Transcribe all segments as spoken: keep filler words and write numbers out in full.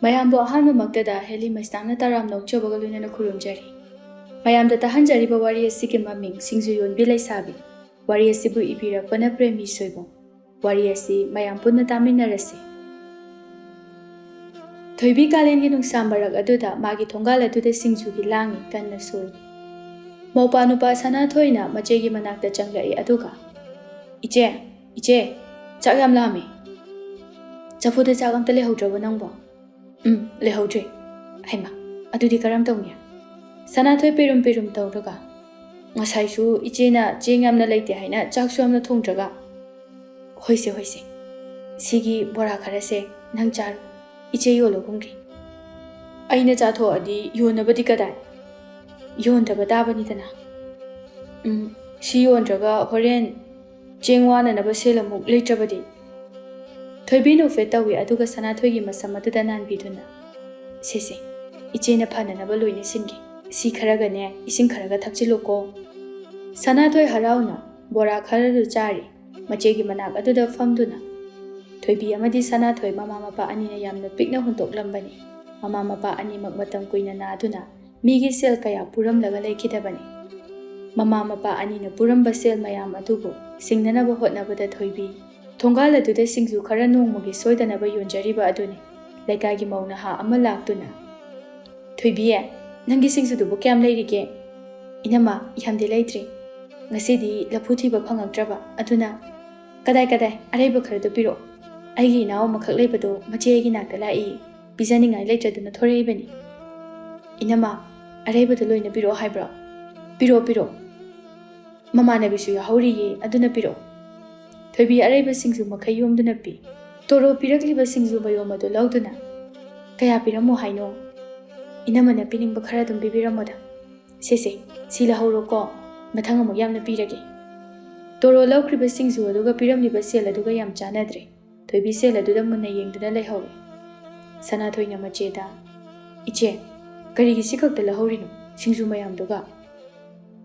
ꯃꯌꯥꯝꯕꯨ ꯑꯍꯥꯟꯕꯃꯛꯇꯗ ꯍꯦꯂꯤ ꯃꯩꯁꯅꯥꯝꯅ ꯇꯔꯥꯝꯅ ꯑꯣꯛꯆꯕꯒ ꯂꯣꯏꯅꯅ ꯈꯨꯔꯨꯝꯖꯔꯤ꯫ ꯃꯌꯥꯝꯗ ꯇꯥꯍꯟꯖꯔꯤꯕ ꯋꯥꯔꯤ ꯑꯁꯤꯒꯤ ꯃꯃꯤꯡ ꯁꯤꯡꯖꯨ ꯌꯣꯟꯕꯤ ꯂꯩꯁꯥꯕꯤ꯫ ꯋꯥꯔꯤ ꯑꯁꯤꯕꯨ ꯏꯕꯤꯔꯛꯄꯅ ꯄ꯭ꯔꯦꯃꯤ ꯁꯣꯏꯕꯝ꯫ ꯋꯥꯔꯤ ꯑꯁꯤ ꯃꯌꯥꯝ ꯄꯨꯟꯅ ꯇꯥꯃꯤꯟꯅꯔꯁꯤ꯫ ꯊꯣꯏꯕꯤ ꯀꯥꯂꯦꯟꯒꯤ ꯅꯨꯡꯁꯥ ꯃꯔꯛ ꯑꯗꯨꯗ ꯃꯥꯒꯤ ꯊꯣꯡꯒꯥꯜ ꯑꯗꯨꯗ ꯁꯤꯡꯖꯨꯒꯤ ꯂꯥꯡꯉꯤ ꯀꯟꯅ ꯁꯣꯏ꯫ ꯃꯧꯄꯥ ꯅꯨꯄꯥ ꯁꯅꯥꯊꯣꯏꯅ ꯃꯆꯦꯒꯤ ꯃꯅꯥꯛꯇ ꯆꯪꯂꯛꯏ ꯑꯗꯨꯒ, "ꯏꯆꯦ, ꯏꯆꯦ, ꯆꯥꯛ ꯌꯥꯝ ꯂꯥꯝꯃꯤ꯫ ꯆꯐꯨꯗ ꯆꯥꯛ ꯑꯝꯇ ꯂꯩꯍꯧꯗ꯭ꯔꯕꯣ ꯅꯪꯕꯣ?" "ꯎꯝ, ꯂꯩꯍꯧꯗ꯭ꯔꯦ꯫" "ꯍꯩꯃꯥ, ꯑꯗꯨꯗꯤ ꯀꯔꯝ ꯇꯧꯅꯤ?" ꯁꯅꯥꯊꯣꯏ ꯄꯤꯔꯨꯝ ꯄꯤꯔꯨꯝ ꯇꯧꯔꯒ, "ꯉꯁꯥꯏꯁꯨ ꯏꯆꯦꯅ ꯆꯦꯡ ꯌꯥꯝꯅ ꯂꯩꯇꯦ ꯍꯥꯏꯅ ꯆꯥꯛꯁꯨ ꯌꯥꯝꯅ ꯊꯣꯡꯗ꯭ꯔꯒ꯫" "ꯍꯣꯏꯁꯦ, ꯍꯣꯏꯁꯦ, ꯁꯤꯒꯤ ꯕꯣꯔꯥ ꯈꯔꯁꯦ ꯅꯪ ꯆꯥꯔꯣ, ꯏꯆꯦ ꯌꯣꯜꯂꯨꯒꯨꯝꯒꯦ꯫" "ꯑꯩꯅ ꯆꯥꯊꯣꯛꯑꯗꯤ ꯌꯣꯟꯅꯕꯗꯤ ꯀꯗꯥꯏ? ꯌꯣꯟꯗꯕ ꯇꯥꯕꯅꯤꯗꯅ꯫" "ꯎꯝ, ꯁꯤ ꯌꯣꯟꯗ꯭ꯔꯒ ꯍꯣꯔꯦꯟ ꯆꯦꯡ ꯋꯥꯅꯅꯕ ꯁꯦꯜ ꯑꯃꯨꯛ ꯂꯩꯇ꯭ꯔꯕꯗꯤ?" ꯊꯣꯏꯕꯤ ꯅꯣꯛꯐꯦꯠ ꯇꯧꯏ, ꯑꯗꯨꯒ ꯁꯅꯥꯊꯣꯏꯒꯤ ꯃꯁꯝ ꯑꯗꯨꯗ ꯅꯥꯟꯕꯤꯗꯨꯅ, "ꯁꯦ ꯁꯦ, ꯏꯆꯦꯅ ꯐꯅꯅꯕ ꯂꯣꯏꯅ ꯁꯤꯟꯒꯦ꯫ ꯁꯤ ꯈꯔꯒꯅꯦ, ꯏꯁꯤꯡ ꯈꯔꯒ ꯊꯛꯆꯤꯜꯂꯨꯀꯣ꯫" ꯁꯅꯥꯊꯣꯏ ꯍꯔꯥꯎꯅ ꯕꯣꯔꯥ ꯈꯔꯗꯨ ꯆꯥꯔꯤ꯫ ꯃꯆꯦꯒꯤ ꯃꯅꯥꯛ ꯑꯗꯨꯗ ꯐꯝꯗꯨꯅ, ꯊꯣꯏꯕꯤ ꯑꯃꯗꯤ ꯁꯅꯥꯊꯣꯏ ꯃꯃꯥ ꯃꯄꯥ ꯑꯅꯤꯅ ꯌꯥꯝꯅ ꯄꯤꯛꯅ ꯍꯨꯟꯗꯣꯛꯂꯝꯕꯅꯤ꯫ ꯃꯃꯥ ꯃꯄꯥ ꯑꯅꯤꯃꯛ ꯃꯇꯝ ꯀꯨꯏꯅ ꯅꯥꯗꯨꯅ ꯃꯤꯒꯤ ꯁꯦꯜ ꯀꯌꯥ ꯄꯨꯔꯝꯂꯒ ꯂꯩꯈꯤꯗꯕꯅꯤ꯫ ꯃꯃꯥ ꯃꯄꯥ ꯑꯅꯤꯅ ꯄꯨꯔꯝꯕ ꯁꯦꯜ ꯃꯌꯥꯝ ꯑꯗꯨꯕꯨ ꯁꯤꯡꯅꯅꯕ ꯍꯣꯠꯅꯕꯗ ꯊꯣꯏꯕꯤ ꯊꯣꯡꯒꯥꯜ ꯑꯗꯨꯗ ꯁꯤꯡꯖꯨ ꯈꯔ ꯅꯣꯡꯃꯒꯤ ꯁꯣꯏꯗꯅꯕ ꯌꯣꯟꯖꯔꯤꯕ ꯑꯗꯨꯅꯤ꯫ ꯂꯩꯀꯥꯏꯒꯤ ꯃꯧ ꯅꯍꯥ ꯑꯃ ꯂꯥꯛꯇꯨꯅ, "ꯊꯣꯏꯕꯤ, ꯅꯪꯒꯤ ꯁꯤꯡꯖꯨꯗꯨꯕꯨ ꯀꯌꯥꯝ ꯂꯩꯔꯤꯒꯦ?" "ꯏꯅꯝꯃ, ꯌꯥꯝꯗꯤ ꯂꯩꯇ꯭ꯔꯤ꯫ ꯉꯁꯤꯗꯤ ꯂꯐꯨ ꯊꯤꯕ ꯐꯪꯉꯛꯇ꯭ꯔꯕ, ꯑꯗꯨꯅ꯫" "ꯀꯗꯥꯏ, ꯀꯗꯥꯏ, ꯑꯔꯩꯕ ꯈꯔꯗꯨ ꯄꯤꯔꯛꯑꯣ꯫ ꯑꯩꯒꯤ ꯏꯅꯥꯎ ꯑꯃꯈꯛ ꯂꯩꯕꯗꯣ ꯃꯆꯦ ꯑꯩꯒꯤ ꯅꯥꯛꯇ ꯂꯥꯛꯏ꯫ ꯄꯤꯖꯅꯤꯡꯉꯥꯏ ꯂꯩꯇ꯭ꯔꯗꯨꯅ ꯊꯣꯔꯛꯏꯕꯅꯤ꯫" "ꯏꯅꯝꯃ, ꯑꯔꯩꯕꯗꯨ ꯂꯣꯏꯅ ꯄꯤꯔꯛꯑꯣ ꯍꯥꯏꯕ꯭ꯔꯣ?" "ꯄꯤꯔꯛꯑꯣ, ꯄꯤꯔꯛꯑꯣ꯫ ꯃꯃꯥꯟꯅꯕꯤꯁꯨ ꯌꯥꯎꯍꯧꯔꯤꯌꯦ, ꯑꯗꯨꯅ ꯄꯤꯔꯛꯑꯣ꯫" ꯊꯣꯏꯕꯤ ꯑꯔꯩꯕ ꯁꯤꯡꯖꯨ ꯃꯈꯩ ꯌꯣꯝꯗꯨꯅ ꯄꯤ꯫ ꯇꯣꯔꯣ ꯄꯤꯔꯛꯂꯤꯕ ꯁꯤꯡꯖꯨ ꯃꯌꯣꯝ ꯑꯗꯨ ꯂꯧꯗꯨꯅ, "ꯀꯌꯥ ꯄꯤꯔꯝꯃꯣ ꯍꯥꯏꯅꯣ?" "ꯏꯅꯝꯃꯅ ꯄꯤꯅꯤꯡꯕ ꯈꯔ ꯑꯗꯨꯝ ꯄꯤꯕꯤꯔꯝꯃꯣꯗ꯫" "ꯁꯦ ꯁꯦ, ꯁꯤ ꯂꯧꯍꯧꯔꯣꯀꯣ, ꯃꯊꯪ ꯑꯃꯨꯛ ꯌꯥꯝꯅ ꯄꯤꯔꯒꯦ꯫" ꯇꯣꯔꯣ ꯂꯧꯈ꯭ꯔꯤꯕ ꯁꯤꯡꯖꯨ ꯑꯗꯨꯒ ꯄꯤꯔꯝꯂꯤꯕ ꯁꯦꯜ ꯑꯗꯨꯒ ꯌꯥꯝ ꯆꯥꯟꯅꯗ꯭ꯔꯦ꯫ ꯊꯣꯏꯕꯤ ꯁꯦꯜ ꯑꯗꯨꯗ ꯃꯨꯟꯅ ꯌꯦꯡꯗꯨꯅ ꯂꯩꯍꯧꯏ꯫ ꯁꯅꯥꯊꯣꯏꯅ ꯃꯆꯦꯗ, "ꯏꯆꯦ, ꯀꯔꯤꯒꯤ ꯁꯤ ꯈꯛꯇ ꯂꯧꯍꯧꯔꯤꯅꯣ? ꯁꯤꯡꯖꯨ ꯃꯌꯥꯝꯗꯨꯒ?"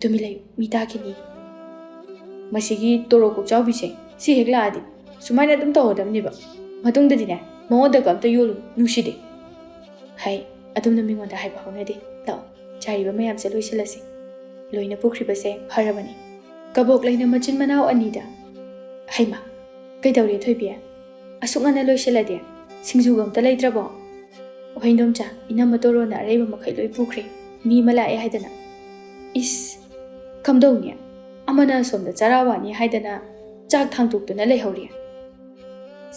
"ꯇꯨꯃꯤꯟ ꯂꯩꯌꯨ, ꯃꯤ ꯇꯥꯈꯤꯅꯤ꯫ ꯃꯁꯤꯒꯤ ꯇꯣꯔꯣ ꯀꯣꯛꯆꯥꯎꯕꯤꯁꯦ, ꯁꯤ ꯍꯦꯛ ꯂꯥꯛꯑꯗꯤ ꯁꯨꯃꯥꯏꯅ ꯑꯗꯨꯝ ꯇꯧꯒꯗꯕꯅꯦꯕ꯫ ꯃꯇꯨꯡꯗꯗꯤꯅꯦ, ꯃꯉꯣꯟꯗꯒ ꯑꯝꯇ ꯌꯣꯜꯂꯨ, ꯅꯨꯡꯁꯤꯗꯦ꯫" "ꯍꯩ, ꯑꯗꯨꯝꯅ ꯃꯤꯉꯣꯟꯗ ꯍꯥꯏꯕ ꯍꯧꯅꯗꯦ꯫ ꯂꯥꯛꯑꯣ, ꯆꯥꯔꯤꯕ ꯃꯌꯥꯝꯁꯦ ꯂꯣꯏꯁꯤꯜꯂꯁꯤ꯫ ꯂꯣꯏꯅ ꯄꯨꯈ꯭ꯔꯤꯕꯁꯦ ꯐꯔꯕꯅꯤ"꯫ ꯀꯕꯣꯛ ꯂꯩꯅ ꯃꯆꯤꯟ ꯃꯅꯥꯎ ꯑꯅꯤꯗ, "ꯍꯩꯃꯥ, ꯀꯩꯗꯧꯔꯦ ꯊꯣꯏꯕꯤ? ꯑꯁꯨꯛ ꯉꯟꯅ ꯂꯣꯏꯁꯤꯜꯂꯗꯤ? ꯁꯤꯡꯖꯨꯒ ꯑꯝꯇ ꯂꯩꯇ꯭ꯔꯕꯣ?" "ꯍꯣꯏ ꯏꯟꯗꯣꯝꯆꯥ, ꯏꯅꯝꯃ ꯇꯣꯔꯣꯅ ꯑꯔꯩꯕ ꯃꯈꯩ ꯂꯣꯏ ꯄꯨꯈ꯭ꯔꯦ꯫ ꯃꯤ ꯑꯃ ꯂꯥꯛꯑꯦ ꯍꯥꯏꯗꯅ"꯫ "ꯏꯁ, ꯀꯝꯗꯧꯅꯤ? ꯑꯃꯅ ꯑꯁꯣꯝꯗ ꯆꯔꯥ ꯋꯥꯅꯤ ꯍꯥꯏꯗꯅ ꯆꯥꯛ ꯊꯥꯡꯗꯣꯛꯇꯨꯅ ꯂꯩꯍꯧꯔꯤ"꯫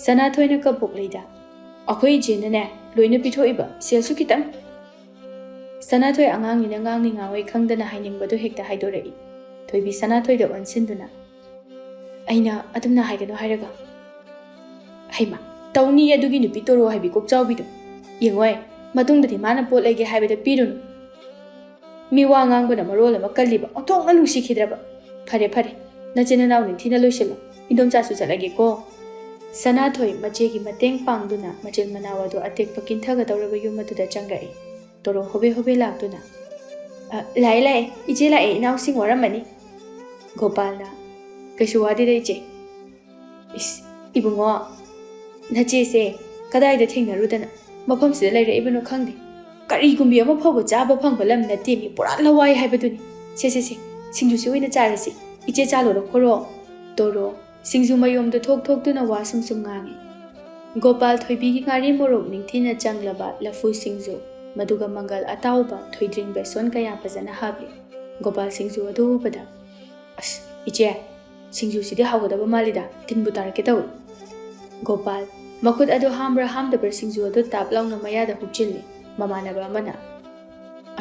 ꯁꯅꯥꯊꯣꯏꯅ ꯀꯕꯣꯛ ꯂꯩꯗ, "ꯑꯩꯈꯣꯏ ꯏꯆꯦꯅꯅꯦ ꯂꯣꯏꯅ ꯄꯤꯊꯣꯛꯏꯕ, ꯁꯦꯜꯁꯨ ꯈꯤꯇꯪ"꯫ ꯁꯅꯥꯊꯣꯏ ꯑꯉꯥꯡꯅꯤꯅ ꯉꯥꯡꯅꯤ ꯉꯥꯡꯉꯣꯏ ꯈꯪꯗꯅ ꯍꯥꯏꯅꯤꯡꯕꯗꯨ ꯍꯦꯛꯇ ꯍꯥꯏꯗꯣꯔꯛꯏ꯫ ꯊꯣꯏꯕꯤ ꯁꯅꯥꯊꯣꯏꯗ ꯑꯣꯟꯁꯤꯟꯗꯨꯅ, "ꯑꯩꯅ ꯑꯗꯨꯝꯅ ꯍꯥꯏꯒꯅꯨ ꯍꯥꯏꯔꯒ"꯫ "ꯍꯩꯃꯥ, ꯇꯧꯅꯤ ꯑꯗꯨꯒꯤ ꯅꯨꯄꯤ ꯇꯣꯔꯣ ꯍꯥꯏꯕꯤ ꯀꯣꯛꯆꯥꯎꯕꯤꯗꯣ꯫ ꯌꯦꯡꯉꯣꯏ, ꯃꯇꯨꯡꯗꯗꯤ ꯃꯥꯅ ꯄꯣꯠ ꯂꯩꯒꯦ ꯍꯥꯏꯕꯗ ꯄꯤꯔꯨꯅꯨ꯫ ꯃꯤ ꯋꯥ ꯉꯥꯡꯕꯅ ꯃꯔꯣꯜ ꯑꯃ ꯀꯜꯂꯤꯕ, ꯑꯣꯟꯊꯣꯛꯅ ꯅꯨꯡꯁꯤꯈꯤꯗ꯭ꯔꯕ꯫ ꯐꯔꯦ, ꯐꯔꯦ, ꯅꯆꯤꯟ ꯅꯅꯥꯎ ꯅꯤꯡꯊꯤꯅ ꯂꯣꯏꯁꯤꯜꯂꯣ꯫ ꯏꯟꯗꯣꯝꯆꯥꯁꯨ ꯆꯠꯂꯒꯦꯀꯣ"꯫ ꯁꯅꯥꯊꯣꯏ ꯃꯆꯦꯒꯤ ꯃꯇꯦꯡ ꯄꯥꯡꯗꯨꯅ ꯃꯆꯤꯟ ꯃꯅꯥꯎ ꯑꯗꯨ ꯑꯇꯦꯛꯄ ꯀꯤꯟꯊꯒꯗꯧꯔꯕ ꯌꯨꯝ ꯑꯗꯨꯗ ꯆꯪꯂꯛꯏ꯫ ꯇꯣꯔꯣ ꯍꯣꯕꯦ ꯍꯣꯕꯦ ꯂꯥꯛꯇꯨꯅ, "ꯑ, ꯂꯥꯛꯑꯦ, ꯂꯥꯛꯑꯦ, ꯏꯆꯦ ꯂꯥꯛꯑꯦ, ꯏꯅꯥꯎꯁꯤꯡ ꯋꯥꯔꯝꯃꯅꯤ"꯫ ꯒꯣꯄꯥꯜꯅ, "ꯀꯩꯁꯨ ꯋꯥꯗꯦꯗ ꯏꯆꯦ"꯫ "ꯏꯁ, ꯏꯕꯨꯡꯉꯣ, ꯅꯆꯦꯁꯦ ꯀꯗꯥꯏꯗ ꯊꯦꯡꯅꯔꯨꯗꯅ ꯃꯐꯝꯁꯤꯗ ꯂꯩꯔꯛꯏꯕꯅꯣ ꯈꯪꯗꯦ꯫ ꯀꯔꯤꯒꯨꯝꯕꯤ ꯑꯃ ꯐꯥꯎꯕ ꯆꯥꯕ ꯐꯪꯕ ꯂꯝ ꯅꯠꯇꯦ, ꯃꯤ ꯄꯨꯔꯥ ꯂꯋꯥꯏ ꯍꯥꯏꯕꯗꯨꯅꯤ꯫ ꯁꯦ, ꯁꯦ, ꯁꯦ, ꯁꯤꯡꯖꯨꯁꯤ ꯑꯣꯏꯅ ꯆꯥꯔꯁꯤ꯫ ꯏꯆꯦ ꯆꯥ ꯂꯣꯜꯂꯛꯈꯣꯔꯣ?" ꯇꯣꯔꯣ ꯁꯤꯡꯖꯨ ꯃꯌꯣꯝꯗꯣ ꯊꯣꯛ ꯊꯣꯛꯇꯨꯅ ꯋꯥ ꯁꯨꯝ ꯁꯨꯝ ꯉꯥꯡꯉꯤ꯫ ꯒꯣꯄꯥꯜ ꯊꯣꯏꯕꯤꯒꯤ ꯉꯥꯔꯤ ꯃꯣꯔꯣꯛ ꯅꯤꯡꯊꯤꯅ ꯆꯪꯂꯕ ꯂꯐꯨ ꯁꯤꯡꯖꯨ, ꯃꯗꯨꯒ ꯃꯪꯒꯜ ꯑꯇꯥꯎꯕ, ꯊꯣꯏꯗ꯭ꯔꯤꯡ, ꯕꯦꯁꯣꯟ ꯀꯌꯥ ꯐꯖꯅ ꯍꯥꯞꯂꯤ꯫ ꯒꯣꯄꯥꯜ ꯁꯤꯡꯖꯨ ꯑꯗꯨ ꯎꯕꯗ, "ꯑꯁ, ꯏꯆꯦ, ꯁꯤꯡꯖꯨꯁꯤꯗꯤ ꯍꯥꯎꯒꯗꯕ ꯃꯥꯜꯂꯤꯗ, ꯇꯤꯟꯕꯨ ꯇꯥꯔꯛꯀꯦ ꯇꯧꯏ"꯫ ꯒꯣꯄꯥꯜ ꯃꯈꯨꯠ ꯑꯗꯨ ꯍꯥꯝꯕ꯭ꯔꯥ ꯍꯥꯝꯗꯕ꯭ꯔꯥ ꯁꯤꯡꯖꯨ ꯑꯗꯨ ꯇꯥꯞ ꯂꯥꯎꯅ ꯃꯌꯥꯗ ꯍꯨꯛꯆꯤꯜꯂꯤ꯫ ꯃꯃꯥꯟꯅꯕ ꯑꯃꯅ,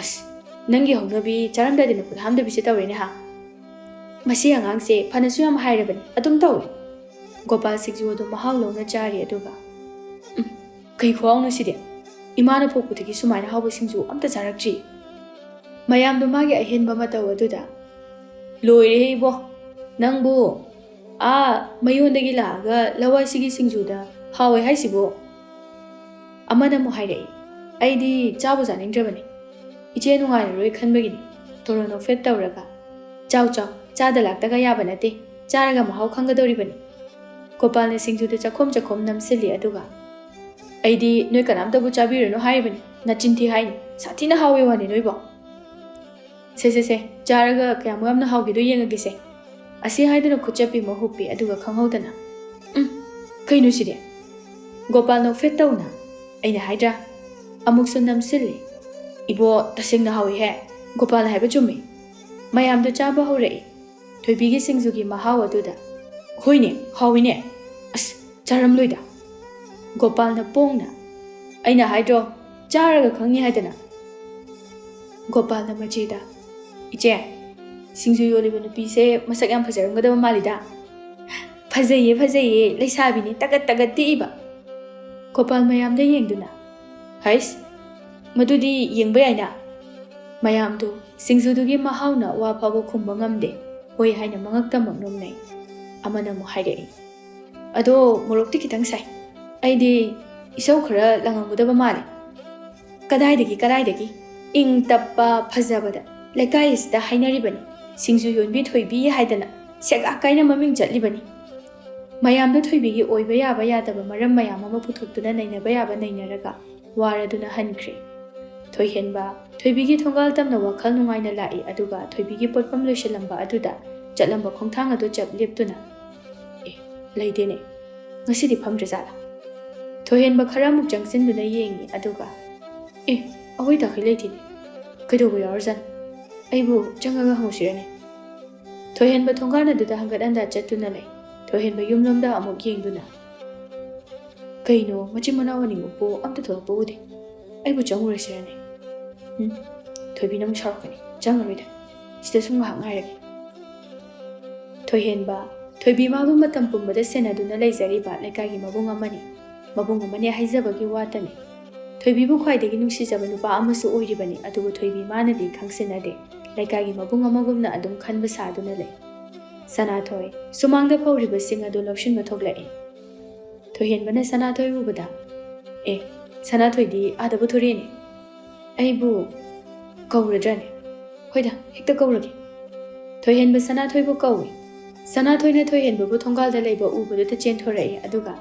"ꯑꯁ, ꯅꯪꯒꯤ ꯍꯧꯅꯕꯤ ꯆꯥꯔꯝꯗꯥꯏꯗ ꯅꯈꯨꯠ ꯍꯥꯝꯗꯕꯤꯁꯦ ꯇꯧꯔꯦꯅꯦ ꯍꯥ? ꯃꯁꯤ ꯑꯉꯥꯡꯁꯦ ꯐꯅꯁꯨ ꯌꯥꯝ ꯍꯥꯏꯔꯕꯅꯤ, ꯑꯗꯨꯝ ꯇꯧꯏ"꯫ ꯒꯣꯄꯥꯜ ꯁꯤꯡꯖꯨ ꯑꯗꯨ ꯃꯍꯥꯎ ꯂꯧꯅ ꯆꯥꯔꯤ ꯑꯗꯨꯒ, "ꯎꯝ, ꯀꯩ ꯈꯨꯍꯥꯎꯅꯣ ꯁꯤꯗꯤ? ꯏꯃꯥꯅ ꯄꯣꯛꯄꯗꯒꯤ ꯁꯨꯃꯥꯏꯅ ꯍꯥꯎꯕ ꯁꯤꯡꯖꯨ ꯑꯝꯇ ꯆꯥꯔꯛꯇ꯭ꯔꯤ"꯫ ꯃꯌꯥꯝꯗꯣ ꯃꯥꯒꯤ ꯑꯍꯦꯟꯕ ꯃꯇꯧ ꯑꯗꯨꯗ, "ꯂꯣꯏꯔꯦꯍꯦ ꯏꯕꯣ, ꯅꯪꯕꯨ ꯑꯥ ꯃꯌꯣꯟꯗꯒꯤ ꯂꯥꯛꯑꯒ ꯂꯋꯥꯏꯁꯤꯒꯤ ꯁꯤꯡꯖꯨꯗ ꯍꯥꯎꯋꯦ ꯍꯥꯏꯁꯤꯕꯣ?" ꯑꯃꯅ ꯑꯃꯨꯛ ꯍꯥꯏꯔꯛꯏ, "ꯑꯩꯗꯤ ꯆꯥꯕꯨ ꯆꯥꯅꯤꯡꯗ꯭ꯔꯕꯅꯤ, ꯏꯆꯦ ꯅꯨꯡꯉꯥꯏꯔꯔꯣꯏ ꯈꯟꯕꯒꯤꯅꯤ"꯫ ꯇꯣꯔꯣ ꯅꯣꯛꯐꯦꯠ ꯇꯧꯔꯒ, "ꯆꯥꯎ ꯆꯥꯎ, ꯆꯥꯗ ꯂꯥꯛꯇꯒ ꯌꯥꯕ ꯅꯠꯇꯦ, ꯆꯥꯔꯒ ꯃꯍꯥꯎ ꯈꯪꯒꯗꯧꯔꯤꯕꯅꯤ"꯫ ꯒꯣꯄꯥꯜꯅ ꯁꯤꯡꯖꯨꯗ ꯆꯥꯛꯈꯣꯝ ꯆꯥꯛꯈꯣꯝ ꯅꯝꯁꯤꯜꯂꯤ ꯑꯗꯨꯒ, "ꯑꯩꯗꯤ ꯅꯣꯏ ꯀꯅꯥꯝꯇꯕꯨ ꯆꯥꯕꯤꯔꯨꯅꯨ ꯍꯥꯏꯔꯤꯕꯅꯤ, ꯅꯆꯤꯟ ꯊꯤ ꯍꯥꯏꯅꯤ, ꯁꯥꯊꯤꯅ ꯍꯥꯎꯋꯦ ꯋꯥꯅꯤ ꯅꯣꯏꯕꯣ꯫ "ꯁꯦ ꯁꯦ ꯁꯦ, ꯆꯥꯔꯒ ꯀꯌꯥꯃꯨꯛ ꯌꯥꯝꯅ ꯍꯥꯎꯒꯦꯗꯣ ꯌꯦꯡꯉꯒꯦꯁꯦ"꯫ ꯑꯁꯤ ꯍꯥꯏꯗꯨꯅ ꯈꯨꯠꯆꯞꯄꯤ ꯑꯃ ꯍꯨꯞꯄꯤ, ꯑꯗꯨꯒ ꯈꯪꯍꯧꯗꯅ, "ꯎꯝ, ꯀꯩꯅꯣ ꯁꯤꯗꯤ?" ꯒꯣꯄꯥꯜ ꯅꯣꯛꯐꯦꯠ ꯇꯧꯅ, "ꯑꯩꯅ ꯍꯥꯏꯗ꯭ꯔꯥ?" ꯑꯃꯨꯛꯁꯨ ꯅꯝꯁꯤꯜꯂꯤ꯫ "ꯏꯕꯣ, ꯇꯁꯦꯡꯅ ꯍꯥꯎꯏꯍꯦ꯫ ꯒꯣꯄꯥꯜꯅ ꯍꯥꯏꯕ ꯆꯨꯝꯃꯤ꯫ ꯃꯌꯥꯝꯗꯨ ꯆꯥꯕ ꯍꯧꯔꯛꯏ꯫ ꯊꯣꯏꯕꯤꯒꯤ ꯁꯤꯡꯖꯨꯒꯤ ꯃꯍꯥꯎ ꯑꯗꯨꯗ, "ꯍꯣꯏꯅꯦ, ꯍꯥꯎꯏꯅꯦ꯫ ꯑꯁ, ꯆꯥꯔꯝꯂꯣꯏꯗ"꯫ ꯒꯣꯄꯥꯜꯅ ꯄꯣꯡꯅ, "ꯑꯩꯅ ꯍꯥꯏꯗ꯭ꯔꯣ, ꯆꯥꯔꯒ ꯈꯪꯅꯤ ꯍꯥꯏꯗꯅ"꯫ ꯒꯣꯄꯥꯜꯅ ꯃꯆꯦꯗ, "ꯏꯆꯦ, ꯁꯤꯡꯖꯨ ꯌꯣꯜꯂꯤꯕ ꯅꯨꯄꯤꯁꯦ ꯃꯁꯛ ꯌꯥꯝ ꯐꯖꯔꯝꯒꯗꯕ ꯃꯥꯜꯂꯤꯗ"꯫ "ꯐꯖꯩꯌꯦ, ꯐꯖꯩꯌꯦ, ꯂꯩꯁꯥꯕꯤꯅꯤ ꯇꯒꯠ ꯇꯒꯠ ꯇꯦꯛꯏꯕ"꯫ ꯒꯣꯄꯥꯜ ꯃꯌꯥꯝꯗ ꯌꯦꯡꯗꯨꯅ, "ꯍꯩꯁ, ꯃꯗꯨꯗꯤ ꯌꯦꯡꯕ ꯌꯥꯏꯅ"꯫ ꯃꯌꯥꯝꯗꯨ ꯁꯤꯡꯖꯨꯗꯨꯒꯤ ꯃꯍꯥꯎꯅ ꯋꯥ ꯐꯥꯎꯕ ꯈꯨꯝꯕ ꯉꯝꯗꯦ, ꯍꯣꯏ ꯍꯥꯏꯅ ꯃꯉꯛꯇꯃꯛ ꯅꯣꯝꯅꯩ꯫ ꯑꯃꯅ ꯑꯃꯨꯛ ꯍꯥꯏꯔꯛꯏ, "ꯑꯗꯣ ꯃꯣꯔꯣꯛꯇꯤ ꯈꯤꯇꯪ ꯁꯥꯏ꯫ ꯑꯩꯗꯤ ꯏꯁꯧ ꯈꯔ ꯂꯪꯉꯝꯒꯗꯕ ꯃꯥꯜꯂꯦ"꯫ "ꯀꯗꯥꯏꯗꯒꯤ, ꯀꯗꯥꯏꯗꯒꯤ? ꯏꯪ ꯇꯞꯄ ꯐꯖꯕꯗ ꯂꯩꯀꯥꯏ ꯑꯁꯤꯗ ꯍꯥꯏꯅꯔꯤꯕꯅꯤ, ꯁꯤꯡꯖꯨ ꯌꯣꯟꯕꯤ ꯊꯣꯏꯕꯤ ꯍꯥꯏꯗꯅ ꯁꯦꯒꯥꯛ ꯀꯥꯏꯅ ꯃꯃꯤꯡ ꯆꯠꯂꯤꯕꯅꯤ"꯫ ꯃꯌꯥꯝꯗ ꯊꯣꯏꯕꯤꯒꯤ ꯑꯣꯏꯕ ꯌꯥꯕ ꯌꯥꯗꯕ ꯃꯔꯝ ꯃꯌꯥꯝ ꯑꯃ ꯄꯨꯊꯣꯛꯇꯨꯅ ꯅꯩꯅꯕ ꯌꯥꯕ ꯅꯩꯅꯔꯒ ꯋꯥꯔꯗꯨꯅ ꯍꯟꯈ꯭ꯔꯦ꯫ ꯊꯣꯏꯍꯦꯟꯕ ꯊꯣꯏꯕꯤꯒꯤ ꯊꯣꯡꯒꯥꯜ ꯇꯝꯅ ꯋꯥꯈꯜ ꯅꯨꯡꯉꯥꯏꯅ ꯂꯥꯛꯏ, ꯑꯗꯨꯒ ꯊꯣꯏꯕꯤꯒꯤ ꯄꯣꯠꯐꯝ ꯂꯣꯏꯁꯤꯜꯂꯝꯕ ꯑꯗꯨꯗ ꯆꯠꯂꯝꯕ ꯈꯣꯡꯊꯥꯡ ꯑꯗꯨ ꯆꯞ ꯂꯦꯞꯇꯨꯅ, "ꯑꯦ, ꯂꯩꯇꯦꯅꯦ, ꯉꯁꯤꯗꯤ ꯐꯝꯗ꯭ꯔꯖꯥꯠꯂꯥ?" ꯊꯣꯏꯍꯦꯟꯕ ꯈꯔ ꯑꯃꯨꯛ ꯆꯪꯁꯤꯟꯗꯨꯅ ꯌꯦꯡꯉꯤ, ꯑꯗꯨꯒ, "ꯑꯦ, ꯑꯋꯣꯏ ꯇꯥꯈꯩ ꯂꯩꯇꯦꯅꯦ꯫ ꯀꯩꯗꯧꯕ ꯌꯥꯎꯔꯖꯥꯠꯅꯣ? ꯑꯩꯕꯨ ꯆꯪꯉꯒ ꯍꯪꯉꯨꯁꯤꯔꯅꯦ?" ꯊꯣꯏꯍꯦꯟꯕ ꯊꯣꯡꯒꯥꯟ ꯑꯗꯨꯗ ꯍꯪꯒꯠ ꯍꯟꯗꯥ ꯆꯠꯇꯨꯅ ꯂꯩ꯫ ꯊꯣꯏꯍꯦꯟꯕ ꯌꯨꯝꯂꯣꯝꯗ ꯑꯃꯨꯛ ꯌꯦꯡꯗꯨꯅ, "ꯀꯩꯅꯣ, ꯃꯆꯤꯟ ꯃꯅꯥꯎ ꯑꯅꯤꯃꯛꯄꯨ ꯑꯝꯇ ꯊꯣꯛꯂꯛꯄ ꯎꯗꯦ꯫ ꯑꯩꯕꯨ ꯆꯪꯉꯨꯔꯁꯤꯔꯅꯦ? ꯎꯝ, ꯊꯣꯏꯕꯤ ꯅꯪ ꯁꯥꯎꯔꯛꯀꯅꯤ꯫ ꯆꯪꯉꯔꯣꯏꯗ꯫ ꯁꯤꯗ ꯁꯨꯝ ꯉꯥꯏꯍꯥꯛ ꯉꯥꯏꯔꯒꯦ"꯫ ꯊꯣꯏꯍꯦꯟꯕ, ꯊꯣꯏꯕꯤ ꯃꯥꯕꯨ ꯃꯇꯝ ꯄꯨꯝꯕꯗ ꯁꯦꯟꯅꯗꯨꯅ ꯂꯩꯖꯔꯤꯕ ꯂꯩꯀꯥꯏꯒꯤ ꯃꯕꯨꯡ ꯑꯃꯅꯤ꯫ ꯃꯕꯨꯡ ꯑꯃꯅꯤ ꯍꯥꯏꯖꯕꯒꯤ ꯋꯥꯇꯅꯤ꯫ ꯊꯣꯏꯕꯤꯕꯨ ꯈ꯭ꯋꯥꯏꯗꯒꯤ ꯅꯨꯡꯁꯤꯖꯕ ꯅꯨꯄꯥ ꯑꯃꯁꯨ ꯑꯣꯏꯔꯤꯕꯅꯤ, ꯑꯗꯨꯕꯨ ꯊꯣꯏꯕꯤ ꯃꯥꯅꯗꯤ ꯈꯪꯁꯤꯟꯅꯗꯦ꯫ ꯂꯩꯀꯥꯏꯒꯤ ꯃꯕꯨꯡ ꯑꯃꯒꯨꯝꯅ ꯑꯗꯨꯝ ꯈꯟꯕ ꯁꯥꯗꯨꯅ ꯂꯩ꯫ ꯁꯅꯥꯊꯣꯏ, ꯁꯨꯃꯥꯡꯗ ꯐꯧꯔꯤꯕꯁꯤꯡ ꯑꯗꯨ ꯂꯧꯁꯤꯟꯕ ꯊꯣꯛꯂꯛꯏ꯫ ꯊꯣꯏꯍꯦꯟꯕꯅ ꯁꯅꯥꯊꯣꯏ ꯎꯕꯗ, "ꯑꯦ, ꯁꯅꯥꯊꯣꯏꯗꯤ ꯑꯥꯗ ꯄꯨꯊꯣꯔꯛꯑꯦꯅꯦ꯫ ꯑꯩꯕꯨ ꯀꯧꯔꯗ꯭ꯔꯅꯦ? ꯍꯣꯏꯗ, ꯍꯦꯛꯇ ꯀꯧꯔꯒꯦ"꯫ ꯊꯣꯏꯍꯦꯟꯕ ꯁꯅꯥꯊꯣꯏꯕꯨ ꯀꯧꯏ꯫ ꯁꯅꯥꯊꯣꯏꯅ ꯊꯣꯏꯍꯦꯟꯕꯕꯨ ꯊꯣꯡꯒꯥꯜꯗ ꯂꯩꯕ ꯎꯕꯗꯨꯗ ꯆꯦꯟꯊꯣꯔꯛꯏ, ꯑꯗꯨꯒ,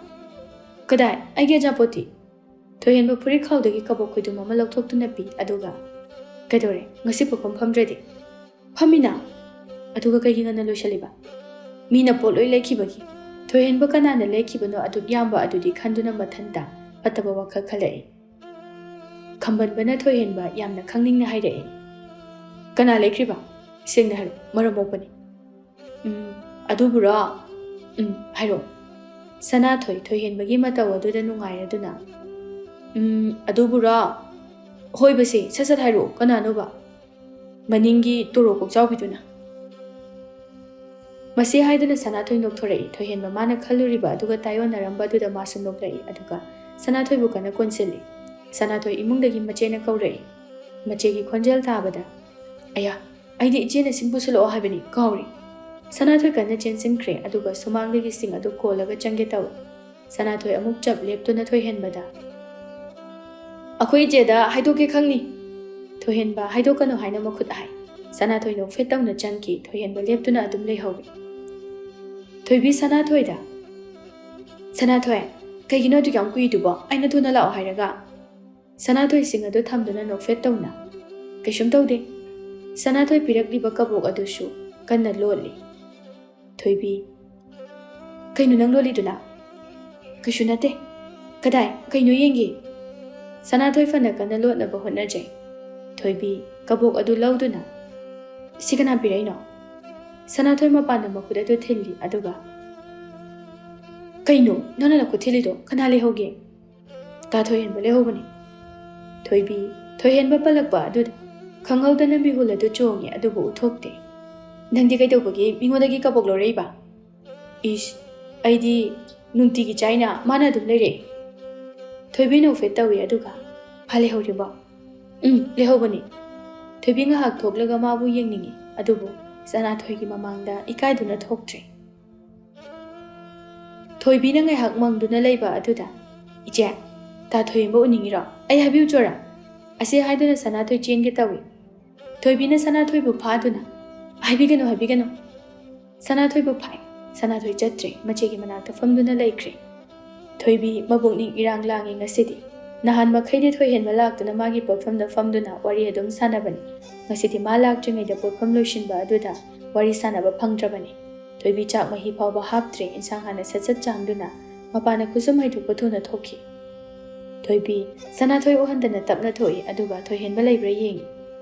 "ꯀꯗꯥꯏ? ꯑꯩꯒꯤ ꯑꯆꯥꯄꯣꯠꯇꯤ?" ꯊꯣꯏꯍꯦꯟꯕ ꯐꯨꯔꯤꯠ ꯈꯥꯎꯗꯒꯤ ꯀꯕꯣꯛ ꯈꯣꯏꯗꯨꯝ ꯑꯃ ꯂꯧꯊꯣꯛꯇꯨꯅ ꯄꯤ, ꯑꯗꯨꯒ, "ꯀꯩꯗꯧꯔꯦ? ꯉꯁꯤ ꯄꯨꯈꯝ ꯐꯝꯗ꯭ꯔꯗꯤ?" "ꯐꯝꯃꯤꯅ!" "ꯑꯗꯨꯒ ꯀꯩꯒꯤ ꯉꯟꯅ ꯂꯣꯏꯁꯤꯜꯂꯤꯕ?" "ꯃꯤꯅ ꯄꯣꯠ ꯂꯣꯏ ꯂꯩꯈꯤꯕꯒꯤ꯫ ꯊꯣꯏꯍꯦꯟꯕ ꯀꯅꯥꯅ ꯂꯩꯈꯤꯕꯅꯣ ꯑꯗꯨꯛ ꯌꯥꯝꯕ ꯑꯗꯨꯗꯤ ꯈꯟꯗꯨꯅ ꯃꯊꯟꯇ ꯐꯠꯇꯕ ꯋꯥꯈꯜ ꯈꯜꯂꯛꯏ꯫ ꯈꯝꯕꯟꯕꯅ ꯊꯣꯏꯍꯦꯟꯕ ꯌꯥꯝꯅ ꯈꯪꯅꯤꯡꯅ ꯍꯥꯏꯔꯛꯏ, "ꯀꯅꯥ ꯂꯩꯈ꯭ꯔꯤꯕ? ꯁꯦꯡꯅ ꯍꯥꯏꯔꯣ, ꯃꯔꯝ ꯃꯣꯛꯄꯅꯤ꯫" "ꯎꯝ, ꯑꯗꯨꯕꯨꯔꯣ?" "ꯎꯝ, ꯍꯥꯏꯔꯣ꯫" ꯁꯅꯥꯊꯣꯏ ꯊꯣꯏꯍꯦꯟꯕꯒꯤ ꯃꯇꯧ ꯑꯗꯨꯗ ꯅꯨꯡꯉꯥꯏꯔꯗꯨꯅ, "ꯎꯝ, ꯑꯗꯨꯕꯨꯔꯣ? ꯍꯣꯏꯕꯁꯦ, ꯁꯠ ꯁꯠ ꯍꯥꯏꯔꯛꯑꯣ, ꯀꯅꯥꯅꯣꯕ?" "ꯃꯅꯤꯡꯒꯤ ꯇꯣꯔꯣ ꯀꯣꯛꯆꯥꯎꯕꯤꯗꯨꯅ꯫" ꯃꯁꯤ ꯍꯥꯏꯗꯨꯅ ꯁꯅꯥꯊꯣꯏ ꯅꯣꯛꯊꯣꯔꯛꯏ꯫ ꯊꯣꯏꯍꯦꯟꯕ ꯃꯥꯅ ꯈꯜꯂꯨꯔꯤꯕ ꯑꯗꯨꯒ ꯇꯥꯏꯑꯣꯟꯅꯔꯝꯕ ꯑꯗꯨꯗ ꯃꯥꯁꯨ ꯅꯣꯛꯂꯛꯏ, ꯑꯗꯨꯒ ꯁꯅꯥꯊꯣꯏꯕꯨ ꯀꯟꯅ ꯀꯣꯟꯁꯤꯜꯂꯤ꯫ ꯁꯅꯥꯊꯣꯏ ꯏꯃꯨꯡꯗꯒꯤ ꯃꯆꯦꯅ ꯀꯧꯔꯛꯏ꯫ ꯃꯆꯦꯒꯤ ꯈꯣꯟꯖꯦꯜ ꯇꯥꯕꯗ, "ꯑꯌꯥ, ꯑꯩꯗꯤ ꯏꯆꯦꯅ ꯁꯤꯡ ꯄꯨꯁꯤꯜꯂꯛꯑꯣ ꯍꯥꯏꯕꯅꯤ, ꯀꯥꯎꯔꯦ꯫" ꯁꯅꯥꯊꯣꯏ ꯀꯟꯅ ꯆꯦꯟꯁꯤꯟꯈ꯭ꯔꯦ, ꯑꯗꯨꯒ ꯁꯨꯃꯥꯡꯗꯒꯤ ꯁꯤꯡ ꯑꯗꯨ ꯀꯣꯜꯂꯒ ꯆꯪꯒꯦ ꯇꯧꯏ꯫ ꯁꯅꯥꯊꯣꯏ ꯑꯃꯨꯛ ꯆꯞ ꯂꯦꯞꯇꯨꯅ ꯊꯣꯏꯍꯦꯟꯕꯗ, "ꯑꯩꯈꯣꯏ ꯏꯆꯦꯗ ꯍꯥꯏꯗꯣꯛꯀꯦ ꯈꯪꯅꯤ꯫" ꯊꯣꯏꯍꯦꯟꯕ ꯍꯥꯏꯗꯣꯛꯀꯅꯨ ꯍꯥꯏꯅ ꯃꯈꯨꯠ ꯍꯥꯏ꯫ ꯁꯅꯥꯊꯣꯏ ꯅꯣꯛꯐꯦꯠ ꯇꯧꯅ ꯆꯪꯈꯤ, ꯊꯣꯏꯍꯦꯟꯕ ꯂꯦꯞꯇꯨꯅ ꯑꯗꯨꯝ ꯂꯩꯍꯧꯏ꯫ ꯊꯣꯏꯕꯤ ꯁꯅꯥꯊꯣꯏꯗ, "ꯁꯅꯥꯊꯣꯏ, ꯀꯩꯒꯤꯅꯣ ꯑꯗꯨꯛ ꯌꯥꯝ ꯀꯨꯏꯗꯨꯕꯣ? ꯑꯩꯅ ꯊꯨꯅ ꯂꯥꯛꯑꯣ ꯍꯥꯏꯔꯒ?" ꯁꯅꯥꯊꯣꯏ ꯁꯤꯡ ꯑꯗꯨ ꯊꯝꯗꯨꯅ ꯅꯣꯛꯐꯦꯠ ꯇꯧꯅ, "ꯀꯩꯁꯨꯝ ꯇꯧꯗꯦ꯫" ꯁꯅꯥꯊꯣꯏ ꯄꯤꯔꯛꯂꯤꯕ ꯀꯕꯣꯛ ꯑꯗꯨꯁꯨ ꯀꯟꯅ ꯂꯣꯠꯂꯤ꯫ ꯊꯣꯏꯕꯤ, "ꯀꯩꯅꯣ ꯅꯪ ꯂꯣꯠꯂꯤꯗꯨꯅ?" "ꯀꯩꯁꯨ ꯅꯠꯇꯦ꯫" "ꯀꯗꯥꯏ? ꯀꯩꯅꯣ ꯌꯦꯡꯒꯦ꯫" ꯁꯅꯥꯊꯣꯏ ꯐꯅ ꯀꯟꯅ ꯂꯣꯠꯅꯕ ꯍꯣꯠꯅꯖꯩ꯫ ꯊꯣꯏꯕꯤ ꯀꯕꯣꯛ ꯑꯗꯨ ꯂꯧꯗꯨꯅ, "ꯁꯤ ꯀꯅꯥ ꯄꯤꯔꯛꯏꯅꯣ?" ꯁꯅꯥꯊꯣꯏ ꯃꯄꯥꯟꯗ ꯃꯈꯨꯠ ꯑꯗꯨ ꯊꯤꯜꯂꯤ, ꯑꯗꯨꯒ, "ꯀꯩꯅꯣ ꯅꯪꯅ ꯅꯈꯨꯠ ꯊꯤꯜꯂꯤꯗꯣ? ꯀꯅꯥ ꯂꯩꯍꯧꯒꯦ?" "ꯇꯥ ꯊꯣꯏꯍꯦꯟꯕ ꯂꯩꯍꯧꯕꯅꯤ꯫" ꯊꯣꯏꯕꯤ ꯊꯣꯏꯍꯦꯟꯕ ꯄꯜꯂꯛꯄ ꯑꯗꯨꯗ ꯈꯪꯍꯧꯗꯅ ꯃꯤꯍꯨꯜ ꯑꯗꯨ ꯆꯣꯡꯉꯤ, ꯑꯗꯨꯕꯨ ꯎꯠꯊꯣꯛꯇꯦ꯫ "ꯅꯪꯗꯤ ꯀꯩꯗꯧꯕꯒꯤ ꯃꯤꯉꯣꯟꯗꯒꯤ ꯀꯕꯣꯛ ꯂꯧꯔꯛꯏꯕ?" "ꯏꯁ, ꯑꯩꯗꯤ ꯅꯨꯡꯇꯤꯒꯤ ꯆꯥꯏꯅ, ꯃꯥꯅ ꯑꯗꯨꯝ ꯂꯩꯔꯛꯑꯦ꯫" ꯊꯣꯏꯕꯤ ꯅꯣꯛꯐꯦꯠ ꯇꯧꯏ, ꯑꯗꯨꯒ, "ꯃꯥ ꯂꯩꯍꯧꯔꯤꯕꯣ?" "ꯎꯝ, ꯂꯩꯍꯧꯕꯅꯤ꯫" ꯊꯣꯏꯕꯤ ꯉꯥꯏꯍꯥꯛ ꯊꯣꯛꯂꯒ ꯃꯥꯕꯨ ꯌꯦꯡꯅꯤꯡꯏ, ꯑꯗꯨꯕꯨ ꯁꯅꯥꯊꯣꯏꯒꯤ ꯃꯃꯥꯡꯗ ꯏꯀꯥꯏꯗꯨꯅ ꯊꯣꯛꯇ꯭ꯔꯦ꯫ ꯊꯣꯏꯕꯤꯅ ꯉꯥꯏꯍꯥꯛ ꯃꯪꯗꯨꯅ ꯂꯩꯕ ꯑꯗꯨꯗ, "ꯏꯆꯦ, ꯇꯥ ꯊꯣꯏꯍꯦꯟꯕ ꯎꯅꯤꯡꯉꯤꯔꯣ? ꯑꯩ ꯍꯥꯏꯕꯤꯌꯨ ꯆꯣꯔꯥ?" ꯑꯁꯤ ꯍꯥꯏꯗꯨꯅ ꯁꯅꯥꯊꯣꯏ ꯆꯦꯟꯒꯦ ꯇꯧꯏ꯫ ꯊꯣꯏꯕꯤꯅ ꯁꯅꯥꯊꯣꯏꯕꯨ ꯐꯥꯗꯨꯅ, "ꯍꯥꯏꯕꯤꯒꯅꯨ, ꯍꯥꯏꯕꯤꯒꯅꯨ꯫" ꯁꯅꯥꯊꯣꯏꯕꯨ ꯐꯥꯏ꯫ ꯁꯅꯥꯊꯣꯏ ꯆꯠꯇ꯭ꯔꯦ, ꯃꯆꯦꯒꯤ ꯃꯅꯥꯛꯇ ꯐꯝꯗꯨꯅ ꯂꯩꯈ꯭ꯔꯦ꯫ ꯊꯣꯏꯕꯤ ꯃꯕꯨꯛꯅꯤꯡ ꯏꯔꯥꯡ ꯂꯥꯡꯉꯤ ꯉꯁꯤꯗꯤ꯫ ꯅꯍꯥꯟ ꯃꯈꯩꯗꯤ ꯊꯣꯏꯍꯦꯟꯕ ꯂꯥꯛꯇꯨꯅ ꯃꯥꯒꯤ ꯄꯣꯠꯐꯝꯗ ꯐꯝꯗꯨꯅ ꯋꯥꯔꯤ ꯑꯗꯨꯝ ꯁꯥꯟꯅꯕꯅꯤ꯫ ꯉꯁꯤꯗꯤ ꯃꯥ ꯂꯥꯛꯇ꯭ꯔꯤꯉꯩꯗ ꯄꯣꯠꯐꯝ ꯂꯣꯏꯁꯤꯟꯕ ꯑꯗꯨꯗ ꯋꯥꯔꯤ ꯁꯥꯟꯅꯕ ꯐꯪꯗ꯭ꯔꯕꯅꯤ꯫ ꯊꯣꯏꯕꯤ ꯆꯥꯛ ꯃꯍꯤ ꯐꯥꯎꯕ ꯍꯥꯞꯇ꯭ꯔꯦ, ꯏꯟꯁꯥꯡ ꯍꯥꯟꯅ ꯁꯠ ꯁꯠ ꯆꯥꯝꯗꯨꯅ ꯃꯄꯥꯟꯅ ꯈꯨꯁꯨꯝ ꯍꯩꯗꯣꯛꯄ ꯊꯨꯅ ꯊꯣꯛꯈꯤ꯫ ꯊꯣꯏꯕꯤ ꯁꯅꯥꯊꯣꯏ ꯎꯍꯟꯗꯅ ꯇꯞꯅ ꯊꯣꯛꯏ, ꯑꯗꯨꯒ ꯊꯣꯏꯍꯦꯟꯕ ꯂꯩꯕ꯭ꯔꯥ ꯌꯦꯡꯏ꯫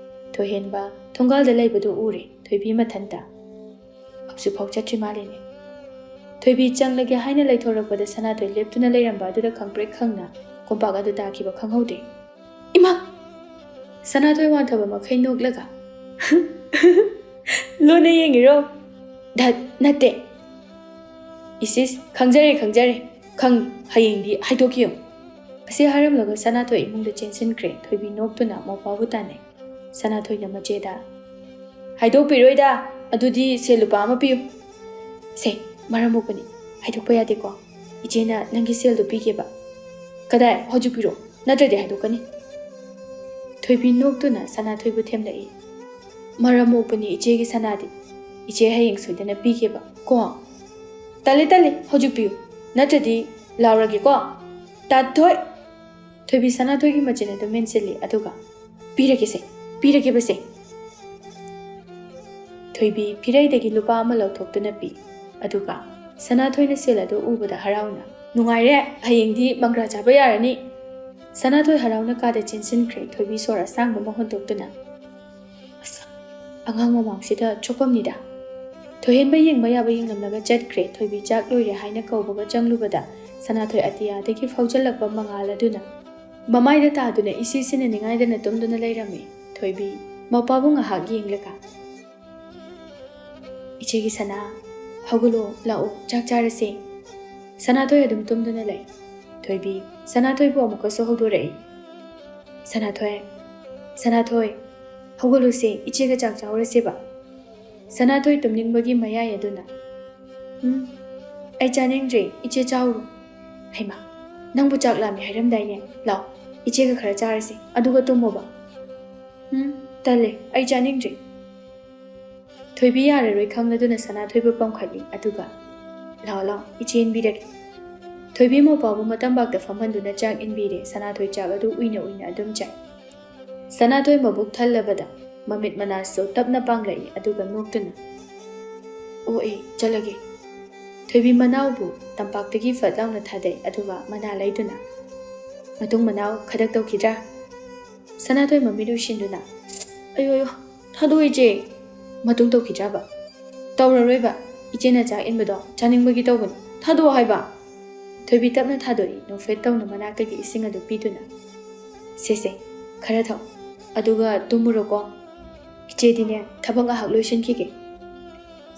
ꯊꯣꯏꯍꯦꯟꯕ ꯊꯣꯡꯒꯥꯜꯗ ꯂꯩꯕꯗꯨ ꯎꯔꯦ, ꯊꯣꯏꯕꯤ ꯃꯊꯟꯇ꯫ ꯍꯧꯖꯤꯛꯐꯥꯎ ꯆꯠꯇ꯭ꯔꯤ ꯃꯥꯜꯂꯦꯅꯦ꯫ ꯊꯣꯏꯕꯤ ꯆꯪꯂꯒꯦ ꯍꯥꯏꯅ ꯂꯩꯊꯣꯔꯛꯄꯗ ꯁꯅꯥꯊꯣꯏ ꯂꯦꯞꯇꯨꯅ ꯂꯩꯔꯝꯕ ꯑꯗꯨꯗ ꯈꯪꯄ꯭ꯔꯦꯛ ꯈꯪꯅ ꯀꯣꯝꯄꯥꯛ ꯑꯗꯨ ꯇꯥꯈꯤꯕ ꯈꯪꯍꯧꯗꯦ꯫ ꯏꯃꯥ! ꯁꯅꯥꯊꯣꯏ ꯋꯥꯟꯊꯕ ꯃꯈꯩ ꯅꯣꯛꯂꯒ, "ꯂꯣꯟꯅ ꯌꯦꯡꯉꯤꯔꯣ?" "ꯙꯠ, ꯅꯠꯇꯦ꯫ ꯏꯁ ꯏꯁ, ꯈꯪꯖꯔꯦ, ꯈꯪꯖꯔꯦ꯫ ꯈꯪꯉꯤ, ꯍꯌꯦꯡꯗꯤ ꯍꯥꯏꯗꯣꯛꯀꯦ ꯌꯦꯡꯉꯨ꯫" ꯑꯁꯤ ꯍꯥꯏꯔꯝꯂꯒ ꯁꯅꯥꯊꯣꯏ ꯏꯃꯨꯡꯗ ꯆꯦꯟꯁꯤꯟꯈ꯭ꯔꯦ꯫ ꯊꯣꯏꯕꯤ ꯅꯣꯛꯇꯨꯅ ꯃꯧꯄꯥꯕꯨ ꯇꯥꯟꯅꯩ꯫ ꯁꯅꯥꯊꯣꯏꯅ ꯃꯆꯦꯗ, "ꯍꯥꯏꯗꯣꯛꯄꯤꯔꯣꯏꯗ, ꯑꯗꯨꯗꯤ ꯁꯦꯜ ꯂꯨꯄꯥ ꯑꯃ ꯄꯤꯌꯨ꯫" "ꯁꯦ, ꯃꯔꯝ ꯃꯣꯛꯄꯅꯤ, ꯍꯥꯏꯗꯣꯛꯄ ꯌꯥꯗꯦꯀꯣ꯫ ꯏꯆꯦꯅ ꯅꯪꯒꯤ ꯁꯦꯜꯗꯣ ꯄꯤꯒꯦꯕ꯫" "ꯀꯗꯥꯏ? ꯍꯧꯖꯤꯛ ꯄꯤꯔꯣ, ꯅꯠꯇ꯭ꯔꯗꯤ ꯍꯥꯏꯗꯣꯛꯀꯅꯤ꯫" ꯊꯣꯏꯕꯤ ꯅꯣꯛꯇꯨꯅ ꯁꯅꯥꯊꯣꯏꯕꯨ ꯊꯦꯝꯂꯛꯏ꯫ "ꯃꯔꯝ ꯃꯣꯛꯄꯅꯤ ꯏꯆꯦꯒꯤ ꯁꯅꯥꯗꯤ꯫ ꯏꯆꯦ ꯍꯌꯦꯡ ꯁꯣꯏꯗꯅ ꯄꯤꯒꯦꯕ ꯀꯣ꯫" "ꯇꯜꯂꯦ, ꯇꯜꯂꯦ, ꯍꯧꯖꯤꯛ ꯄꯤꯌꯨ, ꯅꯠꯇ꯭ꯔꯗꯤ ꯂꯥꯎꯔꯒꯦꯀꯣ꯫" "ꯇꯥꯊꯣꯏ!" ꯊꯣꯏꯕꯤ ꯁꯅꯥꯊꯣꯏꯒꯤ ꯃꯆꯤꯟ ꯑꯗꯨ ꯃꯦꯟꯁꯤꯜꯂꯤ, ꯑꯗꯨꯒ, "ꯄꯤꯔꯒꯦꯁꯦ, ꯄꯤꯔꯒꯦꯕꯁꯦ꯫" ꯊꯣꯏꯕꯤ ꯐꯤꯔꯩꯗꯒꯤ ꯂꯨꯄꯥ ꯑꯃ ꯂꯧꯊꯣꯛꯇꯨꯅ ꯄꯤ, ꯑꯗꯨꯒ ꯁꯅꯥꯊꯣꯏꯅ ꯁꯦꯜ ꯑꯗꯨ ꯎꯕꯗ ꯍꯔꯥꯎꯅ, "ꯅꯨꯡꯉꯥꯏꯔꯦ, ꯍꯌꯦꯡꯗꯤ ꯃꯪꯒ꯭ꯔꯥ ꯆꯥꯕ ꯌꯥꯔꯅꯤ꯫" ꯁꯅꯥꯊꯣꯏ ꯍꯔꯥꯎꯅ ꯀꯥꯗ ꯆꯦꯟꯁꯤꯟꯈ꯭ꯔꯦ, ꯊꯣꯏꯕꯤ ꯁꯣꯔ ꯑꯁꯥꯡꯕ ꯑꯃ ꯍꯣꯟꯗꯣꯛꯇꯨꯅ꯫ "ꯑꯁ, ꯑꯉꯥꯡ ꯃꯃꯥꯡꯁꯤꯗ ꯆꯣꯞꯄꯝꯅꯤꯗ꯫" ꯊꯣꯏꯍꯦꯟꯕ ꯌꯦꯡꯕ ꯌꯥꯕ ꯌꯦꯡꯂꯝꯂꯒ ꯆꯠꯈ꯭ꯔꯦ꯫ ꯊꯣꯏꯕꯤ ꯆꯥꯛ ꯂꯣꯏꯔꯦ ꯍꯥꯏꯅ ꯀꯧꯕꯒ ꯆꯪꯂꯨꯕꯗ ꯁꯅꯥꯊꯣꯏ ꯑꯇꯤꯌꯥꯗꯒꯤ ꯐꯥꯎꯖꯜꯂꯛꯄ ꯃꯉꯥꯜ ꯑꯗꯨꯅ ꯃꯃꯥꯏꯗ ꯇꯥꯗꯨꯅ ꯏꯁꯤ ꯁꯤꯅ ꯅꯤꯡꯉꯥꯏꯗꯅ ꯇꯨꯝꯗꯨꯅ ꯂꯩꯔꯝꯃꯤ꯫ ꯊꯣꯏꯕꯤ ꯃꯧꯄꯥꯕꯨ ꯉꯥꯏꯍꯥꯛ ꯌꯦꯡꯂꯒ, "ꯏꯆꯦꯒꯤ ꯁꯅꯥ, ꯍꯧꯒꯠꯂꯣ, ꯂꯥꯛꯑꯣ, ꯆꯥꯛ ꯆꯥꯔꯁꯦ꯫" ꯁꯅꯥꯊꯣꯏ ꯑꯗꯨꯝ ꯇꯨꯝꯗꯨꯅ ꯂꯩ꯫ ꯊꯣꯏꯕꯤ ꯁꯅꯥꯊꯣꯏꯕꯨ ꯑꯃꯨꯛꯀꯁꯨ ꯍꯧꯗꯣꯔꯛꯏ꯫ "ꯁꯅꯥꯊꯣꯏ, ꯁꯅꯥꯊꯣꯏ, ꯍꯧꯒꯠꯂꯨꯁꯦ, ꯏꯆꯦꯒ ꯆꯥꯛ ꯆꯥꯎꯔꯁꯦꯕ꯫" ꯁꯅꯥꯊꯣꯏ ꯇꯨꯝꯅꯤꯡꯕꯒꯤ ꯃꯌꯥꯏ ꯑꯗꯨꯅ, "ꯎꯝ, ꯑꯩ ꯆꯥꯅꯤꯡꯗ꯭ꯔꯦ, ꯏꯆꯦ ꯆꯥꯎꯔꯣ꯫" "ꯍꯩꯃꯥ, ꯅꯪꯕꯨ ꯆꯥꯛ ꯂꯥꯝꯃꯦ ꯍꯥꯏꯔꯝꯗꯥꯏꯅꯦ? ꯂꯥꯎ, ꯏꯆꯦꯒ ꯈꯔ ꯆꯥꯔꯁꯤ, ꯑꯗꯨꯒ ꯇꯨꯝꯃꯣꯕ꯫" "ꯎꯝ, ꯇꯜꯂꯦ, ꯑꯩ ꯆꯥꯅꯤꯡꯗ꯭ꯔꯦ꯫" ꯊꯣꯏꯕꯤ ꯌꯥꯔꯔꯣꯏ ꯈꯪꯂꯗꯨꯅ ꯁꯅꯥꯊꯣꯏꯕꯨ ꯄꯝꯈꯠꯂꯤ, ꯑꯗꯨꯒ, "ꯂꯥꯎ, ꯂꯥꯎ, ꯏꯆꯦ ꯏꯟꯕꯤꯔꯒꯦ꯫" ꯊꯣꯏꯕꯤ ꯃꯧꯄꯥꯕꯨ ꯃꯇꯝꯕꯥꯛꯇ ꯐꯝꯍꯟꯗꯨꯅ ꯆꯥꯛ ꯏꯟꯕꯤꯔꯦ꯫ ꯁꯅꯥꯊꯣꯏ ꯆꯥꯛ ꯑꯗꯨ ꯎꯏꯅ ꯎꯏꯅ ꯑꯗꯨꯝ ꯆꯥꯏ꯫ ꯁꯅꯥꯊꯣꯏ ꯃꯕꯨꯛ ꯊꯜꯂꯕꯗ ꯃꯃꯤꯠ ꯃꯅꯥꯁꯨ ꯇꯞꯅ ꯄꯥꯡꯂꯛꯏ, ꯑꯗꯨꯒ ꯅꯣꯛꯇꯨꯅ, "ꯑꯣ ꯑꯦ, ꯆꯠꯂꯒꯦ꯫" ꯊꯣꯏꯕꯤ ꯃꯅꯥꯎꯕꯨ ꯇꯝꯄꯥꯛꯇꯒꯤ ꯐꯠ ꯂꯥꯎꯅ ꯊꯥꯗꯩ, ꯑꯗꯨꯒ ꯃꯅꯥ ꯂꯩꯗꯨꯅ, "ꯃꯇꯨꯡ ꯃꯅꯥꯎ ꯈꯗꯛ ꯇꯧꯈꯤꯗ꯭ꯔꯥ?" ꯁꯅꯥꯊꯣꯏ ꯃꯃꯤꯠ ꯎꯏꯁꯤꯟꯗꯨꯅ, "ꯑꯌꯣ ꯑꯌꯣ, ꯊꯥꯗꯣꯛꯑꯣ ꯏꯆꯦ꯫" "ꯃꯇꯨꯡ ꯇꯧꯈꯤꯗ꯭ꯔꯕ?" "ꯇꯧꯔꯔꯣꯏꯕ꯫ ꯏꯆꯦꯅ ꯆꯥꯛ ꯏꯟꯕꯗꯣ ꯆꯥꯅꯤꯡꯕꯒꯤ ꯇꯧꯕꯅꯤ꯫ ꯊꯥꯗꯣꯛꯑꯣ ꯍꯥꯏꯕ꯫" ꯊꯣꯏꯕꯤ ꯇꯞꯅ ꯊꯥꯗꯣꯛꯏ, ꯅꯣꯛꯐꯦꯠ ꯇꯧꯅ ꯃꯅꯥꯛꯇꯒꯤ ꯏꯁꯤꯡ ꯑꯗꯨ ꯄꯤꯗꯨꯅ꯫ "ꯁꯦ ꯁꯦ, ꯈꯔ ꯊꯛꯑꯣ꯫ ꯑꯗꯨꯒ ꯇꯨꯝꯃꯨꯔꯣꯀꯣ꯫ ꯏꯆꯦꯗꯤꯅꯦ, ꯊꯕꯛ ꯉꯥꯏꯍꯥꯛ ꯂꯣꯏꯁꯤꯟꯈꯤꯒꯦ꯫"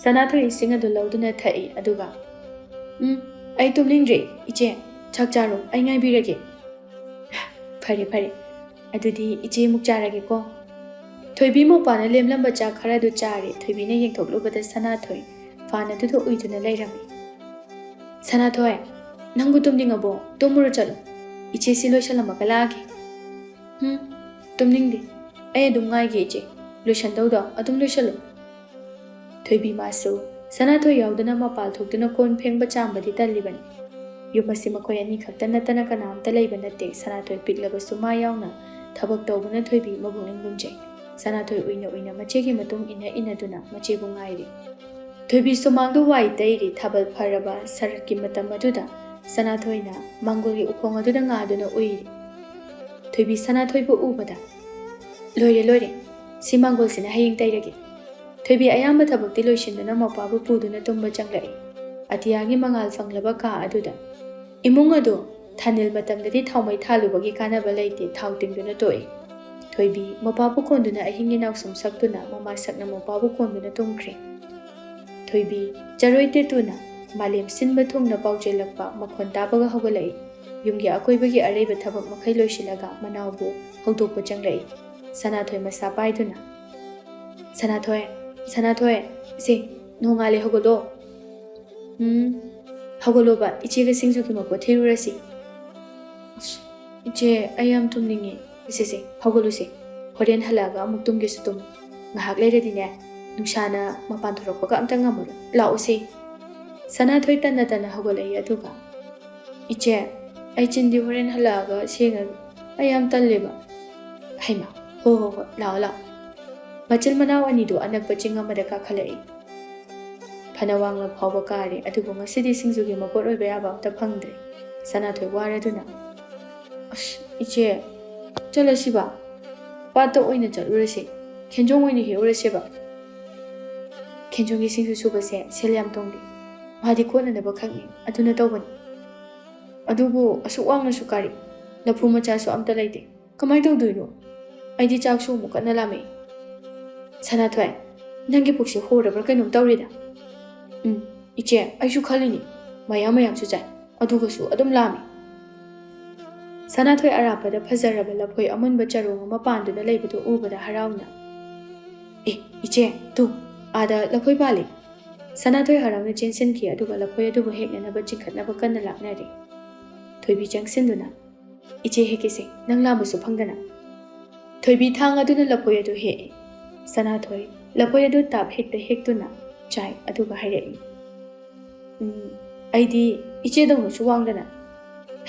ꯁꯅꯥꯊꯣꯏ ꯏꯁꯤꯡ ꯑꯗꯨ ꯂꯧꯗꯨꯅ ꯊꯛꯏ, ꯑꯗꯨꯒ, "ꯎꯝ, ꯑꯩ ꯇꯨꯝꯅꯤꯡꯗ꯭ꯔꯦ꯫ ꯏꯆꯦ, ꯆꯥꯛ ꯆꯥꯔꯣ, ꯑꯩ ꯉꯥꯏꯕꯤꯔꯒꯦ꯫" "ꯐꯔꯦ, ꯐꯔꯦ꯫ ꯑꯗꯨꯗꯤ ꯏꯆꯦ ꯑꯃꯨꯛ ꯆꯥꯔꯒꯦꯀꯣ꯫" ꯊꯣꯏꯕꯤ ꯃꯧꯄꯥꯅ ꯂꯦꯝꯂꯝꯕ ꯆꯥꯛ ꯈꯔꯗꯨ ꯆꯥꯔꯦ꯫ ꯊꯣꯏꯕꯤꯅ ꯌꯦꯡꯊꯣꯛꯂꯨꯕꯗ ꯁꯅꯥꯊꯣꯏ ꯐꯥꯟ ꯑꯗꯨꯗ ꯎꯏꯗꯨꯅ ꯂꯩꯔꯝꯃꯤ꯫ "ꯁꯅꯥꯊꯣꯏ, ꯅꯪꯕꯨ ꯇꯨꯝꯅꯤꯡꯉꯕꯣ? ꯇꯨꯝꯃꯨꯔꯣ ꯆꯠꯂꯣ꯫ ꯏꯆꯦ ꯁꯤ ꯂꯣꯏꯁꯜꯂꯝꯃꯒ ꯂꯥꯛꯑꯒꯦ꯫" "ꯎꯝ, ꯇꯨꯝꯅꯤꯡꯗꯦ꯫ ꯑꯩ ꯑꯗꯨꯝ ꯉꯥꯏꯒꯦ ꯏꯆꯦ꯫ ꯂꯣꯏꯁꯟꯗꯧꯗꯣ ꯑꯗꯨꯝ ꯂꯣꯏꯁꯜꯂꯨ꯫" ꯊꯣꯏꯕꯤ ꯃꯥꯁꯨ ꯁꯅꯥꯊꯣꯏ ꯌꯥꯎꯗꯅ ꯃꯄꯥꯜ ꯊꯣꯛꯇꯨꯅ ꯀꯣꯟ ꯐꯦꯡꯕ ꯆꯥꯝꯕꯗꯤ ꯇꯜꯂꯤꯕꯅꯤ꯫ ꯌꯨꯝ ꯑꯁꯤ ꯃꯈꯣꯏ ꯑꯅꯤ ꯈꯛꯇ ꯅꯠꯇꯅ ꯀꯅꯥꯝꯇ ꯂꯩꯕ ꯅꯠꯇꯦ꯫ ꯁꯅꯥꯊꯣꯏ ꯄꯤꯛꯂꯕꯁꯨ ꯃꯥ ꯌꯥꯎꯅ ꯊꯕꯛ ꯇꯧꯕꯅ ꯊꯣꯏꯕꯤ ꯃꯕꯨꯛꯅꯤꯡ ꯂꯨꯝꯖꯩ꯫ ꯁꯅꯥꯊꯣꯏ ꯎꯏꯅ ꯎꯏꯅ ꯃꯆꯦꯒꯤ ꯃꯇꯨꯡ ꯏꯟꯅ ꯏꯟꯅꯗꯨꯅ ꯃꯆꯦꯕꯨ ꯉꯥꯏꯔꯤ꯫ ꯊꯣꯏꯕꯤ ꯁꯨꯃꯥꯡꯗ ꯋꯥꯏ ꯇꯩꯔꯤ꯫ ꯊꯥꯕꯜ ꯐꯔꯕ ꯁꯔꯠꯀꯤ ꯃꯇꯝ ꯑꯗꯨꯗ ꯁꯅꯥꯊꯣꯏꯅ ꯃꯥꯡꯒꯣꯜꯒꯤ ꯎꯈꯣꯡ ꯑꯗꯨꯗ ꯉꯥꯗꯨꯅ ꯎꯏꯔꯤ꯫ ꯊꯣꯏꯕꯤ ꯁꯅꯥꯊꯣꯏꯕꯨ ꯎꯕꯗ, "ꯂꯣꯏꯔꯦ, ꯂꯣꯏꯔꯦ꯫ ꯁꯤ ꯃꯥꯡꯒꯣꯜꯁꯤꯅ ꯍꯌꯦꯡ ꯇꯩꯔꯒꯦ꯫" ꯊꯣꯏꯕꯤ ꯑꯌꯥꯝꯕ ꯊꯕꯛꯇꯤ ꯂꯣꯏꯁꯤꯟꯗꯨꯅ ꯃꯧꯄꯥꯕꯨ ꯄꯨꯗꯨꯅ ꯇꯨꯝꯕ ꯆꯪꯂꯛꯏ꯫ ꯑꯇꯤꯌꯥꯒꯤ ꯃꯉꯥꯜ ꯐꯪꯂꯕ ꯀꯥ ꯑꯗꯨꯗ꯫ ꯏꯃꯨꯡ ꯑꯗꯨ ꯊꯥꯅꯤꯜ ꯃꯇꯝꯗꯗꯤ ꯊꯥꯎꯃꯩ ꯊꯥꯜꯂꯨꯕꯒꯤ ꯀꯥꯟꯅꯕ ꯂꯩꯇꯦ, ꯊꯥꯎ ꯇꯤꯡꯗꯨꯅ ꯇꯣꯛꯏ꯫ ꯊꯣꯏꯕꯤ ꯃꯧꯄꯥꯕꯨ ꯀꯣꯟꯗꯨꯅ ꯑꯍꯤꯡꯒꯤ ꯅꯥꯎꯁꯨꯝ ꯁꯛꯇꯨꯅ ꯃꯃꯥ ꯁꯛꯅ ꯃꯧꯄꯥꯕꯨ ꯀꯣꯟꯗꯨꯅ ꯇꯨꯝꯈ꯭ꯔꯦ꯫ ꯊꯣꯏꯕꯤ ꯆꯔꯣꯏ ꯇꯦꯇꯨꯅ ꯃꯥꯂꯦꯝ ꯁꯤꯟꯕ ꯊꯨꯡꯅ ꯄꯥꯎꯖꯦꯜꯂꯛꯄ ꯃꯈꯣꯟ ꯇꯥꯕꯒ ꯍꯧꯒꯠꯂꯛꯏ꯫ ꯌꯨꯝꯒꯤ ꯑꯀꯣꯏꯕꯒꯤ ꯑꯔꯩꯕ ꯊꯕꯛ ꯃꯈꯩ ꯂꯣꯏꯁꯤꯜꯂꯒ ꯃꯅꯥꯎꯕꯨ ꯍꯧꯗꯣꯛꯄ ꯆꯪꯂꯛꯏ꯫ ꯁꯅꯥꯊꯣꯏ ꯃꯁꯥ ꯄꯥꯏꯗꯨꯅ, "ꯁꯅꯥꯊꯣꯏ, ꯁꯅꯥꯊꯣꯏ, ꯏꯆꯦ, ꯅꯣꯡꯉꯥꯜꯂꯦ, ꯍꯧꯒꯠꯂꯣ꯫" "ꯎꯝ, ꯍꯧꯒꯠꯂꯣꯕ, ꯏꯆꯦꯒ ꯁꯤꯡꯖꯨꯒꯤ ꯃꯄꯣꯠ ꯊꯤꯔꯨꯔꯁꯤ꯫" "ꯑꯁ, ꯏꯆꯦ, ꯑꯩ ꯌꯥꯝ ꯇꯨꯝꯅꯤꯡꯉꯦ꯫" "ꯏꯆꯦꯁꯦ, ꯍꯧꯒꯠꯂꯨꯁꯦ꯫ ꯍꯣꯔꯦꯟ ꯍꯜꯂꯛꯑꯒ ꯑꯃꯨꯛ ꯇꯨꯝꯒꯦꯁꯨ ꯇꯨꯝꯃꯨ꯫ ꯉꯥꯏꯍꯥꯛ ꯂꯩꯔꯗꯤꯅꯦ, ꯅꯨꯡꯁꯥꯅ ꯃꯄꯥꯟ ꯊꯣꯔꯛꯄꯒ ꯑꯝꯇ ꯉꯝꯃꯔꯣꯏ꯫ ꯂꯥꯛꯑꯣꯁꯦ꯫" ꯁꯅꯥꯊꯣꯏ ꯇꯟꯅ ꯇꯟꯅ ꯍꯧꯒꯠꯂꯛꯏ, ꯑꯗꯨꯒ, "ꯏꯆꯦ, ꯑꯩ ꯆꯤꯟꯗꯤ ꯍꯣꯔꯦꯟ ꯍꯜꯂꯛꯑꯒ ꯁꯦꯡꯉꯒꯦ꯫ ꯑꯩ ꯌꯥꯝ ꯇꯜꯂꯦꯕ꯫" "ꯍꯩꯃꯥ, ꯍꯣ ꯍꯣ ꯍꯣꯏ, ꯂꯥꯛꯑꯣ ꯂꯥꯛꯑꯣ꯫" ꯃꯆꯤꯟ ꯃꯅꯥꯎ ꯑꯅꯤꯗꯨ ꯑꯅꯛꯄ ꯆꯤꯡ ꯑꯃꯗ ꯀꯥꯈꯠꯂꯛꯏ꯫ ꯐꯅ ꯋꯥꯡꯂ ꯐꯥꯎꯕ ꯀꯥꯔꯦ, ꯑꯗꯨꯕꯨ ꯉꯁꯤꯗꯤ ꯁꯤꯡꯖꯨꯒꯤ ꯃꯄꯣꯠ ꯑꯣꯏꯕ ꯌꯥꯕ ꯑꯝꯇ ꯐꯪꯗ꯭ꯔꯦ꯫ ꯁꯅꯥꯊꯣꯏ ꯋꯥꯔꯗꯨꯅ, "ꯑꯁ, ꯏꯆꯦ, ꯆꯠꯂꯁꯤꯕ? ꯄꯥꯠꯇ ꯑꯣꯏꯅ ꯆꯠꯂꯨꯔꯁꯦ꯫ ꯈꯦꯟꯖꯣꯡ ꯑꯣꯏꯅ ꯍꯦꯛꯎꯔꯁꯦꯕ꯫" "ꯈꯦꯟꯖꯣꯡꯒꯤ ꯁꯤꯡꯖꯨ ꯁꯨꯕꯁꯦ ꯁꯦꯜ ꯌꯥꯝ ꯇꯣꯡꯗꯦ꯫ ꯃꯥꯗꯤ ꯀꯣꯠꯅꯅꯕ ꯈꯛꯅꯤ, ꯑꯗꯨꯅ ꯇꯧꯕꯅꯤ꯫ ꯑꯗꯨꯕꯨ ꯑꯁꯨꯛ ꯋꯥꯡꯅꯁꯨ ꯀꯥꯔꯤ, ꯂꯐꯨ ꯃꯆꯥꯁꯨ ꯑꯝꯇ ꯂꯩꯇꯦ꯫ ꯀꯃꯥꯏ ꯇꯧꯗꯣꯏꯅꯣ? ꯑꯩꯗꯤ ꯆꯥꯛꯁꯨ ꯑꯃꯨꯛ ꯀꯟꯅ ꯂꯥꯝꯃꯛꯏ꯫ ꯁꯅꯥꯊꯣꯏ, ꯅꯪꯒꯤ ꯄꯨꯛꯁꯦ ꯍꯣꯔꯕ꯭ꯔꯥ ꯀꯩꯅꯣꯝ ꯇꯧꯔꯦꯗ꯫" "ꯎꯝ, ꯏꯆꯦ, ꯑꯩꯁꯨ ꯈꯜꯂꯤꯅꯤ꯫ ꯃꯌꯥꯝ ꯃꯌꯥꯝꯁꯨ ꯆꯥꯏ, ꯑꯗꯨꯒꯁꯨ ꯑꯗꯨꯝ ꯂꯥꯝꯃꯤ꯫" ꯁꯅꯥꯊꯣꯏ ꯑꯔꯥꯞꯄꯗ ꯐꯖꯔꯕ ꯂꯐꯣꯏ ꯑꯃꯨꯟꯕ ꯆꯔꯣꯡ ꯑꯃ ꯄꯥꯟꯗꯨꯅ ꯂꯩꯕꯗꯨ ꯎꯕꯗ ꯍꯔꯥꯎꯅ, "ꯑꯦ, ꯏꯆꯦ, ꯇꯨ, ꯑꯥꯗ ꯂꯐꯣꯏ ꯄꯥꯜꯂꯤ!" ꯁꯅꯥꯊꯣꯏ ꯍꯔꯥꯎꯅ ꯆꯦꯟꯁꯤꯟꯈꯤ, ꯑꯗꯨꯒ ꯂꯐꯣꯏ ꯑꯗꯨꯕꯨ ꯍꯦꯛꯅꯅꯕ ꯆꯤꯡꯈꯠꯅꯕ ꯀꯟꯅ ꯂꯥꯛꯅꯔꯤ꯫ ꯊꯣꯏꯕꯤ ꯆꯪꯁꯤꯟꯗꯨꯅ, "ꯏꯆꯦ ꯍꯦꯛꯀꯦꯁꯦ, ꯅꯪ ꯂꯥꯝꯕꯁꯨ ꯐꯪꯗꯅ꯫" ꯊꯣꯏꯕꯤ ꯊꯥꯡ ꯑꯗꯨꯅ ꯂꯐꯣꯏ ꯑꯗꯨ ꯍꯦꯛꯏ꯫ ꯁꯅꯥꯊꯣꯏ ꯂꯐꯣꯏ ꯑꯗꯨ ꯇꯥꯞ ꯍꯦꯛꯇ ꯍꯦꯛꯇꯨꯅ ꯆꯥꯏ, ꯑꯗꯨꯒ ꯍꯥꯏꯔꯛꯏ, "ꯎꯝ, ꯑꯩꯗꯤ ꯏꯆꯦꯗꯧꯅꯁꯨ ꯋꯥꯡꯗꯅ꯫"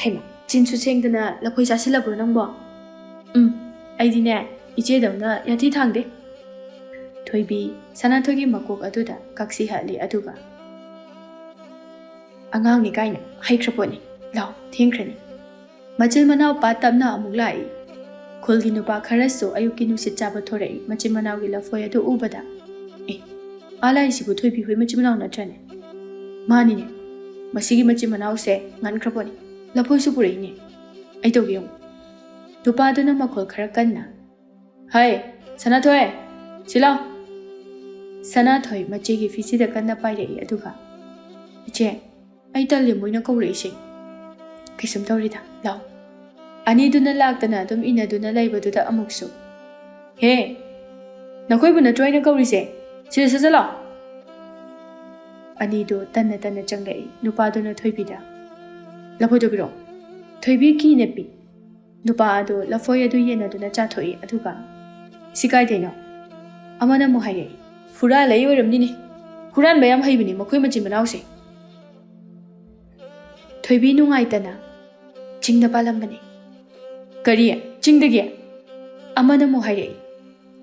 "ꯍꯩꯃꯥ, ꯆꯤꯟꯁꯨ ꯁꯦꯡꯗꯅ ꯂꯐꯣꯏ ꯆꯥꯁꯤꯜꯂꯕ꯭ꯔꯣ ꯅꯪꯕꯣ?" "ꯎꯝ, ꯑꯩꯗꯤꯅꯦ, ꯏꯆꯦꯗꯧꯅ ꯌꯥꯊꯤ ꯊꯥꯡꯗꯦ꯫" ꯊꯣꯏꯕꯤ ꯁꯅꯥꯊꯣꯏꯒꯤ ꯃꯀꯣꯛ ꯑꯗꯨꯗ ꯀꯛꯁꯤ ꯍꯠꯂꯤ, ꯑꯗꯨꯒ, "ꯑꯉꯥꯡꯅꯤ ꯀꯥꯏꯅ ꯍꯩꯈ꯭ꯔ ꯄꯣꯠꯅꯤ꯫ ꯂꯥꯎ, ꯊꯦꯡꯈ꯭ꯔꯅꯤ꯫" ꯃꯆꯤꯟ ꯃꯅꯥꯎ ꯄꯥꯠ ꯇꯞꯅ ꯑꯃꯨꯛ ꯂꯥꯛꯏ꯫ ꯈꯨꯜꯒꯤ ꯅꯨꯄꯥ ꯈꯔꯁꯨ ꯑꯌꯨꯛꯀꯤ ꯅꯨꯡꯁꯤꯠ ꯆꯥꯕ ꯊꯣꯔꯛꯏ꯫ ꯃꯆꯤꯟ ꯃꯅꯥꯎꯒꯤ ꯂꯐꯣꯏ ꯑꯗꯨ ꯎꯕꯗ, "ꯑꯦ, ꯑꯥ ꯂꯥꯛꯏꯁꯤꯕꯨ ꯊꯣꯏꯕꯤ ꯍꯣꯏ ꯃꯆꯤꯟ ꯃꯅꯥꯎ ꯅꯠꯇ꯭ꯔꯅꯦ? ꯃꯥꯅꯤꯅꯦ, ꯃꯁꯤꯒꯤ ꯃꯆꯤꯟ ꯃꯅꯥꯎꯁꯦ ꯉꯟꯈ꯭ꯔ ꯄꯣꯠꯅꯤ꯫ ꯂꯐꯣꯏꯁꯨ ꯄꯨꯔꯛꯏꯅꯦ꯫ ꯑꯩ ꯇꯧꯒꯦ ꯌꯦꯡꯉꯨ꯫" ꯅꯨꯄꯥꯗꯨꯅ ꯃꯈꯣꯜ ꯈꯔ ꯀꯟꯅ, "ꯍꯩ, ꯁꯅꯥꯊꯣꯏ, ꯁꯤ ꯂꯥꯎ꯫" ꯁꯅꯥꯊꯣꯏ ꯃꯆꯦꯒꯤ ꯐꯤꯁꯤꯗ ꯀꯟꯅ ꯄꯥꯏꯔꯛꯏ, ꯑꯗꯨꯒ, "ꯏꯆꯦ, ꯑꯩ ꯇꯜꯂꯦ ꯃꯣꯏꯅ ꯀꯧꯔꯛꯏꯁꯦ꯫ ꯀꯩꯁꯨꯝ ꯇꯧꯔꯤꯗ, ꯂꯥꯎ꯫" ꯑꯅꯤꯗꯨꯅ ꯂꯥꯛꯇꯅ ꯑꯗꯨꯝ ꯏꯟꯅꯗꯨꯅ ꯂꯩꯕꯗꯨꯗ ꯑꯃꯨꯛꯁꯨ, "ꯍꯦ, ꯅꯈꯣꯏꯕꯨ ꯅꯠꯇ꯭ꯔꯣ ꯑꯩꯅ ꯀꯧꯔꯤꯁꯦ? ꯁꯤꯗ ꯁꯠ ꯁꯠ ꯂꯥꯎ꯫" ꯑꯅꯤꯗꯨ ꯇꯟꯅ ꯇꯟꯅ ꯆꯪꯂꯛꯏ꯫ ꯅꯨꯄꯥꯗꯨꯅ ꯊꯣꯏꯕꯤꯗ, "ꯂꯐꯣꯏꯗꯨ ꯄꯤꯔꯛꯑꯣ꯫" ꯊꯣꯏꯕꯤ ꯀꯤꯅ ꯄꯤ꯫ ꯅꯨꯄꯥ ꯑꯗꯨ ꯂꯐꯣꯏ ꯑꯗꯨ ꯌꯦꯟꯅꯗꯨꯅ ꯆꯥꯊꯣꯛꯏ, ꯑꯗꯨꯒ, "ꯁꯤ ꯀꯥꯏꯗꯩꯅꯣ?" ꯑꯃꯅ ꯑꯃꯨꯛ ꯍꯥꯏꯔꯛꯏ, "ꯍꯨꯔꯥꯜꯂꯛꯏ ꯑꯣꯏꯔꯝꯅꯤꯅꯦ꯫ ꯍꯨꯔꯥꯟꯕ ꯌꯥꯝ ꯍꯩꯕꯅꯤ ꯃꯈꯣꯏ ꯃꯆꯤꯟ ꯃꯅꯥꯎꯁꯦ꯫" ꯊꯣꯏꯕꯤ ꯅꯨꯡꯉꯥꯏꯇꯅ ꯆꯤꯡꯗ ꯄꯥꯜꯂꯝꯕꯅꯤ꯫ "ꯀꯔꯤ? ꯆꯤꯡꯗꯒꯤ?" ꯑꯃꯅ ꯑꯃꯨꯛ ꯍꯥꯏꯔꯛꯏ꯫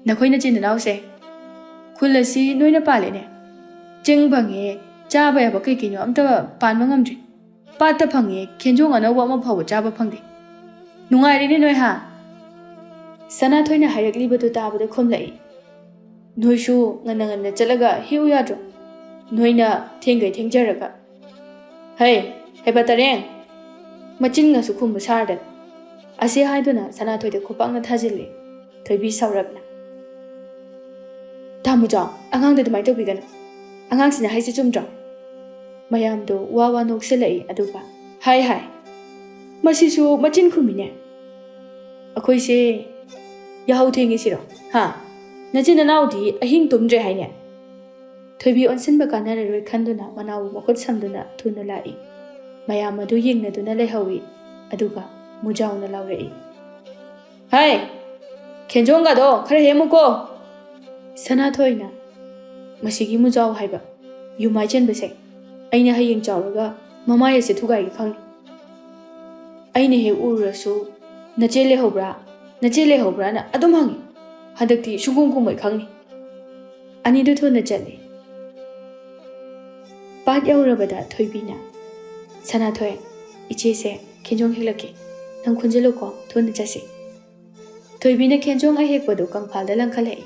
"ꯅꯈꯣꯏ ꯅꯆꯤꯟ ꯅꯅꯥꯎꯁꯦ ꯈꯨꯜ ꯑꯁꯤ ꯅꯣꯏꯅ ꯄꯥꯜꯂꯦꯅꯦ꯫ ꯆꯦꯡ ꯐꯪꯉꯦ, ꯆꯥꯕ ꯌꯥꯕ ꯀꯩ ꯀꯩꯅꯣ ꯑꯝꯇ ꯄꯥꯟꯕ ꯉꯝꯗ꯭ꯔꯤ꯫ ꯄꯥꯠꯇ ꯐꯪꯉꯦ, ꯈꯦꯟꯖꯣꯡ ꯑꯅꯧꯕ ꯑꯃ ꯐꯥꯎꯕ ꯆꯥꯕ ꯐꯪꯗꯦ꯫ ꯅꯨꯡꯉꯥꯏꯔꯦꯅꯦ ꯅꯣꯏ, ꯍꯥ?" ꯁꯅꯥꯊꯣꯏꯅ ꯍꯥꯏꯔꯛꯂꯤꯕꯗꯨ ꯇꯥꯕꯗ ꯈꯨꯝꯂꯛꯏ꯫ "ꯅꯣꯏꯁꯨ ꯉꯟꯅ ꯉꯟꯅ ꯆꯠꯂꯒ ꯍꯦꯛꯎ ꯌꯥꯗ꯭ꯔꯣ? ꯅꯣꯏꯅ ꯊꯦꯡꯈꯩ ꯊꯦꯡꯖꯔꯒ꯫ ꯍꯩ, ꯍꯩꯕ ꯇꯔꯦꯡ! ꯃꯆꯤꯟꯒꯁꯨ ꯈꯨꯝꯕ ꯁꯥꯔꯗꯅ!" ꯑꯁꯤ ꯍꯥꯏꯗꯨꯅ ꯁꯅꯥꯊꯣꯏꯗ ꯈꯨꯄꯥꯛꯅ ꯊꯥꯖꯤꯜꯂꯤ꯫ ꯊꯣꯏꯕꯤ ꯁꯥꯎꯔꯞꯅ, "ꯇꯥꯃꯨꯖꯥꯎ, ꯑꯉꯥꯡꯗ ꯑꯗꯨꯃꯥꯏꯅ ꯇꯧꯕꯤꯒꯅꯨ꯫ ꯑꯉꯥꯡꯁꯤꯅ ꯍꯥꯏꯁꯤ ꯆꯨꯝꯗ꯭ꯔꯣ?" ꯃꯌꯥꯝꯗꯣ ꯋꯥ ꯋꯥ ꯅꯣꯛꯁꯤꯜꯂꯛꯏ꯫ ꯑꯗꯨꯒ, "ꯍꯥꯏ, ꯍꯥꯏ, ꯃꯁꯤꯁꯨ ꯃꯆꯤꯟ ꯈꯨꯝꯃꯤꯅꯦ꯫ ꯑꯩꯈꯣꯏꯁꯦ ꯌꯥꯍꯧ ꯊꯦꯡꯉꯤꯁꯤꯔꯣ? ꯍꯥ? ꯅꯆꯤꯟ ꯅꯅꯥꯎꯗꯤ ꯑꯍꯤꯡ ꯇꯨꯝꯗ꯭ꯔꯦ ꯍꯥꯏꯅꯦ?" ꯊꯣꯏꯕꯤ ꯑꯣꯟꯁꯤꯟꯕ ꯀꯥꯟꯅꯔꯔꯣꯏ ꯈꯟꯗꯨꯅ ꯃꯅꯥꯎꯕꯨ ꯃꯈꯨꯠ ꯁꯝꯗꯨꯅ ꯊꯨꯅ ꯂꯥꯛꯏ꯫ ꯃꯌꯥꯝ ꯑꯗꯨ ꯌꯦꯡꯅꯗꯨꯅ ꯂꯩꯍꯧꯏ꯫ ꯑꯗꯨꯒ ꯃꯨꯖꯥꯎꯅ ꯂꯥꯎꯔꯛꯏ, "ꯍꯥꯏ! ꯈꯦꯟꯖꯣꯡꯒꯗꯣ ꯈꯔ ꯍꯦꯝꯃꯨꯀꯣ!" ꯁꯅꯥꯊꯣꯏꯅ, "ꯃꯁꯤꯒꯤ ꯃꯨꯖꯥꯎ ꯍꯥꯏꯕ ꯌꯨꯝ ꯃꯥꯏ ꯆꯦꯟꯕꯁꯦ, ꯑꯩꯅ ꯍꯌꯦꯡ ꯆꯥꯎꯔꯒ ꯃꯃꯥꯏ ꯑꯁꯦ ꯊꯨꯒꯥꯏꯒꯦ ꯈꯪꯉꯤ꯫ ꯑꯩꯅ ꯍꯦꯛ ꯎꯔꯨꯔꯁꯨ, 'ꯅꯆꯦ ꯂꯩꯍꯧꯕ꯭ꯔꯥ? ꯅꯆꯦ ꯂꯩꯍꯧꯕ꯭ꯔꯥꯅ?' ꯑꯗꯨꯝ ꯍꯪꯉꯤ꯫ ꯍꯟꯗꯛꯇꯤ ꯁꯨꯡꯈꯨꯝ ꯈꯨꯝꯃꯣꯏ ꯈꯪꯅꯤ꯫" ꯑꯅꯤꯗꯨ ꯊꯨꯅ ꯆꯠꯂꯤ꯫ ꯄꯥꯠ ꯌꯧꯔꯕꯗ ꯊꯣꯏꯕꯤꯅ, "ꯁꯅꯥꯊꯣꯏ, ꯏꯆꯦꯁꯦ ꯈꯦꯟꯖꯣꯡ ꯍꯦꯛꯂꯛꯀꯦ꯫ ꯅꯪ ꯈꯨꯟꯖꯤꯜꯂꯨꯀꯣ, ꯊꯨꯅ ꯆꯠꯁꯤ꯫" ꯊꯣꯏꯕꯤꯅ ꯈꯦꯟꯖꯣꯡ ꯑꯍꯦꯛꯄꯗꯨ ꯀꯪꯐꯥꯜꯗ ꯂꯪꯈꯠꯂꯛꯏ꯫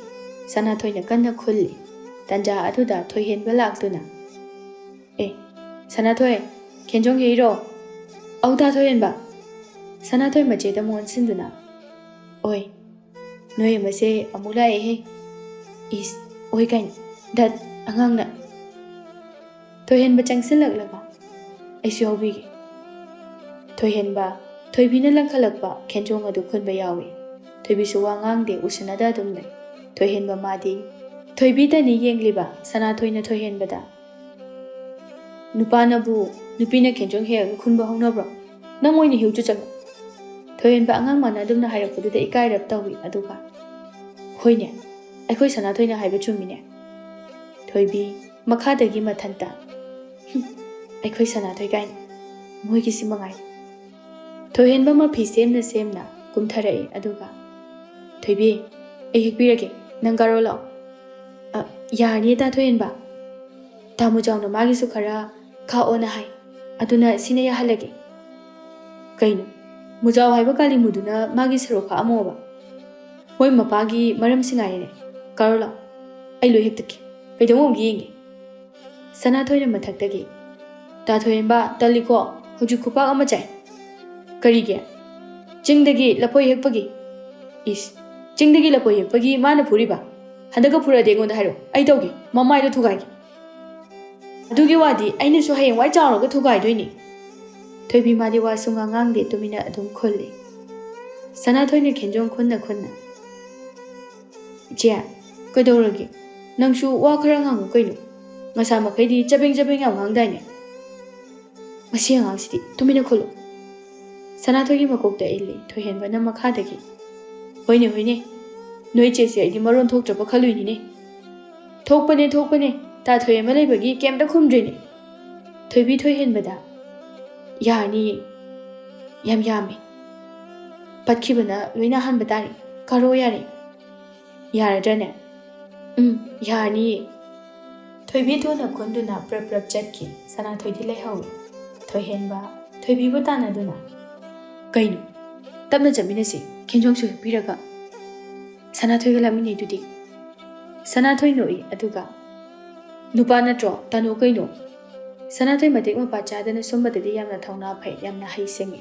ꯁꯅꯥꯊꯣꯏꯅ ꯀꯟꯅ ꯈꯨꯜꯂꯤ꯫ ꯇꯟꯖꯥ ꯑꯗꯨꯗ ꯊꯣꯏꯍꯦꯟꯕ ꯂꯥꯛꯇꯨꯅ, "ꯑꯦ, ꯁꯅꯥꯊꯣꯏ, ꯈꯦꯟꯖꯣꯡ ꯍꯦꯛꯏꯔꯣ?" "ꯑꯧ, ꯗꯥ ꯊꯣꯏꯍꯦꯟꯕ!" ꯁꯅꯥꯊꯣꯏ ꯃꯆꯦꯗ ꯑꯃꯨꯛ ꯑꯣꯟꯁꯤꯟꯗꯨꯅ, "ꯑꯣꯏ, ꯅꯣꯏ ꯑꯃꯁꯦ ꯑꯃꯨꯛ ꯂꯥꯛꯑꯦꯍꯦ꯫ ꯏꯁ, ꯑꯣꯏ ꯀꯥꯏꯅ, ꯙꯠ, ꯑꯉꯥꯡꯅ!" ꯊꯣꯏꯍꯦꯟꯕ ꯆꯪꯁꯤꯜꯂꯛꯂꯒ, "ꯑꯩꯁꯨ ꯌꯥꯎꯕꯤꯒꯦ꯫" ꯊꯣꯏꯍꯦꯟꯕ, ꯊꯣꯏꯕꯤꯅ ꯂꯪꯈꯠꯂꯛꯄ ꯈꯦꯟꯖꯣꯡ ꯑꯗꯨ ꯈꯨꯟꯕ ꯌꯥꯎꯏ꯫ ꯊꯣꯏꯕꯤꯁꯨ ꯋꯥ ꯉꯥꯡꯗꯦ, ꯎꯁꯤꯟꯅꯗ ꯑꯗꯨꯝ ꯂꯩ꯫ ꯊꯣꯏꯍꯦꯟꯕ ꯃꯥꯗꯤ ꯊꯣꯏꯕꯤꯗꯅꯤ ꯌꯦꯡꯂꯤꯕ꯫ ꯁꯅꯥꯊꯣꯏꯅ ꯊꯣꯏꯍꯦꯟꯕꯗ, "ꯅꯨꯄꯥꯅꯕꯨ ꯅꯨꯄꯤꯅ ꯈꯦꯟꯖꯣꯡ ꯍꯦꯛꯑꯒ ꯈꯨꯟꯕ ꯍꯧꯅꯕ꯭ꯔꯣ? ꯅꯪ ꯑꯣꯏꯅ ꯍꯦꯛꯎ ꯆꯠꯂꯣ꯫" ꯊꯣꯏꯍꯦꯟꯕ ꯑꯉꯥꯡ ꯃꯥꯟꯅꯗꯨꯝꯅ ꯍꯥꯏꯔꯛꯄꯗꯨꯗ ꯏꯀꯥꯏꯔꯞ ꯇꯧꯏ꯫ ꯑꯗꯨꯒ, "ꯍꯣꯏꯅꯦ, ꯑꯩꯈꯣꯏ ꯁꯅꯥꯊꯣꯏꯅ ꯍꯥꯏꯕ ꯆꯨꯝꯃꯤꯅꯦ꯫" ꯊꯣꯏꯕꯤ ꯃꯈꯥꯗꯒꯤ ꯃꯊꯟꯇ, "ꯍꯨꯝ, ꯑꯩꯈꯣꯏ ꯁꯅꯥꯊꯣꯏ ꯀꯥꯏꯅ꯫ ꯃꯣꯏꯒꯤꯁꯤ ꯃꯉꯥꯏ꯫ ꯊꯣꯏꯍꯦꯟꯕ ꯃꯐꯤ ꯁꯦꯝꯅ ꯁꯦꯝꯅ ꯀꯨꯝꯊꯔꯛꯏ, ꯑꯗꯨꯒ, "ꯊꯣꯏꯕꯤ, ꯑꯩ ꯍꯦꯛꯄꯤꯔꯒꯦ, ꯅꯪ ꯀꯥꯔꯣ ꯂꯥꯛꯑꯣ꯫" "ꯑ, ꯌꯥꯔꯅꯤ ꯇꯥ ꯊꯣꯏꯍꯦꯟꯕ꯫ ꯇꯥ ꯃꯨꯖꯥꯎꯅ ꯃꯥꯒꯤꯁꯨ ꯈꯔ ꯈꯥꯛꯑꯣꯅ ꯍꯥꯏ, ꯑꯗꯨꯅ ꯁꯤꯅ ꯌꯥꯍꯜꯂꯒꯦ꯫" "ꯀꯩꯅꯣ, ꯃꯨꯖꯥꯎ ꯍꯥꯏꯕ ꯀꯥꯂꯤꯃꯨꯗꯨꯅ ꯃꯥꯒꯤ ꯁꯔꯨꯛ ꯈꯥꯛꯑꯝꯃꯣꯕ? ꯃꯣꯏ ꯃꯄꯥꯒꯤ ꯃꯔꯝꯁꯤ ꯉꯥꯏꯔꯦꯅꯦ꯫ ꯀꯥꯔꯣ ꯂꯥꯛꯑꯣ, ꯑꯩ ꯂꯣꯏ ꯍꯦꯛꯇꯠꯀꯦ꯫ ꯀꯩꯗꯧꯉꯝꯒꯦ ꯌꯦꯡꯒꯦ꯫" ꯁꯅꯥꯊꯣꯏꯅ ꯃꯊꯛꯇꯒꯤ, "ꯇꯥ ꯊꯣꯏꯍꯦꯟꯕ, ꯇꯜꯂꯤꯀꯣ, ꯍꯧꯖꯤꯛ ꯈꯨꯄꯥꯛ ꯑꯃ ꯆꯥꯏ꯫" "ꯀꯔꯤꯒꯤ? ꯆꯤꯡꯗꯒꯤ ꯂꯐꯣꯏ ꯍꯦꯛꯄꯒꯤ?" "ꯏꯁ, ꯆꯤꯡꯗꯒꯤ ꯂꯐꯣꯏ ꯍꯦꯛꯄꯒꯤ ꯃꯥꯅ ꯐꯨꯔꯤꯕ? ꯍꯟꯗꯛꯀ ꯐꯨꯔꯛꯑꯗꯤ ꯑꯩꯉꯣꯟꯗ ꯍꯥꯏꯔꯣ, ꯑꯩ ꯇꯧꯒꯦ, ꯃꯃꯥꯏꯗꯣ ꯊꯨꯒꯥꯏꯒꯦ꯫ ꯑꯗꯨꯒꯤ ꯋꯥꯗꯤ ꯑꯩꯅꯁꯨ ꯍꯌꯦꯡꯋꯥꯏ ꯆꯥꯎꯔꯒ ꯊꯨꯒꯥꯏꯗꯣꯏꯅꯤ꯫" ꯊꯣꯏꯕꯤ ꯃꯥꯗꯤ ꯋꯥꯁꯨ ꯉꯥꯡꯗꯦ, ꯇꯨꯃꯤꯟꯅ ꯑꯗꯨꯝ ꯈꯨꯜꯂꯤ꯫ ꯁꯅꯥꯊꯣꯏꯅ ꯈꯦꯟꯖꯣꯡ ꯈꯨꯟꯅ ꯈꯨꯟꯅ, "ꯏꯆꯦ, ꯀꯩꯗꯧꯔꯒꯦ? ꯅꯪꯁꯨ ꯋꯥ ꯈꯔ ꯉꯥꯡꯉꯨ ꯀꯩꯅꯣ꯫ ꯉꯁꯥ ꯃꯈꯩꯗꯤ ꯆꯕꯦꯡ ꯆꯕꯦꯡ ꯌꯥꯝ ꯉꯥꯡꯗꯥꯏꯅꯦ꯫ ꯃꯁꯤ ꯑꯉꯥꯡꯁꯤꯗꯤ ꯇꯨꯃꯤꯟꯅ ꯈꯨꯜꯂꯨ꯫" ꯁꯅꯥꯊꯣꯏꯒꯤ ꯃꯀꯣꯛꯇ ꯏꯜꯂꯤ, ꯊꯣꯏꯍꯦꯟꯕꯅ ꯃꯈꯥꯗꯒꯤ, "ꯍꯣꯏꯅꯦ, ꯍꯣꯏꯅꯦ, ꯅꯣꯏ ꯆꯦꯁꯦ ꯑꯩꯗꯤ ꯃꯔꯣꯟ ꯊꯣꯛꯇ꯭ꯔꯕ ꯈꯜꯂꯨꯏꯅꯤꯅꯦ꯫ ꯊꯣꯛꯄꯅꯦ, ꯊꯣꯛꯄꯅꯦ, ꯇꯥ ꯊꯣꯏꯍꯦꯟꯕ ꯂꯩꯕꯒꯤ ꯀꯩꯝꯇ ꯈꯨꯝꯗ꯭ꯔꯤꯅꯦ꯫" ꯊꯣꯏꯕꯤ ꯊꯣꯏꯍꯦꯟꯕꯗ, "ꯌꯥꯔꯅꯤꯌꯦ, ꯌꯥꯝ ꯌꯥꯝꯃꯦ꯫ ꯄꯠꯈꯤꯕꯅ ꯂꯣꯏꯅ ꯍꯥꯟꯕ ꯇꯥꯔꯦ꯫ ꯀꯥꯔꯣ ꯌꯥꯔꯦ꯫" "ꯌꯥꯔꯗ꯭ꯔꯅꯦ?" "ꯎꯝ, ꯌꯥꯔꯅꯤꯌꯦ꯫" ꯊꯣꯏꯕꯤ ꯊꯨꯅ ꯈꯨꯟꯗꯨꯅ ꯄ꯭ꯔꯞ ꯄ꯭ꯔꯞ ꯆꯠꯈꯤ꯫ ꯁꯅꯥꯊꯣꯏꯗꯤ ꯂꯩꯍꯧꯏ꯫ ꯊꯣꯏꯍꯦꯟꯕ ꯊꯣꯏꯕꯤꯕꯨ ꯇꯥꯟꯅꯗꯨꯅ, "ꯀꯩꯅꯣ? ꯇꯞꯅ ꯆꯠꯃꯤꯟꯅꯁꯤ, ꯈꯦꯟꯖꯣꯡꯁꯨ ꯍꯦꯛꯄꯤꯔꯒ꯫ ꯁꯅꯥꯊꯣꯏꯒ ꯂꯥꯛꯃꯤꯟꯅꯩꯗꯨꯗꯤ꯫" ꯁꯅꯥꯊꯣꯏ ꯅꯣꯛꯏ, ꯑꯗꯨꯒ, "ꯅꯨꯄꯥ ꯅꯠꯇ꯭ꯔꯣ? ꯇꯥꯅꯣ ꯀꯩꯅꯣ?" ꯁꯅꯥꯊꯣꯏ ꯃꯇꯤꯛ ꯃꯄꯥ ꯆꯥꯗꯅ ꯁꯨꯝꯕꯗꯗꯤ ꯌꯥꯝꯅ ꯊꯧꯅꯥ ꯐꯩ, ꯌꯥꯝꯅ ꯍꯩ ꯁꯤꯡꯉꯤ꯫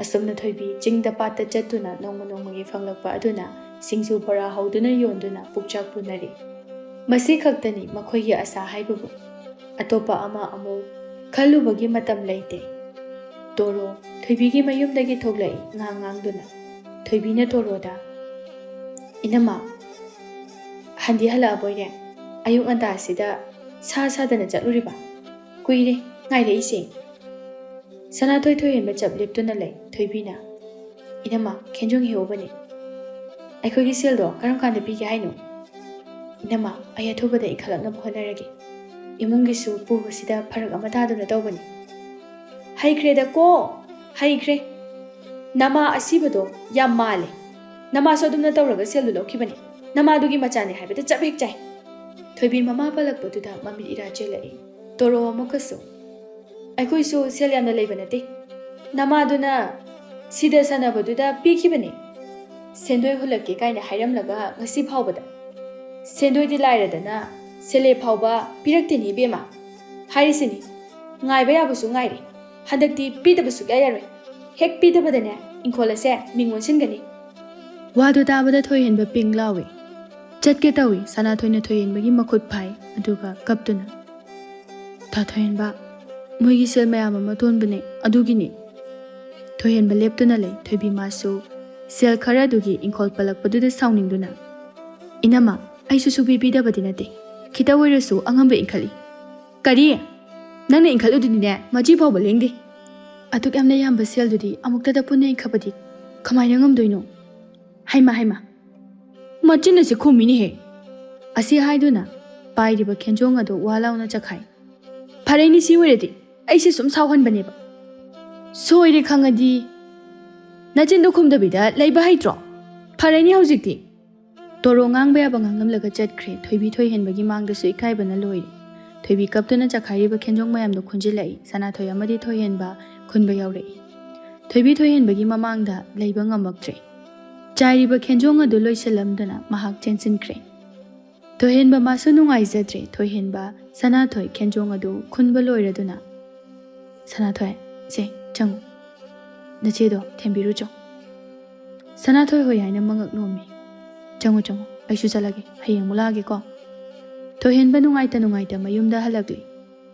ꯑꯁꯨꯝꯅ ꯊꯣꯏꯕꯤ ꯆꯤꯡꯗ ꯄꯥꯠꯇ ꯆꯠꯇꯨꯅ ꯅꯣꯡꯃ ꯅꯣꯡꯃꯒꯤ ꯐꯪꯂꯛꯄ ꯑꯗꯨꯅ ꯁꯤꯡꯖꯨ ꯕꯣꯔꯥ ꯍꯧꯗꯨꯅ ꯌꯣꯟꯗꯨꯅ ꯄꯨꯛꯆꯥꯛ ꯄꯨꯅꯔꯤ꯫ ꯃꯁꯤ ꯈꯛꯇꯅꯤ ꯃꯈꯣꯏꯒꯤ ꯑꯁꯥ ꯍꯥꯏꯕꯕꯨ꯫ ꯑꯇꯣꯞꯄ ꯑꯃ ꯑꯃꯨꯛ ꯈꯜꯂꯨꯕꯒꯤ ꯃꯇꯝ ꯂꯩꯇꯦ꯫ ꯇꯣꯔꯣ ꯊꯣꯏꯕꯤꯒꯤ ꯃꯌꯨꯝꯗꯒꯤ ꯊꯣꯛꯂꯛꯏ ꯉꯥꯡ ꯉꯥꯡꯗꯨꯅ꯫ ꯊꯣꯏꯕꯤꯅ ꯇꯣꯔꯣꯗ, "ꯏꯅꯝꯃ, ꯍꯟꯗꯤ ꯍꯜꯂꯛꯑꯕꯣꯏꯔꯦ? ꯑꯌꯨꯛ ꯉꯟꯇꯥꯁꯤꯗ ꯁꯥ ꯁꯥꯗꯅ ꯆꯠꯂꯨꯔꯤꯕ? ꯀꯨꯏꯔꯦ ꯉꯥꯏꯔꯛꯏꯁꯦ꯫" ꯁꯅꯥꯊꯣꯏ ꯊꯣꯏꯍꯦꯟꯕ ꯆꯞ ꯂꯦꯞꯇꯨꯅ ꯂꯩ꯫ ꯊꯣꯏꯕꯤꯅ, "ꯏꯅꯝꯃ, ꯈꯦꯟꯖꯣꯡ ꯍꯦꯛꯎꯕꯅꯦ꯫ ꯑꯩꯈꯣꯏꯒꯤ ꯁꯦꯜꯗꯣ ꯀꯔꯝ ꯀꯥꯟꯗ ꯄꯤꯒꯦ ꯍꯥꯏꯅꯣ?" "ꯏꯅꯝꯃ, ꯑꯩ ꯑꯊꯨꯕꯗ ꯏꯈꯠꯂꯛꯅꯕ ꯍꯣꯠꯅꯔꯒꯦ꯫ ꯏꯃꯨꯡꯒꯤꯁꯨ ꯄꯨꯕꯁꯤꯗ ꯐꯔꯛ ꯑꯃ ꯇꯥꯗꯨꯅ ꯇꯧꯕꯅꯤ꯫" "ꯍꯩꯈ꯭ꯔꯦꯗꯀꯣ, ꯍꯩꯈ꯭ꯔꯦ꯫ ꯅꯃꯥ ꯑꯁꯤꯕꯗꯣ ꯌꯥꯝ ꯃꯥꯜꯂꯦ꯫ ꯅꯃꯥꯁꯨ ꯑꯗꯨꯝꯅ ꯇꯧꯔꯒ ꯁꯦꯜꯗꯨ ꯂꯧꯈꯤꯕꯅꯦ꯫ ꯅꯃꯥꯗꯨꯒꯤ ꯃꯆꯥꯅꯦ ꯍꯥꯏꯕꯗ ꯆꯞ ꯍꯦꯛ ꯆꯥꯏ꯫" ꯊꯣꯏꯕꯤ ꯃꯃꯥ ꯄꯜꯂꯛꯄꯗꯨꯗ ꯃꯃꯤꯠ ꯏꯔꯥ ꯆꯦꯜꯂꯛꯏ꯫ ꯇꯣꯔꯣ ꯑꯃꯨꯛꯀꯁꯨ, "ꯑꯩꯈꯣꯏꯁꯨ ꯁꯦꯜ ꯌꯥꯝꯅ ꯂꯩꯕ ꯅꯠꯇꯦ꯫ ꯅꯃꯥꯗꯨꯅ ꯁꯤꯗ ꯁꯥꯟꯅꯕꯗꯨꯗ ꯄꯤꯈꯤꯕꯅꯦ꯫ ꯁꯦꯟꯗꯣꯏ ꯍꯨꯜꯂꯛꯀꯦ ꯀꯥꯏꯅ ꯍꯥꯏꯔꯝꯂꯒ ꯉꯁꯤ ꯐꯥꯎꯕꯗ ꯁꯦꯟꯗꯣꯏꯗꯤ ꯂꯥꯏꯔꯗꯅ ꯁꯦꯜꯂꯦ ꯐꯥꯎꯕ ꯄꯤꯔꯛꯇꯦꯅꯦ ꯏꯕꯦꯝꯃ꯫ ꯍꯥꯏꯔꯤꯁꯤꯅꯤ, ꯉꯥꯏꯕ ꯌꯥꯕꯁꯨ ꯉꯥꯏꯔꯦ꯫ ꯍꯟꯗꯛꯇꯤ ꯄꯤꯗꯕ ꯁꯨꯛꯌꯥ ꯌꯥꯔꯣꯏ꯫ ꯍꯦꯛ ꯄꯤꯗꯕꯗꯅꯦ ꯏꯪꯈꯣꯜ ꯑꯁꯦ ꯃꯤꯡ ꯑꯣꯟꯁꯤꯟꯒꯅꯤ꯫" ꯋꯥꯗꯨ ꯇꯥꯕꯗ ꯊꯣꯏꯍꯦꯟꯕ ꯄꯤꯡ ꯂꯥꯎꯏ꯫ ꯆꯠꯀꯦ ꯇꯧꯏ꯫ ꯁꯅꯥꯊꯣꯏꯅ ꯊꯣꯏꯍꯦꯟꯕꯒꯤ ꯃꯈꯨꯠ ꯐꯥꯏ, ꯑꯗꯨꯒ ꯀꯞꯇꯨꯅ, "ꯊꯥ ꯊꯣꯏꯍꯦꯟꯕ, ꯃꯣꯏꯒꯤ ꯁꯦꯜ ꯃꯌꯥꯝ ꯑꯃ ꯇꯣꯟꯕꯅꯦ, ꯑꯗꯨꯒꯤꯅꯤ꯫" ꯊꯣꯏꯍꯦꯟꯕ ꯂꯦꯞꯇꯨꯅ ꯂꯩ꯫ ꯊꯣꯏꯕꯤ ꯃꯥꯁꯨ ꯁꯦꯜ ꯈꯔꯗꯨꯒꯤ ꯏꯪꯈꯣꯜ ꯄꯜꯂꯛꯄꯗꯨꯗ ꯁꯥꯎꯅꯤꯡꯗꯨꯅ, "ꯏꯅꯝꯃ, ꯑꯩꯁꯨ ꯁꯨꯕꯤ ꯄꯤꯗꯕꯗꯤ ꯅꯠꯇꯦ꯫ ꯈꯤꯇ ꯑꯣꯏꯔꯁꯨ ꯑꯉꯝꯕ ꯏꯟꯈꯠꯂꯤ꯫" "ꯀꯔꯤ? ꯅꯪꯅ ꯏꯟꯈꯠꯂꯨꯗꯨꯅꯤꯅꯦ, ꯃꯆꯤ ꯐꯥꯎꯕ ꯂꯦꯡꯗꯦ꯫" "ꯑꯗꯨꯛ ꯌꯥꯝꯅ ꯌꯥꯝꯕ ꯁꯦꯜꯗꯨꯗꯤ ꯑꯃꯨꯛꯇꯗ ꯄꯨꯟꯅ ꯏꯟꯈꯠꯄꯗꯤ ꯀꯃꯥꯏꯅ ꯉꯝꯗꯣꯏꯅꯣ?" "ꯍꯩꯃ, ꯍꯩꯃ, ꯃꯆꯤꯟ ꯑꯁꯤ ꯈꯨꯝꯃꯤꯅꯦꯍꯦ!" ꯑꯁꯤ ꯍꯥꯏꯗꯨꯅ ꯄꯥꯏꯔꯤꯕ ꯈꯦꯟꯖꯣꯡ ꯑꯗꯨ ꯋꯥ ꯂꯥꯎꯅ ꯆꯈꯥꯏ꯫ "ꯐꯔꯦꯅꯦ, ꯁꯤ ꯑꯣꯏꯔꯗꯤ ꯑꯩꯁꯦ ꯁꯨꯝ ꯁꯥꯎꯍꯟꯕꯅꯦꯕ꯫ ꯁꯣꯏꯔꯦ ꯈꯪꯉꯗꯤ ꯅꯆꯤꯟꯗꯣ ꯈꯨꯝꯗꯕꯤꯗ ꯂꯩꯕ ꯍꯩꯇ꯭ꯔꯣ? ꯐꯔꯦꯅꯦ ꯍꯧꯖꯤꯛꯇꯤ꯫" ꯇꯣꯔꯣ ꯉꯥꯡꯕ ꯌꯥꯕ ꯉꯥꯡꯂꯝꯂꯒ ꯆꯠꯈ꯭ꯔꯦ꯫ ꯊꯣꯏꯕꯤ ꯊꯣꯏꯍꯦꯟꯕꯒꯤ ꯃꯥꯡꯗꯁꯨ ꯏꯀꯥꯏꯕꯅ ꯂꯣꯏꯔꯦ꯫ ꯊꯣꯏꯕꯤ ꯀꯞꯇꯨꯅ ꯆꯈꯥꯏꯔꯤꯕ ꯈꯦꯟꯖꯣꯡ ꯃꯌꯥꯝꯗꯣ ꯈꯨꯟꯖꯤꯜꯂꯛꯏ꯫ ꯁꯅꯥꯊꯣꯏ ꯑꯃꯗꯤ ꯊꯣꯏꯍꯦꯟꯕ ꯈꯨꯟꯕ ꯌꯥꯎꯔꯛꯏ꯫ ꯊꯣꯏꯕꯤ ꯊꯣꯏꯍꯦꯟꯕꯒꯤ ꯃꯃꯥꯡꯗ ꯂꯩꯕ ꯉꯝꯃꯛꯇ꯭ꯔꯦ꯫ ꯆꯥꯏꯔꯤꯕ ꯈꯦꯟꯖꯣꯡ ꯑꯗꯨ ꯂꯣꯏꯁꯤꯜꯂꯝꯗꯨꯅ ꯃꯍꯥꯛ ꯆꯦꯟꯁꯤꯟꯈ꯭ꯔꯦ꯫ ꯊꯣꯏꯍꯦꯟꯕ ꯃꯥꯁꯨ ꯅꯨꯡꯉꯥꯏꯖꯗ꯭ꯔꯦ꯫ ꯊꯣꯏꯍꯦꯟꯕ ꯁꯅꯥꯊꯣꯏ ꯈꯦꯟꯖꯣꯡ ꯑꯗꯨ ꯈꯨꯟꯕ ꯂꯣꯏꯔꯗꯨꯅ, "ꯁꯅꯥꯊꯣꯏ, ꯁꯦ, ꯆꯪꯉꯨ꯫ ꯅꯆꯦꯗꯣ ꯊꯦꯝꯕꯤꯔꯨꯆꯣ꯫" ꯁꯅꯥꯊꯣꯏ ꯍꯣꯏ ꯍꯥꯏꯅ ꯃꯉꯛ ꯅꯣꯝꯃꯤ꯫ "ꯆꯪꯉꯨ, ꯆꯪꯉꯨ, ꯑꯩꯁꯨ ꯆꯠꯂꯒꯦ, ꯍꯌꯦꯡ ꯑꯃꯨꯛ ꯂꯥꯛꯑꯒꯦꯀꯣ꯫" ꯊꯣꯏꯍꯦꯟꯕ ꯅꯨꯡꯉꯥꯏꯇ ꯅꯨꯡꯉꯥꯏꯇ ꯃꯌꯨꯝꯗ ꯍꯜꯂꯛꯂꯤ꯫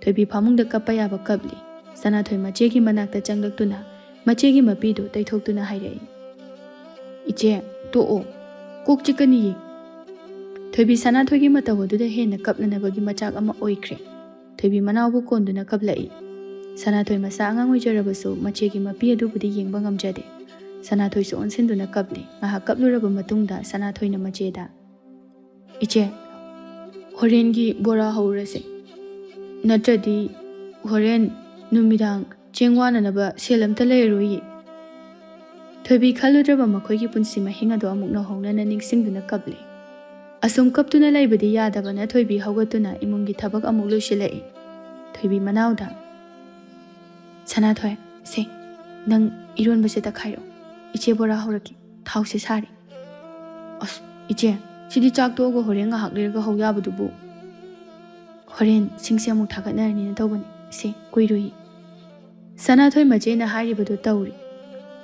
ꯊꯣꯏꯕꯤ ꯐꯃꯨꯡꯗ ꯀꯞꯄ ꯌꯥꯕ ꯀꯞꯂꯤ꯫ ꯁꯅꯥꯊꯣꯏ ꯃꯆꯦꯒꯤ ꯃꯅꯥꯛꯇ ꯆꯪꯂꯛꯇꯨꯅ ꯃꯆꯦꯒꯤ ꯃꯄꯤꯗꯨ ꯇꯩꯊꯣꯛꯇꯨꯅ ꯍꯥꯏꯔꯛꯏ, "ꯏꯆꯦ, ꯇꯣꯛꯑꯣ, ꯀꯣꯛ ꯆꯤꯛꯀꯅꯤꯌꯦ꯫" ꯊꯣꯏꯕꯤ ꯁꯅꯥꯊꯣꯏꯒꯤ ꯃꯇꯧ ꯑꯗꯨꯗ ꯍꯦꯟꯅ ꯀꯞꯅꯅꯕꯒꯤ ꯃꯆꯥꯛ ꯑꯃ ꯑꯣꯏꯈ꯭ꯔꯦ꯫ ꯊꯣꯏꯕꯤ ꯃꯅꯥꯎꯕꯨ ꯀꯣꯟꯗꯨꯅ ꯀꯞꯂꯛꯏ꯫ ꯁꯅꯥꯊꯣꯏ ꯃꯁꯥ ꯑꯉꯥꯡ ꯑꯣꯏꯖꯔꯕꯁꯨ ꯃꯆꯦꯒꯤ ꯃꯄꯤ ꯑꯗꯨꯕꯨꯗꯤ ꯌꯦꯡꯕ ꯉꯝꯖꯗꯦ꯫ ꯁꯅꯥꯊꯣꯏꯁꯨ ꯑꯣꯟꯁꯤꯟꯗꯨꯅ ꯀꯞꯂꯤ꯫ ꯉꯥꯏꯍꯥꯛ ꯀꯞꯂꯨꯔꯕ ꯃꯇꯨꯡꯗ ꯁꯅꯥꯊꯣꯏꯅ ꯃꯆꯦꯗ, "ꯏꯆꯦ, ꯍꯣꯔꯦꯟꯒꯤ ꯕꯣꯔꯥ ꯍꯧꯔꯁꯦ, ꯅꯠꯇ꯭ꯔꯗꯤ ꯍꯣꯔꯦꯟ ꯅꯨꯃꯤꯗꯥꯡ ꯆꯦꯡ ꯋꯥꯅꯅꯕ ꯁꯦꯜ ꯑꯝꯇ ꯂꯩꯔꯔꯣꯏꯌꯦ꯫ ꯊꯣꯏꯕꯤ ꯈꯜꯂꯨꯗ꯭ꯔꯕ ꯃꯈꯣꯏꯒꯤ ꯄꯨꯟꯁꯤ ꯃꯍꯤꯡ ꯑꯗꯣ ꯑꯃꯨꯛ ꯅꯧꯍꯧꯅꯅ ꯅꯤꯡꯁꯤꯡꯗꯨꯅ ꯀꯞꯂꯦ꯫ ꯑꯁꯨꯝ ꯀꯞꯇꯨꯅ ꯂꯩꯕꯗꯤ ꯌꯥꯗꯕꯅ ꯊꯣꯏꯕꯤ ꯍꯧꯒꯠꯇꯨꯅ ꯏꯃꯨꯡꯒꯤ ꯊꯕꯛ ꯑꯃꯨꯛ ꯂꯣꯏꯁꯤꯜꯂꯛꯏ꯫ ꯊꯣꯏꯕꯤ ꯃꯅꯥꯎꯗ, "ꯁꯅꯥꯊꯣꯏ, ꯁꯦ, ꯅꯪ ꯏꯔꯣꯟꯕꯁꯦ ꯇꯛꯈꯥꯏꯔꯣ꯫ ꯏꯆꯦ ꯕꯣꯔꯥ ꯍꯧꯔꯛꯀꯦ꯫ ꯊꯥꯎꯁꯦ ꯁꯥꯔꯦ꯫" "ꯑꯁ, ꯏꯆꯦ, ꯁꯤꯗꯤ ꯆꯥꯛ ꯇꯣꯛꯑꯒ ꯍꯣꯔꯦꯟ ꯉꯥꯏꯍꯥꯛ ꯂꯩꯔꯒ ꯍꯧ ꯌꯥꯕꯗꯨꯕꯨ?" "ꯍꯣꯔꯦꯟ ꯁꯤꯡꯁꯦ ꯑꯃꯨꯛ ꯊꯥꯒꯠꯅꯔꯅꯤꯅ ꯇꯧꯕꯅꯤ꯫ ꯁꯦ, ꯀꯨꯏꯔꯨꯏ꯫" ꯁꯅꯥꯊꯣꯏ ꯃꯆꯦꯅ ꯍꯥꯏꯔꯤꯕꯗꯨ ꯇꯧꯔꯤ꯫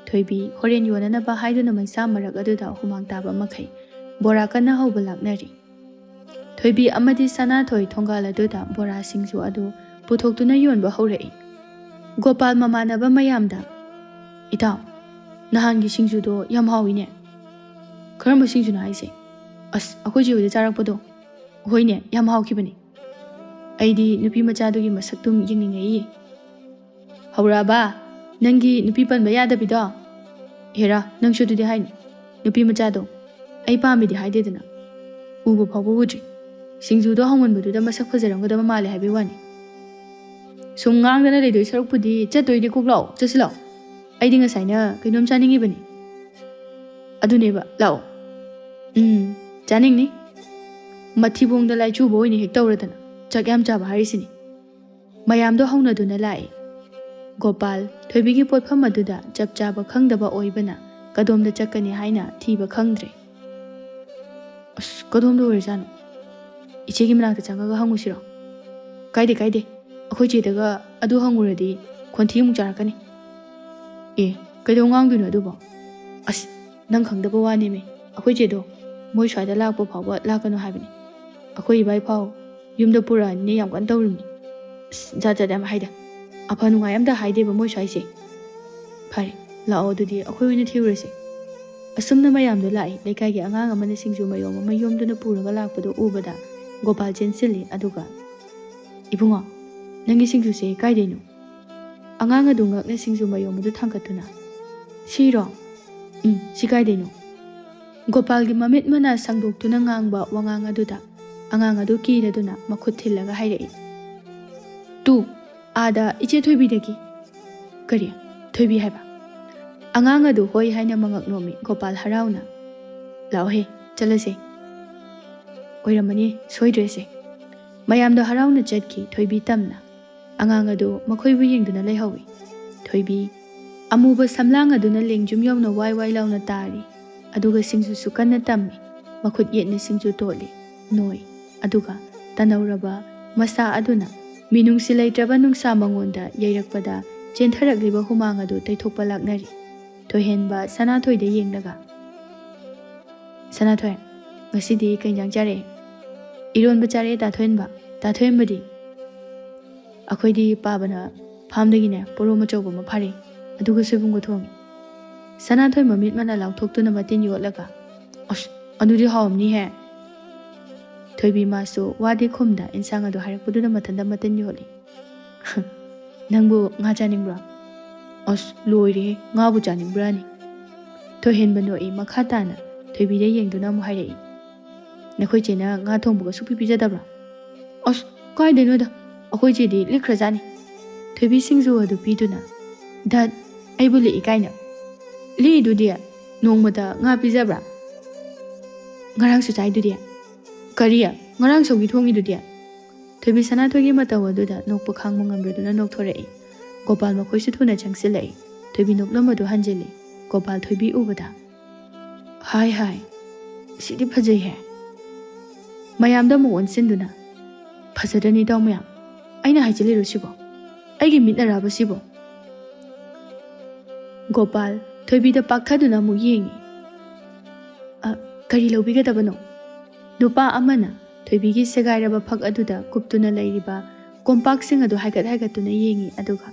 ꯊꯣꯏꯕꯤ ꯍꯣꯔꯦꯟ ꯌꯣꯟꯅꯅꯕ ꯍꯥꯏꯗꯨꯅ ꯃꯩꯁꯥ ꯃꯔꯛ ꯑꯗꯨꯗ ꯍꯨꯃꯥꯡ ꯇꯥꯕ ꯃꯈꯩ ꯕꯣꯔꯥ ꯀꯟꯅ ꯍꯧꯕ ꯂꯥꯛꯅꯔꯤ꯫ ꯊꯣꯏꯕꯤ ꯑꯃꯗꯤ ꯁꯅꯥꯊꯣꯏ ꯊꯣꯡꯒꯥꯜ ꯑꯗꯨꯗ ꯕꯣꯔꯥ ꯁꯤꯡꯖꯨ ꯑꯗꯨ ꯄꯨꯊꯣꯛꯇꯨꯅ ꯌꯣꯟꯕ ꯍꯧꯔꯛꯏ꯫ ꯒꯣꯄꯥꯜ ꯃꯃꯥꯟꯅꯕ ꯃꯌꯥꯝꯗ, "ꯏꯇꯥꯎ, ꯅꯍꯥꯟꯒꯤ ꯁꯤꯡꯖꯨꯗꯣ ꯌꯥꯝ ꯍꯥꯎꯏꯅꯦ꯫" "ꯀꯔꯝꯕ ꯁꯤꯡꯖꯨꯅꯣ ꯍꯥꯏꯁꯦ?" "ꯑꯁ, ꯑꯩꯈꯣꯏ ꯆꯦ ꯍꯣꯏꯗ ꯆꯥꯔꯛꯄꯗꯣ꯫" "ꯍꯣꯏꯅꯦ, ꯌꯥꯝ ꯍꯥꯎꯈꯤꯕꯅꯤ꯫ ꯑꯩꯗꯤ ꯅꯨꯄꯤ ꯃꯆꯥꯗꯨꯒꯤ ꯃꯁꯛꯇꯨꯝ ꯌꯦꯡꯅꯤꯡꯉꯛꯏ꯫" "ꯍꯧꯔꯛꯑꯕ? ꯅꯪꯒꯤ ꯅꯨꯄꯤ ꯄꯟꯕ ꯌꯥꯗꯕꯤꯗꯣ? ꯍꯦꯔꯥ, ꯅꯪꯁꯨ ꯑꯗꯨꯗꯤ ꯍꯥꯏꯅꯨ꯫ ꯅꯨꯄꯤ ꯃꯆꯥꯗꯣ ꯑꯩ ꯄꯥꯝꯃꯤꯗꯤ ꯍꯥꯏꯗꯦꯗꯅ꯫ ꯎꯕ ꯐꯥꯎꯕ ꯎꯗ꯭ꯔꯤ꯫ ꯁꯤꯡꯖꯨꯗꯣ ꯍꯥꯎꯃꯟꯕꯗꯨꯗ ꯃꯁꯛ ꯐꯖꯔꯝꯒꯗꯕ ꯃꯥꯜꯂꯦ ꯍꯥꯏꯕꯩ ꯋꯥꯅꯤ꯫ ꯁꯨꯝ ꯉꯥꯡꯗꯅ ꯂꯩꯗꯣꯏ ꯁꯔꯨꯛꯄꯨꯗꯤ ꯆꯠꯇꯣꯏꯗꯤ ꯀꯣꯛ ꯂꯥꯛꯑꯣ, ꯆꯠꯁꯤ ꯂꯥꯛꯑꯣ꯫ ꯑꯩꯗꯤ ꯉꯁꯥꯏꯅ ꯀꯩꯅꯣꯝ ꯆꯥꯅꯤꯡꯉꯤꯕꯅꯤ꯫" "ꯑꯗꯨꯅꯦꯕ, ꯂꯥꯛꯑꯣ꯫" "ꯎꯝ, ꯆꯥꯅꯤꯡꯅꯤ꯫ ꯃꯊꯤꯕꯣꯡꯗ ꯂꯥꯏꯆꯨꯕ ꯑꯣꯏꯅ ꯍꯦꯛ ꯇꯧꯔꯗꯅ, ꯆꯥꯛ ꯌꯥꯝ ꯆꯥꯕ ꯍꯥꯏꯔꯤꯁꯤꯅꯤ꯫" ꯃꯌꯥꯝꯗꯣ ꯍꯧꯅꯗꯨꯅ ꯂꯥꯛꯏ꯫ ꯒꯣꯄꯥꯜ ꯊꯣꯏꯕꯤꯒꯤ ꯄꯣꯠꯐꯝ ꯑꯗꯨꯗ ꯆꯞ ꯆꯥꯕ ꯈꯪꯗꯕ ꯑꯣꯏꯕꯅ ꯀꯗꯣꯝꯗ ꯆꯠꯀꯅꯤ ꯍꯥꯏꯅ ꯊꯤꯕ ꯈꯪꯗ꯭ꯔꯦ꯫ "ꯑꯁ, ꯀꯗꯣꯝꯗ ꯑꯣꯏꯔꯖꯥꯠꯅꯣ? ꯏꯆꯦꯒꯤ ꯃꯅꯥꯛꯇ ꯆꯪꯉꯒ ꯍꯪꯉꯨꯁꯤꯔꯣ?" "ꯀꯥꯏꯗꯦ, ꯀꯥꯏꯗꯦ꯫ ꯑꯩꯈꯣꯏ ꯆꯦꯗꯒ ꯑꯗꯨ ꯍꯪꯉꯨꯔꯗꯤ ꯈꯣꯟꯊꯤ ꯑꯃꯨꯛ ꯆꯥꯔꯛꯀꯅꯤ꯫" "ꯑꯦ, ꯀꯩꯗꯧ ꯉꯥꯡꯗꯣꯏꯅꯣ ꯑꯗꯨꯕꯣ?" "ꯑꯁ, ꯅꯪ ꯈꯪꯗꯕ ꯋꯥꯅꯦꯃꯤ꯫ ꯑꯩꯈꯣꯏ ꯆꯦꯗꯣ ꯃꯣꯏ ꯁ꯭ꯋꯥꯏꯗ ꯂꯥꯛꯄ ꯐꯥꯎꯕ ꯂꯥꯛꯀꯅꯨ ꯍꯥꯏꯕꯅꯤ꯫ ꯑꯩꯈꯣꯏ ꯏꯕꯥꯏ ꯐꯥꯎ ꯌꯨꯝꯗ ꯄꯨꯔꯛꯑꯅꯤꯅꯦ ꯌꯥꯝ ꯀꯟꯅ ꯇꯧꯔꯤꯕꯅꯤ꯫" "ꯑꯁ, ꯖꯥꯠ ꯖꯥꯠ ꯌꯥꯝ ꯍꯥꯏꯗ꯫ ꯑꯐ ꯅꯨꯡꯉꯥꯏ ꯑꯝꯇ ꯍꯥꯏꯗꯦꯕ ꯃꯣꯏ ꯁ꯭ꯋꯥꯏꯁꯦ꯫ ꯐꯔꯦ, ꯂꯥꯛꯑꯣ ꯑꯗꯨꯗꯤ ꯑꯩꯈꯣꯏ ꯑꯣꯏꯅ ꯊꯤꯔꯨꯔꯁꯦ꯫" ꯑꯁꯨꯝꯅ ꯃꯌꯥꯝꯗꯣ ꯂꯥꯛꯏ꯫ ꯂꯩꯀꯥꯏꯒꯤ ꯑꯉꯥꯡ ꯑꯃꯅ ꯁꯤꯡꯖꯨ ꯃꯌꯣꯝ ꯑꯃ ꯌꯣꯝꯗꯨꯅ ꯄꯨꯔꯒ ꯂꯥꯛꯄꯗꯨ ꯎꯕꯗ ꯒꯣꯄꯥꯜ ꯆꯦꯟꯁꯤꯜꯂꯤ꯫ ꯑꯗꯨꯒ, "ꯏꯕꯨꯡꯉꯣ, ꯅꯪꯒꯤ ꯁꯤꯡꯖꯨꯁꯦ ꯀꯥꯏꯗꯩꯅꯣ?" ꯑꯉꯥꯡ ꯑꯗꯨ ꯉꯛꯅ ꯁꯤꯡꯖꯨ ꯃꯌꯣꯝ ꯑꯗꯨ ꯊꯥꯡꯒꯠꯇꯨꯅ, "ꯁꯤꯔꯣ? ꯎꯝ, ꯁꯤ ꯀꯥꯏꯗꯩꯅꯣ?" ꯒꯣꯄꯥꯜꯒꯤ ꯃꯃꯤꯠ ꯃꯅꯥ ꯁꯪꯗꯣꯛꯇꯨꯅ ꯉꯥꯡꯕ ꯋꯥꯉꯥꯡ ꯑꯗꯨꯗ ꯑꯉꯥꯡ ꯑꯗꯨ ꯀꯤꯔꯗꯨꯅ ꯃꯈꯨꯠ ꯊꯤꯜꯂꯒ ꯍꯥꯏꯔꯛꯏ, "ꯇꯨ, ꯑꯥꯗ ꯏꯆꯦ ꯊꯣꯏꯕꯤꯗꯒꯤ꯫" "ꯀꯔꯤ? ꯊꯣꯏꯕꯤ ꯍꯥꯏꯕ?" ꯑꯉꯥꯡ ꯑꯗꯨ ꯍꯣꯏ ꯍꯥꯏꯅ ꯃꯉꯛ ꯅꯣꯝꯃꯤ ꯒꯣꯄꯥꯜ ꯍꯔꯥꯎꯅ꯫ "ꯂꯥꯛꯑꯣꯍꯦ, ꯆꯠꯂꯁꯦ꯫ ꯑꯣꯏꯔꯝꯃꯅꯤ, ꯁꯣꯏꯗ꯭ꯔꯦꯁꯦ"꯫ ꯃꯌꯥꯝꯗꯣ ꯍꯔꯥꯎꯅ ꯆꯠꯈꯤ꯫ ꯊꯣꯏꯕꯤ ꯇꯝꯅ ꯑꯉꯥꯡ ꯑꯗꯨ ꯃꯈꯣꯏꯕꯨ ꯌꯦꯡꯗꯨꯅ ꯂꯩꯍꯧꯏ꯫ ꯊꯣꯏꯕꯤ ꯑꯃꯨꯕ ꯁꯝꯂꯥꯡ ꯑꯗꯨꯅ ꯂꯦꯡꯖꯨꯝ ꯌꯧꯅ ꯋꯥꯏ ꯋꯥꯏ ꯂꯥꯎꯅ ꯇꯥꯔꯤ꯫ ꯑꯗꯨꯒ ꯁꯤꯡꯖꯨꯁꯨ ꯀꯟꯅ ꯇꯝꯃꯤ꯫ ꯃꯈꯨꯠ ꯌꯦꯠꯅ ꯁꯤꯡꯖꯨ ꯇꯣꯠꯂꯤ, ꯅꯣꯏ꯫ ꯑꯗꯨꯒ ꯇꯅꯧꯔꯕ ꯃꯁꯥ ꯑꯗꯨꯅ ꯃꯤꯅꯨꯡꯁꯤ ꯂꯩꯇ꯭ꯔꯕ ꯅꯨꯡꯁꯥ ꯃꯉꯣꯟꯗ ꯌꯩꯔꯛꯄꯗ ꯆꯦꯟꯊꯔꯛꯂꯤꯕ ꯍꯨꯃꯥꯡ ꯑꯗꯨ ꯇꯩꯊꯣꯛꯄ ꯂꯥꯛꯅꯔꯤ꯫ ꯊꯣꯏꯍꯦꯟꯕ ꯁꯅꯥꯊꯣꯏꯗ ꯌꯦꯡꯂꯒ, "ꯁꯅꯥꯊꯣꯏ, ꯉꯁꯤꯗꯤ ꯀꯩ ꯏꯟꯖꯥꯡ ꯆꯥꯔꯛꯑꯦ?" "ꯏꯔꯣꯟꯕ ꯆꯥꯔꯛꯑꯦ, ꯗꯥ ꯊꯣꯏꯍꯦꯟꯕ꯫ ꯗꯥ ꯊꯣꯏꯍꯦꯟꯕꯗꯤ?" "ꯑꯩꯈꯣꯏꯗꯤ ꯄꯥꯕꯅ ꯐꯥꯝꯗꯒꯤꯅꯦ ꯄꯣꯔꯣꯝ ꯑꯆꯧꯕ ꯑꯃ ꯐꯥꯔꯛꯑꯦ, ꯑꯗꯨꯒ ꯁꯣꯏꯕꯨꯝꯒ ꯊꯣꯡꯉꯦ"꯫ ꯁꯅꯥꯊꯣꯏ ꯃꯃꯤꯠ ꯃꯅꯥ ꯂꯥꯎꯊꯣꯛꯇꯨꯅ ꯃꯇꯤꯟ ꯌꯣꯠꯂꯒ, "ꯑꯁ, ꯑꯗꯨꯗꯤ ꯍꯥꯎꯔꯝꯅꯤꯍꯦ"꯫ ꯊꯣꯏꯕꯤ ꯃꯥꯁꯨ ꯋꯥꯗꯤ ꯈꯨꯝꯗ ꯏꯟꯁꯥꯡ ꯑꯗꯨ ꯍꯥꯏꯔꯛꯄꯗꯨꯗ ꯃꯊꯟꯇ ꯃꯇꯤꯟ ꯌꯣꯠꯂꯤ꯫ "ꯅꯪꯕꯨ ꯉꯥ ꯆꯥꯅꯤꯡꯕ꯭ꯔꯣ?" "ꯑꯁ, ꯂꯣꯏꯔꯦꯍꯦ, ꯉꯥꯕꯨ ꯆꯥꯅꯤꯡꯕ꯭ꯔꯥꯅꯦ?" ꯊꯣꯏꯍꯦꯟꯕ ꯅꯣꯛꯏ꯫ ꯃꯈꯥ ꯇꯥꯅ ꯊꯣꯏꯕꯤꯗ ꯌꯦꯡꯗꯨꯅ ꯑꯃꯨꯛ ꯍꯥꯏꯔꯛꯏ, "ꯅꯈꯣꯏ ꯆꯦꯅ ꯉꯥ ꯊꯣꯡꯕꯒ ꯁꯨꯛꯄꯤ ꯄꯤꯖꯗꯕ꯭ꯔꯥ?" "ꯑꯁ, ꯀꯥꯏꯗꯩꯅꯣꯗ, ꯑꯩꯈꯣꯏ ꯆꯦꯗꯤ ꯂꯤꯛꯈ꯭ꯔꯖꯥꯠꯅꯤ"꯫ ꯊꯣꯏꯕꯤ ꯁꯤꯡꯖꯨ ꯑꯗꯨ ꯄꯤꯗꯨꯅ, "ꯙꯠ, ꯑꯩꯕꯨ ꯂꯤꯛꯏ ꯀꯥꯏꯅ꯫ ꯂꯤꯛꯏꯗꯨꯗꯤ, ꯅꯣꯡꯃꯇ ꯉꯥ ꯄꯤꯖꯕ꯭ꯔꯥ? ꯉꯔꯥꯡꯁꯨ ꯆꯥꯏꯗꯨꯗꯤ꯫ ꯀꯔꯤ? ꯉꯔꯥꯡ ꯁꯧꯒꯤ ꯊꯣꯡꯉꯤꯗꯨꯗꯤ?" ꯊꯣꯏꯕꯤ ꯁꯅꯥꯊꯣꯏꯒꯤ ꯃꯇꯧ ꯑꯗꯨꯗ ꯅꯣꯛꯄ ꯈꯥꯡꯕ ꯉꯝꯗꯗꯨꯅ ꯅꯣꯛꯊꯣꯔꯛꯏ꯫ ꯒꯣꯄꯥꯜ ꯃꯈꯣꯏꯁꯨ ꯊꯨꯅ ꯆꯪꯁꯤꯜꯂꯛꯏ꯫ ꯊꯣꯏꯕꯤ ꯅꯣꯛꯂꯝꯕꯗꯨ ꯍꯟꯖꯤꯜꯂꯤ꯫ ꯒꯣꯄꯥꯜ ꯊꯣꯏꯕꯤ ꯎꯕꯗ, "ꯍꯥꯏ ꯍꯥꯏ, ꯁꯤꯗꯤ ꯐꯖꯩꯍꯦ"꯫ ꯃꯌꯥꯝꯗ ꯑꯃꯨꯛ ꯑꯣꯟꯁꯤꯟꯗꯨꯅ, "ꯐꯖꯗ꯭ꯔꯅꯤ ꯏꯇꯥꯎ ꯃꯌꯥꯝ? ꯑꯩꯅ ꯍꯥꯏꯖꯤꯜꯂꯤꯔꯣ ꯁꯤꯕꯣ? ꯑꯩꯒꯤ ꯃꯤꯠꯅꯔꯕ ꯁꯤꯕꯣ?" ꯒꯣꯄꯥꯜ ꯊꯣꯏꯕꯤꯗ ꯄꯥꯛꯊꯗꯨꯅ ꯑꯃꯨꯛ ꯌꯦꯡꯉꯤ꯫ "ꯑ, ꯀꯔꯤ ꯂꯧꯕꯤꯒꯗꯕꯅꯣ?" ꯅꯨꯄꯥ ꯑꯃꯅ ꯊꯣꯏꯕꯤꯒꯤ ꯁꯦꯒꯥꯏꯔꯕ ꯐꯛ ꯑꯗꯨꯗ ꯀꯨꯞꯇꯨꯅ ꯂꯩꯔꯤꯕ ꯀꯣꯝꯄꯥꯛꯁꯤꯡ ꯑꯗꯨ ꯍꯥꯏꯒꯠ ꯍꯥꯏꯒꯠꯇꯨꯅ ꯌꯦꯡꯉꯤ, ꯑꯗꯨꯒ,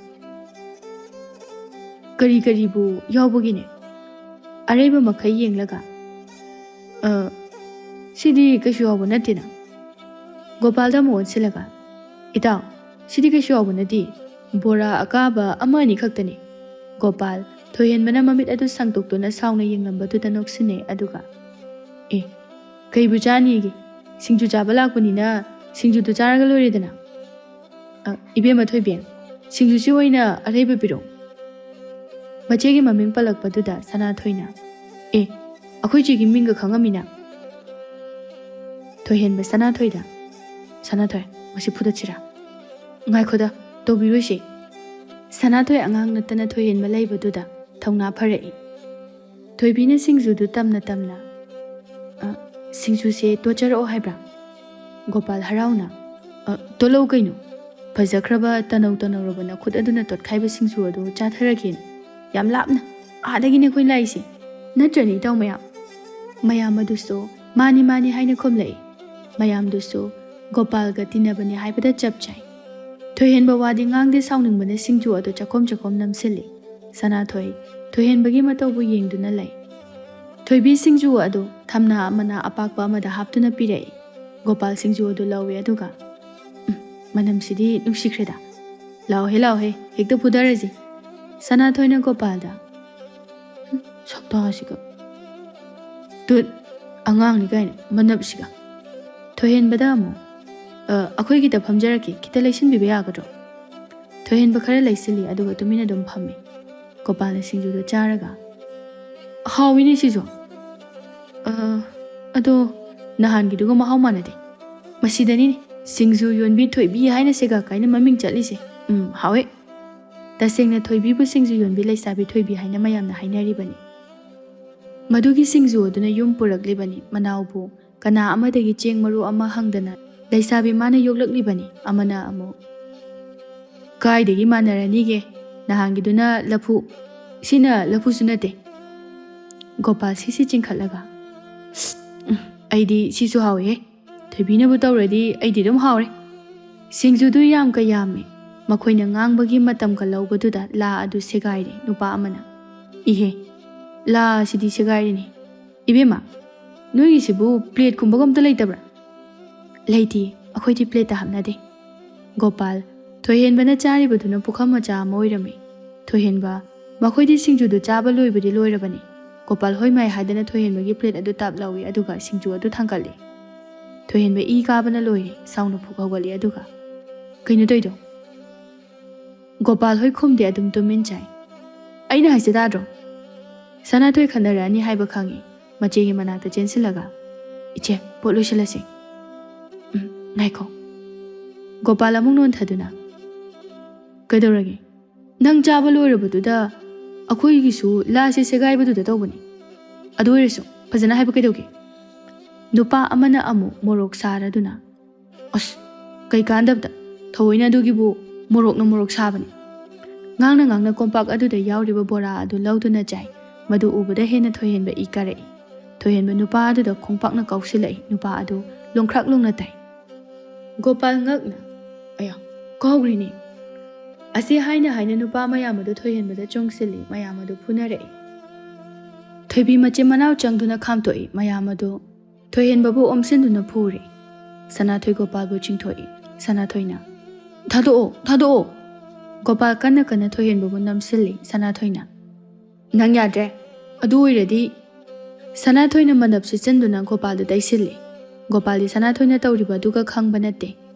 "ꯀꯔꯤ ꯀꯔꯤꯕꯨ ꯌꯥꯎꯕꯒꯤꯅꯦ?" ꯑꯔꯩꯕ ꯃꯈꯩ ꯌꯦꯡꯂꯒ, "ꯑ, ꯁꯤꯗꯤ ꯀꯩꯁꯨ ꯌꯥꯎꯕ ꯅꯠꯇꯦꯅ"꯫ ꯒꯣꯄꯥꯜꯗ ꯑꯃꯨꯛ ꯑꯣꯟꯁꯤꯜꯂꯒ, "ꯏꯇꯥꯎ, ꯁꯤꯗꯤ ꯀꯩꯁꯨ ꯌꯥꯎꯕ ꯅꯠꯇꯦ, ꯕꯣꯔꯥ ꯑꯀꯥꯕ ꯑꯃ ꯑꯅꯤ ꯈꯛꯇꯅꯤ"꯫ ꯒꯣꯄꯥꯜ ꯊꯣꯏꯍꯦꯟꯕꯅ ꯃꯃꯤꯠ ꯑꯗꯨ ꯁꯥꯡꯗꯣꯛꯇꯨꯅ ꯁꯥꯎꯅ ꯌꯦꯡꯂꯝꯕꯗꯨꯗ ꯅꯣꯛꯁꯤꯟꯅꯩ, ꯑꯗꯨꯒ, "ꯑꯦ, ꯀꯩꯕꯨ ꯆꯥꯅꯤꯒꯦ? ꯁꯤꯡꯖꯨ ꯆꯥꯕ ꯂꯥꯛꯄꯅꯤꯅ ꯁꯤꯡꯖꯨꯗꯨ ꯆꯥꯔꯒ ꯂꯣꯏꯔꯦꯗꯅ"꯫ "ꯑ, ꯏꯕꯦꯝꯃ ꯊꯣꯏꯕꯤ, ꯁꯤꯡꯖꯨꯁꯤ ꯑꯣꯏꯅ ꯑꯔꯩꯕ ꯄꯤꯔꯛꯑꯣ"꯫ ꯃꯆꯦꯒꯤ ꯃꯃꯤꯡ ꯄꯜꯂꯛꯄꯗꯨꯗ ꯁꯅꯥꯊꯣꯏꯅ, "ꯑꯦ, ꯑꯩꯈꯣꯏ ꯆꯦꯒꯤ ꯃꯤꯡꯒ ꯈꯪꯉꯝꯃꯤꯅ?" ꯊꯣꯏꯍꯦꯟꯕ ꯁꯅꯥꯊꯣꯏꯗ, "ꯁꯅꯥꯊꯣꯏ, ꯃꯁꯤ ꯐꯨꯗꯠꯁꯤꯔꯥ?" "ꯉꯥꯏꯈꯣꯗ, ꯇꯧꯕꯤꯔꯣꯏꯁꯦ꯫" ꯁꯅꯥꯊꯣꯏ ꯑꯉꯥꯡ ꯅꯠꯇꯅ ꯊꯣꯏꯍꯦꯟꯕ ꯂꯩꯕꯗꯨꯗ ꯊꯧꯅꯥ ꯐꯔꯛꯏ꯫ ꯊꯣꯏꯕꯤꯅ ꯁꯤꯡꯖꯨꯗꯨ ꯇꯝꯅ ꯇꯝꯅ, "ꯑ, ꯁꯤꯡꯖꯨꯁꯦ ꯇꯣꯠꯆꯔꯛꯑꯣ ꯍꯥꯏꯕ꯭ꯔꯥ?" ꯒꯣꯄꯥꯜ ꯍꯔꯥꯎꯅ, "ꯑ, ꯇꯣꯠꯂꯛꯎ ꯀꯩꯅꯣ꯫ ꯐꯖꯈ꯭ꯔꯕ ꯇꯅꯧ ꯇꯅꯧꯔꯕ ꯅꯈꯨꯠ ꯑꯗꯨꯅ ꯇꯣꯠꯈꯥꯏꯕ ꯁꯤꯡꯖꯨ ꯑꯗꯨ ꯆꯥꯊꯔꯒꯦꯅ꯫ ꯌꯥꯝ ꯂꯥꯞꯅ, ꯑꯥꯗꯒꯤꯅꯦ ꯑꯩꯈꯣꯏ ꯂꯥꯛꯏꯁꯦ꯫ ꯅꯠꯇ꯭ꯔꯅꯦ, ꯏꯇꯥꯎ ꯃꯌꯥꯝ?" ꯃꯌꯥꯝ ꯑꯗꯨꯁꯨ "ꯃꯥꯅꯤ, ꯃꯥꯅꯤ" ꯍꯥꯏꯅ ꯈꯨꯝꯂꯛꯏ꯫ ꯃꯌꯥꯝꯗꯨꯁꯨ ꯒꯣꯄꯥꯜꯒ ꯇꯤꯟꯅꯕꯅꯤ ꯍꯥꯏꯕꯗ ꯆꯞ ꯆꯥꯏ꯫ ꯊꯣꯏꯍꯦꯟꯕ ꯋꯥꯗꯤ ꯉꯥꯡꯗꯦ, ꯁꯥꯎꯅꯤꯡꯕꯅ ꯁꯤꯡꯖꯨ ꯑꯗꯨ ꯆꯥꯈꯣꯝ ꯆꯥꯈꯣꯝ ꯅꯝꯁꯤꯜꯂꯤ꯫ ꯁꯅꯥꯊꯣꯏ ꯊꯣꯏꯍꯦꯟꯕꯒꯤ ꯃꯇꯧꯕꯨ ꯌꯦꯡꯗꯨꯅ ꯂꯩ꯫ ꯊꯣꯏꯕꯤ ꯁꯤꯡꯖꯨ ꯑꯗꯨ ꯊꯝꯅꯥ ꯑꯃꯅ ꯑꯄꯥꯛꯄ ꯑꯃꯗ ꯍꯥꯞꯇꯨꯅ ꯄꯤꯔꯛꯏ꯫ ꯒꯣꯄꯥꯜ ꯁꯤꯡꯖꯨ ꯑꯗꯨ ꯂꯧꯏ, ꯑꯗꯨꯒ, "ꯎꯝ, ꯃꯅꯝꯁꯤꯗꯤ ꯅꯨꯡꯁꯤꯈ꯭ꯔꯦꯗ꯫ ꯂꯥꯎꯍꯦ, ꯂꯥꯎꯍꯦ, ꯍꯦꯛꯇ ꯐꯨꯊꯔꯁꯤ꯫" ꯁꯅꯥꯊꯣꯏꯅ ꯒꯣꯄꯥꯜꯗ, "ꯎꯝ, ꯁꯛꯇꯥꯁꯤꯒ꯫ ꯇꯨꯠ, ꯑꯉꯥꯡꯅꯤ ꯀꯥꯏꯅ ꯃꯅꯞꯁꯤꯒ꯫" ꯊꯣꯏꯍꯦꯟꯕꯗ ꯑꯃꯨꯛ, "ꯑ, ꯑꯩꯈꯣꯏꯒꯤꯗ ꯐꯝꯖꯔꯛꯀꯦ, ꯈꯤꯇ ꯂꯩꯁꯤꯟꯕꯤꯕ ꯌꯥꯒꯗ꯭ꯔꯣ?" ꯊꯣꯏꯍꯦꯟꯕ ꯈꯔ ꯂꯩꯁꯤꯜꯂꯤ, ꯑꯗꯨꯒ ꯇꯨꯃꯤꯟꯅ ꯑꯗꯨꯝ ꯐꯝꯃꯤ꯫ ꯒꯣꯄꯥꯜꯅ ꯁꯤꯡꯖꯨꯗꯨ ꯆꯥꯔꯒ, "ꯍꯥꯎꯏꯅꯦ ꯁꯤꯁꯨ꯫ ꯑ, ꯑꯗꯣ ꯅꯍꯥꯟꯒꯤꯗꯨꯒ ꯃꯍꯥꯎ ꯃꯥꯟꯅꯗꯦ꯫ ꯃꯁꯤꯗꯅꯤꯅꯦ ꯁꯤꯡꯖꯨ ꯌꯣꯟꯕꯤ ꯊꯣꯏꯕꯤ ꯍꯥꯏꯅ ꯁꯦꯒꯥ ꯀꯥꯏꯅ ꯃꯃꯤꯡ ꯆꯠꯂꯤꯁꯦ꯫ ꯎꯝ, ꯍꯥꯎꯋꯦ꯫" ꯇꯁꯦꯡꯅ ꯊꯣꯏꯕꯤꯕꯨ ꯁꯤꯡꯖꯨ ꯌꯣꯟꯕꯤ ꯂꯩꯁꯥꯕꯤ ꯊꯣꯏꯕꯤ ꯍꯥꯏꯅ ꯃꯌꯥꯝꯅ ꯍꯥꯏꯅꯔꯤꯕꯅꯤ꯫ ꯃꯗꯨꯒꯤ ꯁꯤꯡꯖꯨ ꯑꯗꯨꯅ ꯌꯨꯝ ꯄꯨꯔꯛꯂꯤꯕꯅꯤ꯫ ꯃꯅꯥꯎꯕꯨ ꯀꯅꯥ ꯑꯃꯗꯒꯤ ꯆꯦꯡ ꯃꯔꯨ ꯑꯃ ꯍꯪꯗꯅ ꯂꯩꯁꯥꯕꯤ ꯃꯥꯅ ꯌꯣꯛꯂꯛꯂꯤꯕꯅꯤ꯫ ꯑꯃꯅ ꯑꯃꯨꯛ, "ꯀꯥꯏꯗꯒꯤ ꯃꯥꯟꯅꯔꯅꯤꯒꯦ? ꯅꯍꯥꯟꯒꯤꯗꯨꯅ ꯂꯐꯨ, ꯁꯤꯅ ꯂꯐꯨꯁꯨ ꯅꯠꯇꯦ꯫" ꯒꯣꯄꯥꯜ ꯁꯤꯁꯤ ꯆꯤꯡꯈꯠꯂꯒ, "ꯎꯝ, ꯑꯩꯗꯤ ꯁꯤꯁꯨ ꯍꯥꯎꯋꯦꯍꯦ꯫ ꯊꯣꯏꯕꯤꯅꯕꯨ ꯇꯧꯔꯗꯤ ꯑꯩꯗꯤ ꯑꯗꯨꯝ ꯍꯥꯎꯔꯦ꯫" ꯁꯤꯡꯖꯨꯗꯨ ꯌꯥꯝ ꯀ ꯌꯥꯝꯃꯤ꯫ ꯃꯈꯣꯏꯅ ꯉꯥꯡꯕꯒꯤ ꯃꯇꯝꯒ ꯂꯧꯕꯗꯨꯗ ꯂꯥ ꯑꯗꯨ ꯁꯦꯒꯥꯏꯔꯦ꯫ ꯅꯨꯄꯥ ꯑꯃꯅ, "ꯏꯍꯦ, ꯂꯥ ꯑꯁꯤꯗꯤ ꯁꯦꯒꯥꯏꯔꯦꯅꯦ꯫ ꯏꯕꯦꯝꯃ, ꯅꯣꯏꯒꯤꯁꯤꯕꯨ ꯄ꯭ꯂꯦꯠꯀꯨꯝꯕꯒ ꯑꯝꯇ ꯂꯩꯇꯕ꯭ꯔꯥ?" "ꯂꯩꯇꯦ, ꯑꯩꯈꯣꯏꯗꯤ ꯄ꯭ꯂꯦꯠꯇ ꯍꯥꯞꯅꯗꯦ꯫" ꯒꯣꯄꯥꯜ, ꯊꯣꯏꯍꯦꯟꯕꯅ ꯆꯥꯔꯤꯕꯗꯨꯅ ꯄꯨꯈꯝ ꯃꯆꯥ ꯑꯃ ꯑꯣꯏꯔꯝꯃꯤ꯫ ꯊꯣꯏꯍꯦꯟꯕ, ꯃꯈꯣꯏꯗꯤ ꯁꯤꯡꯖꯨꯗꯨ ꯆꯥꯕ ꯂꯣꯏꯕꯗꯤ ꯂꯣꯏꯔꯕꯅꯤ꯫ ꯒꯣꯄꯥꯜ ꯍꯣꯏ ꯃꯥꯏ ꯍꯥꯏꯗꯅ ꯊꯣꯏꯍꯦꯟꯕꯒꯤ ꯄ꯭ꯂꯦꯠ ꯑꯗꯨ ꯇꯥꯞ ꯂꯧꯏ, ꯑꯗꯨꯒ ꯁꯤꯡꯖꯨ ꯑꯗꯨ ꯊꯥꯡꯒꯠꯂꯤ꯫ ꯊꯣꯏꯍꯦꯟꯕ ꯏ ꯀꯥꯕꯅ ꯂꯣꯏꯔꯦ, ꯁꯥꯎꯅ ꯐꯨꯛ ꯍꯧꯒꯠꯂꯤ, ꯑꯗꯨꯒ, "ꯀꯩꯅꯣ ꯇꯧꯏꯗꯣ?" ꯒꯣꯄꯥꯜ ꯍꯣꯏ ꯈꯨꯝꯗꯦ, ꯑꯗꯨꯝ ꯇꯨꯃꯤꯟ ꯆꯥꯏ꯫ ꯑꯩꯅ ꯍꯥꯏꯁꯦ ꯇꯥꯗ꯭ꯔꯣ? ꯁꯅꯥꯊꯣꯏ ꯈꯠꯅꯔꯛꯑꯅꯤ ꯍꯥꯏꯕ ꯈꯪꯉꯤ꯫ ꯃꯆꯦꯒꯤ ꯃꯅꯥꯛꯇ ꯆꯦꯟꯁꯤꯜꯂꯒ, "ꯏꯆꯦ, ꯄꯣꯠ ꯂꯣꯏꯁꯤꯜꯂꯁꯤ꯫" "ꯎꯝ, ꯉꯥꯏꯈꯣ꯫" ꯒꯣꯄꯥꯜ ꯑꯃꯨꯛ ꯅꯣꯟꯊꯗꯨꯅ, "ꯀꯩꯗꯧꯔꯒꯦ? ꯅꯪ ꯆꯥꯕ ꯂꯣꯏꯔꯕꯗꯨꯗ ꯑꯩꯈꯣꯏꯒꯤꯁꯨ ꯂꯥꯁꯦ ꯁꯦꯒꯥꯏꯕꯗꯨꯗ ꯇꯧꯕꯅꯤ꯫ ꯑꯗꯨ ꯑꯣꯏꯔꯁꯨ ꯐꯖꯅ ꯍꯥꯏꯕ ꯀꯩꯗꯧꯒꯦ?" ꯅꯨꯄꯥ ꯑꯃꯅ ꯑꯃꯨꯛ ꯃꯣꯔꯣꯛ ꯁꯥꯔꯗꯨꯅ, "ꯑꯁ, ꯀꯩ ꯀꯥꯟꯗꯕꯗ, ꯊꯑꯣꯏꯅ ꯑꯗꯨꯒꯤꯕꯨ ꯃꯣꯔꯣꯛꯅ ꯃꯣꯔꯣꯛ ꯁꯥꯕꯅꯤ꯫" ꯉꯥꯡꯅ ꯉꯥꯡꯅ ꯀꯣꯝꯄꯥꯛ ꯑꯗꯨꯗ ꯌꯥꯎꯔꯤꯕ ꯕꯣꯔꯥ ꯑꯗꯨ ꯂꯧꯗꯨꯅ ꯆꯥꯏ꯫ ꯃꯗꯨ ꯎꯕꯗ ꯍꯦꯟꯅ ꯊꯣꯏꯍꯦꯟꯕ ꯏ ꯀꯥꯔꯛꯏ꯫ ꯊꯣꯏꯍꯦꯟꯕ ꯅꯨꯄꯥ ꯑꯗꯨꯗ ꯈꯣꯡꯄꯥꯛꯅ ꯀꯥꯎꯁꯤꯜꯂꯛꯏ꯫ ꯅꯨꯄꯥ ꯑꯗꯨ ꯂꯣꯡꯈ꯭ꯔꯥꯛ ꯂꯣꯡꯅ ꯇꯥꯏ꯫ ꯒꯣꯄꯥꯜ ꯉꯛꯅ, "ꯑꯌꯥ, ꯀꯥꯎꯈ꯭ꯔꯤꯅꯦ꯫" ꯑꯁꯤ ꯍꯥꯏꯅ ꯍꯥꯏꯅ ꯅꯨꯄꯥ ꯃꯌꯥꯝ ꯑꯗꯨ ꯊꯣꯏꯍꯦꯟꯕꯗ ꯆꯣꯡꯁꯤꯜꯂꯤ꯫ ꯃꯌꯥꯝ ꯑꯗꯨ ꯐꯨꯅꯔꯛꯏ꯫ ꯊꯣꯏꯕꯤ ꯃꯆꯤꯟ ꯃꯅꯥꯎ ꯆꯪꯗꯨꯅ ꯈꯥꯝꯇꯣꯛꯏ꯫ ꯃꯌꯥꯝ ꯑꯗꯨ ꯊꯣꯏꯍꯦꯟꯕꯕꯨ ꯑꯣꯝꯁꯤꯟꯗꯨꯅ ꯐꯨꯔꯤ꯫ ꯁꯅꯥꯊꯣꯏ ꯒꯣꯄꯥꯜꯕꯨ ꯆꯤꯡꯊꯣꯛꯏ꯫ ꯁꯅꯥꯊꯣꯏꯅ, "ꯊꯥꯗꯣꯛꯑꯣ, ꯊꯥꯗꯣꯛꯑꯣ!" ꯒꯣꯄꯥꯜ ꯀꯟꯅ ꯀꯟꯅ ꯊꯣꯏꯍꯦꯟꯕꯕꯨ ꯅꯝꯁꯤꯜꯂꯤ꯫ ꯁꯅꯥꯊꯣꯏꯅ, "ꯅꯪ ꯌꯥꯗ꯭ꯔꯦ꯫ ꯑꯗꯨ ꯑꯣꯏꯔꯗꯤ꯫" ꯁꯅꯥꯊꯣꯏꯅ ꯃꯅꯞ ꯁꯤꯠꯆꯤꯟꯗꯨꯅ ꯒꯣꯄꯥꯜꯗ ꯇꯩꯁꯤꯜꯂꯤ꯫ ꯒꯣꯄꯥꯜꯗꯤ ꯁꯅꯥꯊꯣꯏꯅ ꯇꯧꯔꯤꯕ ꯑꯗꯨꯒ ꯈꯪꯕ ꯅꯠꯇꯦ꯫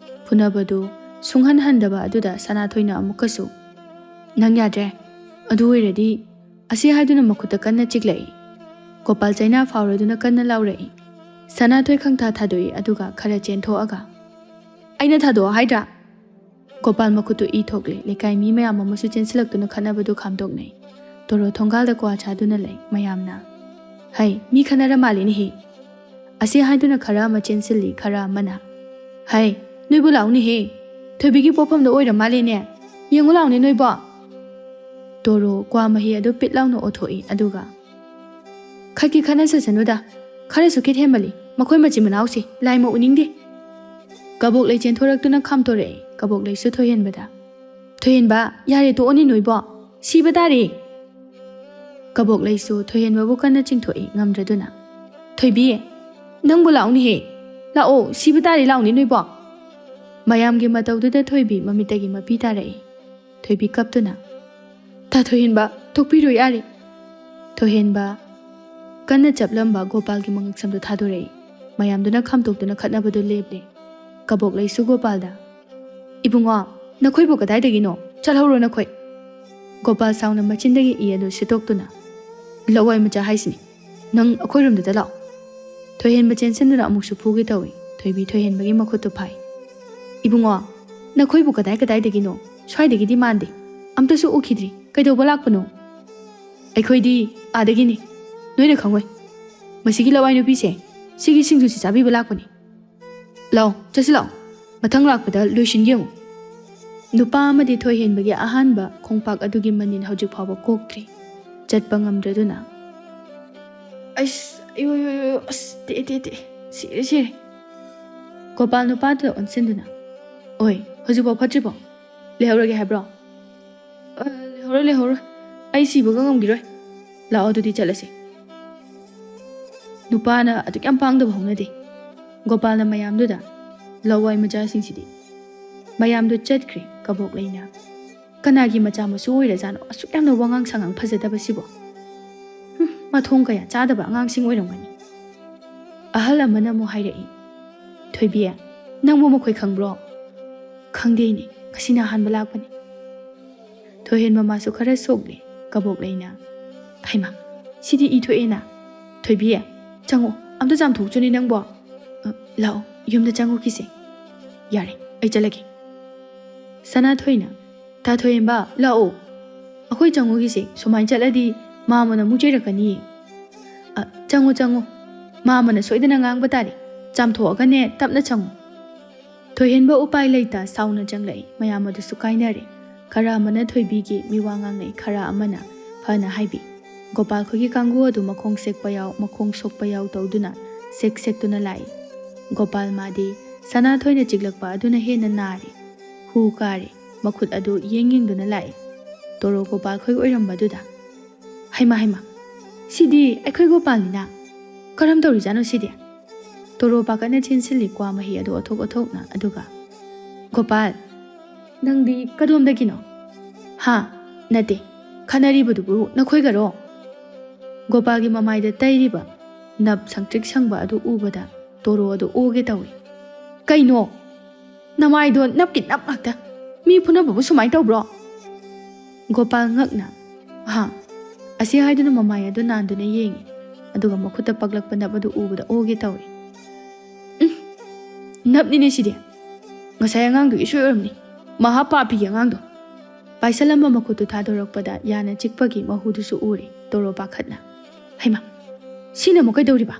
ꯐꯨꯅꯕꯗꯨ ꯁꯨꯡꯍꯟ ꯍꯟꯗꯕ ꯑꯗꯨꯗ ꯁꯅꯥꯊꯣꯏꯅ ꯑꯃꯨꯛꯀꯁꯨ, "ꯅꯪ ꯌꯥꯗ꯭ꯔꯦ꯫ ꯑꯗꯨ ꯑꯣꯏꯔꯗꯤ꯫" ꯑꯁꯤ ꯍꯥꯏꯗꯨꯅ ꯃꯈꯨꯠꯇ ꯀꯟꯅ ꯆꯤꯛꯂꯛꯏ꯫ ꯒꯣꯄꯥꯜ ꯆꯩꯅꯥ ꯐꯥꯎꯔꯗꯨꯅ ꯀꯟꯅ ꯂꯥꯎꯔꯛꯏ꯫ ꯁꯅꯥꯊꯣꯏ ꯈꯪꯊꯥ ꯊꯥꯗꯣꯛꯏ, ꯑꯗꯨꯒ ꯈꯔ ꯆꯦꯟꯊꯣꯛꯑꯒ, "ꯑꯩꯅ ꯊꯥꯗꯣꯛꯑꯣ ꯍꯥꯏꯗ꯭ꯔꯥ?" ꯒꯣꯄꯥꯜ ꯃꯈꯨꯠꯇꯨ ꯏ ꯊꯣꯛꯂꯦ꯫ ꯂꯩꯀꯥꯏ ꯃꯤ ꯃꯌꯥꯝ ꯑꯃꯁꯨ ꯆꯦꯟꯁꯤꯜꯂꯛꯇꯨꯅ ꯈꯠꯅꯕꯗꯨ ꯈꯥꯝꯗꯣꯛꯅꯩ꯫ ꯇꯣꯔꯣ ꯊꯣꯡꯒꯥꯜꯗ ꯀ꯭ꯋꯥ ꯆꯥꯗꯨꯅ ꯂꯩ꯫ ꯃꯌꯥꯝꯅ, "ꯍꯩ, ꯃꯤ ꯈꯠꯅꯔ ꯃꯥꯜꯂꯦꯅꯦꯍꯦ!" ꯑꯁꯤ ꯍꯥꯏꯗꯨꯅ ꯈꯔ ꯑꯃ ꯆꯦꯟꯁꯤꯜꯂꯤ, ꯈꯔ ꯑꯃꯅ, "ꯍꯩ, ꯅꯣꯏꯕꯨ ꯂꯥꯛꯎꯅꯦꯍꯦ! ꯊꯣꯏꯕꯤꯒꯤ ꯄꯣꯠꯐꯝꯗ ꯑꯣꯏꯔ ꯃꯥꯜꯂꯦꯅꯦ! ꯌꯦꯡꯉꯨ ꯂꯥꯎꯅꯦ ꯅꯣꯏꯕꯣ!" ꯇꯣꯔꯣ ꯀ꯭ꯋꯥ ꯃꯍꯤ ꯑꯗꯨ ꯄꯤꯠ ꯂꯥꯎꯅ ꯑꯣꯠꯊꯣꯛꯏ, ꯑꯗꯨꯒ, "ꯈꯠꯀꯤ ꯈꯠꯅꯁꯁꯅꯨꯗ, ꯈꯔꯁꯨ ꯈꯤꯠ ꯍꯦꯟꯃꯜꯂꯤ꯫ ꯃꯈꯣꯏ ꯃꯆꯤꯟ ꯃꯅꯥꯎꯁꯤ ꯂꯥꯏꯃ ꯎꯅꯤꯡꯗꯦ꯫" ꯀꯕꯣꯛꯂꯩ ꯆꯦꯟꯊꯣꯔꯛꯇꯨꯅ ꯈꯥꯝꯇꯣꯔꯛꯏ꯫ ꯀꯕꯣꯛꯂꯩꯁꯨ ꯊꯣꯏꯍꯦꯟꯕꯗ, "ꯊꯣꯏꯍꯦꯟꯕ, ꯌꯥꯔꯦ, ꯇꯣꯛꯑꯣꯅꯦ ꯅꯣꯏꯕꯣ꯫ ꯁꯤꯕ ꯇꯥꯔꯦ!" ꯀꯕꯣꯛꯂꯩꯁꯨ ꯊꯣꯏꯍꯦꯟꯕꯕꯨ ꯀꯟꯅ ꯆꯤꯡꯊꯣꯛꯏ, ꯉꯝꯗ꯭ꯔꯗꯨꯅ꯫ "ꯊꯣꯏꯕꯤ, ꯅꯪꯕꯨ ꯂꯥꯛꯎꯅꯦꯍꯦ꯫ ꯂꯥꯛꯑꯣ, ꯁꯤꯕ ꯇꯥꯔꯦ, ꯂꯥꯛꯎꯅꯦ ꯅꯣꯏꯕꯣ꯫" ꯃꯌꯥꯝꯒꯤ ꯃꯇꯧꯗꯨꯗ ꯊꯣꯏꯕꯤ ꯃꯃꯤꯠꯇꯒꯤ ꯃꯄꯤ ꯇꯥꯔꯛꯏ꯫ ꯊꯣꯏꯕꯤ ꯀꯞꯇꯨꯅ, "ꯇꯥ ꯊꯣꯏꯍꯦꯟꯕ, ꯊꯣꯛꯄꯤꯔꯣ ꯌꯥꯔꯦ꯫" ꯊꯣꯏꯍꯦꯟꯕ ꯀꯟꯅ ꯆꯞꯂꯝꯕ ꯒꯣꯄꯥꯜꯒꯤ ꯃꯉꯛꯁꯝꯗꯨ ꯊꯥꯗꯣꯔꯛꯏ꯫ ꯃꯌꯥꯝꯗꯨꯅ ꯈꯥꯝꯇꯣꯛꯇꯨꯅ ꯈꯠꯅꯕꯗꯨ ꯂꯦꯞꯂꯦ꯫ ꯀꯕꯣꯛꯂꯩꯁꯨ ꯒꯣꯄꯥꯜꯗ, "ꯏꯕꯨꯡꯉꯣ, ꯅꯈꯣꯏꯕꯨ ꯀꯗꯥꯏꯗꯒꯤꯅꯣ? ꯆꯠꯍꯧꯔꯣ ꯅꯈꯣꯏ꯫" ꯒꯣꯄꯥꯜ ꯁꯥꯎꯅ ꯃꯆꯤꯟꯗꯒꯤ ꯏ ꯑꯗꯨ ꯁꯤꯠꯇꯣꯛꯇꯨꯅ, "ꯂꯋꯥꯏ ꯃꯆꯥ ꯍꯥꯏꯁꯤꯅꯤ, ꯅꯪ ꯑꯩꯈꯣꯏ ꯔꯨꯝꯗꯨꯗ ꯂꯥꯛꯑꯣ!" ꯊꯣꯏꯍꯦꯟꯕ ꯆꯦꯟꯁꯤꯟꯗꯨꯅ ꯑꯃꯨꯛꯁꯨ ꯐꯨꯒꯦ ꯇꯧꯏ꯫ ꯊꯣꯏꯕꯤ ꯊꯣꯏꯍꯦꯟꯕꯒꯤ ꯃꯈꯨꯠꯇꯨ ꯐꯥꯏ꯫ "ꯏꯕꯨꯡꯉꯣ, ꯅꯈꯣꯏꯕꯨ ꯀꯗꯥꯏ ꯀꯗꯥꯏꯗꯒꯤꯅꯣ? ꯁ꯭ꯋꯥꯏꯗꯒꯤꯗꯤ ꯃꯥꯟꯗꯦ꯫ ꯑꯝꯇꯁꯨ ꯎꯈꯤꯗ꯭ꯔꯤ꯫ ꯀꯩꯗꯧꯕ ꯂꯥꯛꯄꯅꯣ?" "ꯑꯩꯈꯣꯏꯗꯤ ꯑꯥꯗꯒꯤꯅꯤ꯫ ꯅꯣꯏꯅ ꯈꯪꯉꯣꯏ꯫ ꯃꯁꯤꯒꯤ ꯂꯋꯥꯏ ꯅꯨꯄꯤꯁꯦ ꯁꯤꯒꯤ ꯁꯤꯡꯖꯨꯁꯤ ꯆꯥꯕꯤꯕ ꯂꯥꯛꯄꯅꯤ꯫ ꯂꯥꯛꯑꯣ, ꯆꯠꯁꯤ ꯂꯥꯛꯑꯣ꯫ ꯃꯊꯪ ꯂꯥꯛꯄꯗ ꯂꯣꯏꯁꯤꯟꯒꯦ ꯌꯦꯡꯉꯨ꯫" ꯅꯨꯄꯥ ꯑꯃꯗꯤ ꯊꯣꯏꯍꯦꯟꯕꯒꯤ ꯑꯍꯥꯟꯕ ꯈꯣꯡꯄꯥꯛ ꯑꯗꯨꯒꯤ ꯃꯅꯤꯟ ꯍꯧꯖꯤꯛ ꯐꯥꯎꯕ ꯀꯣꯛꯇ꯭ꯔꯤ꯫ ꯆꯠꯄ ꯉꯝꯗ꯭ꯔꯗꯨꯅ, "ꯑꯁ, ꯑꯌꯣ, ꯑꯌꯣ, ꯑꯌꯣ, ꯑꯁ, ꯇꯦꯛꯑꯦ, ꯇꯦꯛꯑꯦ, ꯇꯦꯛꯑꯦ꯫ ꯁꯤꯔꯦ, ꯁꯤꯔꯦ꯫" ꯒꯣꯄꯥꯜ ꯅꯨꯄꯥꯗꯨꯗ ꯑꯣꯟꯁꯤꯟꯗꯨꯅ, "ꯑꯣꯏ, ꯍꯧꯖꯤꯛꯐꯥꯎ ꯐꯠꯇ꯭ꯔꯤꯕꯣ? ꯂꯩꯍꯧꯔꯒꯦ ꯍꯥꯏꯕ꯭ꯔꯣ?" "ꯑ, ꯂꯩꯍꯧꯔꯣꯏ, ꯂꯩꯍꯧꯔꯣꯏ꯫ ꯑꯩ ꯁꯤꯕꯒ ꯉꯝꯈꯤꯔꯣꯏ꯫ ꯂꯥꯛꯑꯣ, ꯑꯗꯨꯗꯤ ꯆꯠꯂꯁꯤ꯫" ꯅꯨꯄꯥꯅ ꯑꯗꯨꯛ ꯌꯥꯝ ꯄꯥꯡꯗꯕ ꯍꯧꯅꯗꯦ꯫ ꯒꯣꯄꯥꯜꯅ ꯃꯌꯥꯝꯗꯨꯗ, "ꯂꯋꯥꯏ ꯃꯆꯥꯁꯤꯡꯁꯤꯗꯤ꯫" ꯃꯌꯥꯝꯗꯨ ꯆꯠꯈ꯭ꯔꯦ ꯀꯕꯣꯛ ꯂꯩꯅ꯫ "ꯀꯅꯥꯒꯤ ꯃꯆꯥ ꯃꯁꯨ ꯑꯣꯏꯔꯖꯥꯠꯅꯣ ꯑꯁꯨꯛ ꯌꯥꯝꯅ ꯋꯥꯉꯥꯡ ꯁꯉꯥꯡ ꯐꯖꯗꯕꯁꯤꯕꯣ? ꯍꯨꯝ, ꯃꯊꯣꯡ ꯀꯌꯥ ꯆꯥꯗꯕ ꯑꯉꯥꯡꯁꯤꯡ ꯑꯣꯏꯔꯝꯒꯅꯤ꯫" ꯑꯍꯜ ꯑꯃꯅ ꯑꯃꯨꯛ ꯍꯥꯏꯔꯛꯏ, "ꯊꯣꯏꯕꯤ, ꯅꯪꯕꯨ ꯃꯈꯣꯏ ꯈꯪꯕ꯭ꯔꯣ?" "ꯈꯪꯗꯦꯅꯦ, ꯉꯁꯤꯅ ꯑꯍꯥꯟꯕ ꯂꯥꯛꯄꯅꯤ꯫" ꯊꯣꯏꯍꯦꯟ ꯃꯃꯥꯁꯨ ꯈꯔ ꯁꯣꯛꯂꯦ꯫ ꯀꯕꯣꯛ ꯂꯩꯅ, "ꯍꯩꯃꯥ, ꯁꯤꯗꯤ ꯏ ꯊꯣꯛꯑꯦꯅ꯫ ꯊꯣꯏꯕꯤ, ꯆꯪꯉꯣ, ꯑꯝꯇ ꯆꯥꯝꯊꯣꯛꯆꯨꯅꯦ ꯅꯪꯕꯣ꯫ ꯑ, ꯂꯥꯛꯑꯣ, ꯌꯨꯝꯗ ꯆꯪꯉꯨꯈꯤꯁꯦ꯫" "ꯌꯥꯔꯦ, ꯑꯩ ꯆꯠꯂꯒꯦ꯫" ꯁꯅꯥꯊꯣꯏꯅ, "ꯇꯥ ꯊꯣꯏꯍꯦꯟꯕ, ꯂꯥꯛꯑꯣ꯫ ꯑꯩꯈꯣꯏ ꯆꯪꯉꯨꯈꯤꯁꯦ꯫ ꯁꯨꯃꯥꯏꯅ ꯆꯠꯂꯗꯤ ꯃꯥꯝꯃꯅ ꯑꯃꯨꯛ ꯆꯩꯔꯛꯀꯅꯤꯌꯦ꯫" "ꯑ, ꯆꯪꯉꯣ, ꯆꯪꯉꯣ꯫ ꯃꯥꯝꯃꯅ ꯁꯣꯏꯗꯅ ꯉꯥꯡꯕ ꯇꯥꯔꯦ꯫ ꯆꯥꯝꯊꯣꯛꯑꯒꯅꯦ, ꯇꯞꯅ ꯆꯪꯉꯣ꯫" ꯊꯣꯏꯍꯦꯟꯕ ꯎꯄꯥꯏ ꯂꯩꯇ ꯁꯥꯎꯅ ꯆꯪꯂꯛꯏ꯫ ꯃꯌꯥꯝ ꯑꯗꯨꯁꯨ ꯀꯥꯏꯅꯔꯦ꯫ ꯈꯔ ꯑꯃꯅ ꯊꯣꯏꯕꯤꯒꯤ ꯃꯤꯋꯥ ꯉꯥꯡꯅꯩ, ꯈꯔ ꯑꯃꯅ ꯐꯅ ꯍꯥꯏꯕꯤ꯫ ꯒꯣꯄꯥꯜ ꯈꯣꯏꯒꯤ ꯀꯥꯡꯕꯨ ꯑꯗꯨ ꯃꯈꯣꯡ ꯁꯦꯛꯄ ꯌꯥꯎ, ꯃꯈꯣꯡ ꯁꯣꯛꯄ ꯌꯥꯎ ꯇꯧꯗꯨꯅ ꯁꯦꯛ ꯁꯦꯛꯇꯨꯅ ꯂꯥꯛꯏ꯫ ꯒꯣꯄꯥꯜ ꯃꯥꯗꯤ ꯁꯅꯥꯊꯣꯏꯅ ꯆꯤꯛꯂꯛꯄ ꯑꯗꯨꯅ ꯍꯦꯟꯅ ꯅꯥꯔꯦ꯫ ꯍꯨ ꯀꯥꯔꯦ꯫ ꯃꯈꯨꯠ ꯑꯗꯨ ꯌꯦꯡ ꯌꯦꯡꯗꯨꯅ ꯂꯥꯛꯏ꯫ ꯇꯣꯔꯣ ꯒꯣꯄꯥꯜ ꯈꯣꯏ ꯑꯣꯏꯔꯝꯕꯗꯨꯗ, "ꯍꯩꯃꯥ, ꯍꯩꯃꯥ, ꯁꯤꯗꯤ ꯑꯩꯈꯣꯏ ꯒꯣꯄꯥꯜꯅꯤꯅ꯫ ꯀꯔꯝ ꯇꯧꯔꯤꯖꯥꯠꯅꯣ ꯁꯤꯗꯤ?" ꯇꯣꯔꯣ ꯄꯥꯈꯠꯅ ꯆꯦꯟꯁꯤꯜꯂꯤ, ꯀ꯭ꯋꯥ ꯃꯍꯤ ꯑꯗꯨ ꯑꯣꯊꯣꯛ ꯑꯣꯊꯣꯛꯅ꯫ ꯑꯗꯨꯒ, "ꯒꯣꯄꯥꯜ, ꯅꯪꯗꯤ ꯀꯗꯣꯝꯗꯒꯤꯅꯣ?" "ꯍꯥ? ꯅꯠꯇꯦ, ꯈꯟꯅꯔꯤꯕꯗꯨꯕꯨ ꯅꯈꯣꯏꯒꯔꯣ?" ꯒꯣꯄꯥꯜꯒꯤ ꯃꯃꯥꯏꯗ ꯇꯩꯔꯤꯕ ꯅꯞ ꯁꯪꯇ꯭ꯔꯤꯛ ꯁꯪꯕ ꯑꯗꯨ ꯎꯕꯗ ꯇꯣꯔꯣ ꯑꯗꯨ ꯑꯣꯒꯦ ꯇꯧꯏ꯫ "ꯀꯩꯅꯣ? ꯅꯃꯥꯏꯗꯣ ꯅꯞꯀꯤ ꯅꯞ ꯉꯥꯛꯇ꯫ ꯃꯤ ꯐꯨꯅꯕꯕꯨ ꯁꯨꯃꯥꯏꯅ ꯇꯧꯕ꯭ꯔꯣ?" ꯒꯣꯄꯥꯜ ꯉꯛꯅ, "ꯑꯍꯥ?" ꯑꯁꯤ ꯍꯥꯏꯗꯨꯅ ꯃꯃꯥꯏ ꯑꯗꯨ ꯅꯥꯟꯗꯨꯅ ꯌꯦꯡꯉꯤ꯫ ꯑꯗꯨꯒ ꯃꯈꯨꯠꯇ ꯄꯛꯂꯛꯄ ꯅꯞ ꯑꯗꯨ ꯎꯕꯗ ꯑꯣꯒꯦ ꯇꯧꯏ꯫ "ꯎꯝ, ꯅꯞꯅꯤꯅꯦ ꯁꯤꯗꯤ꯫ ꯉꯁꯥꯏ ꯑꯉꯥꯡꯗꯨꯒꯤ ꯁꯣꯏ ꯑꯣꯏꯔꯝꯅꯤ꯫ ꯃꯍꯥ ꯄꯥꯄꯤꯒꯤ ꯑꯉꯥꯡꯗꯣ꯫" ꯄꯥꯏꯁꯜꯂꯝꯕ ꯃꯈꯨꯠꯇꯨ ꯊꯥꯗꯣꯔꯛꯄꯗ ꯌꯥꯅ ꯆꯤꯛꯄꯒꯤ ꯃꯍꯨꯗꯨꯁꯨ ꯎꯔꯦ꯫ ꯇꯣꯔꯣ ꯄꯥꯈꯠꯅ, "ꯍꯩꯃꯥ, ꯁꯤꯅ ꯑꯃꯨꯛ ꯀꯩꯗꯧꯔꯤꯕ?"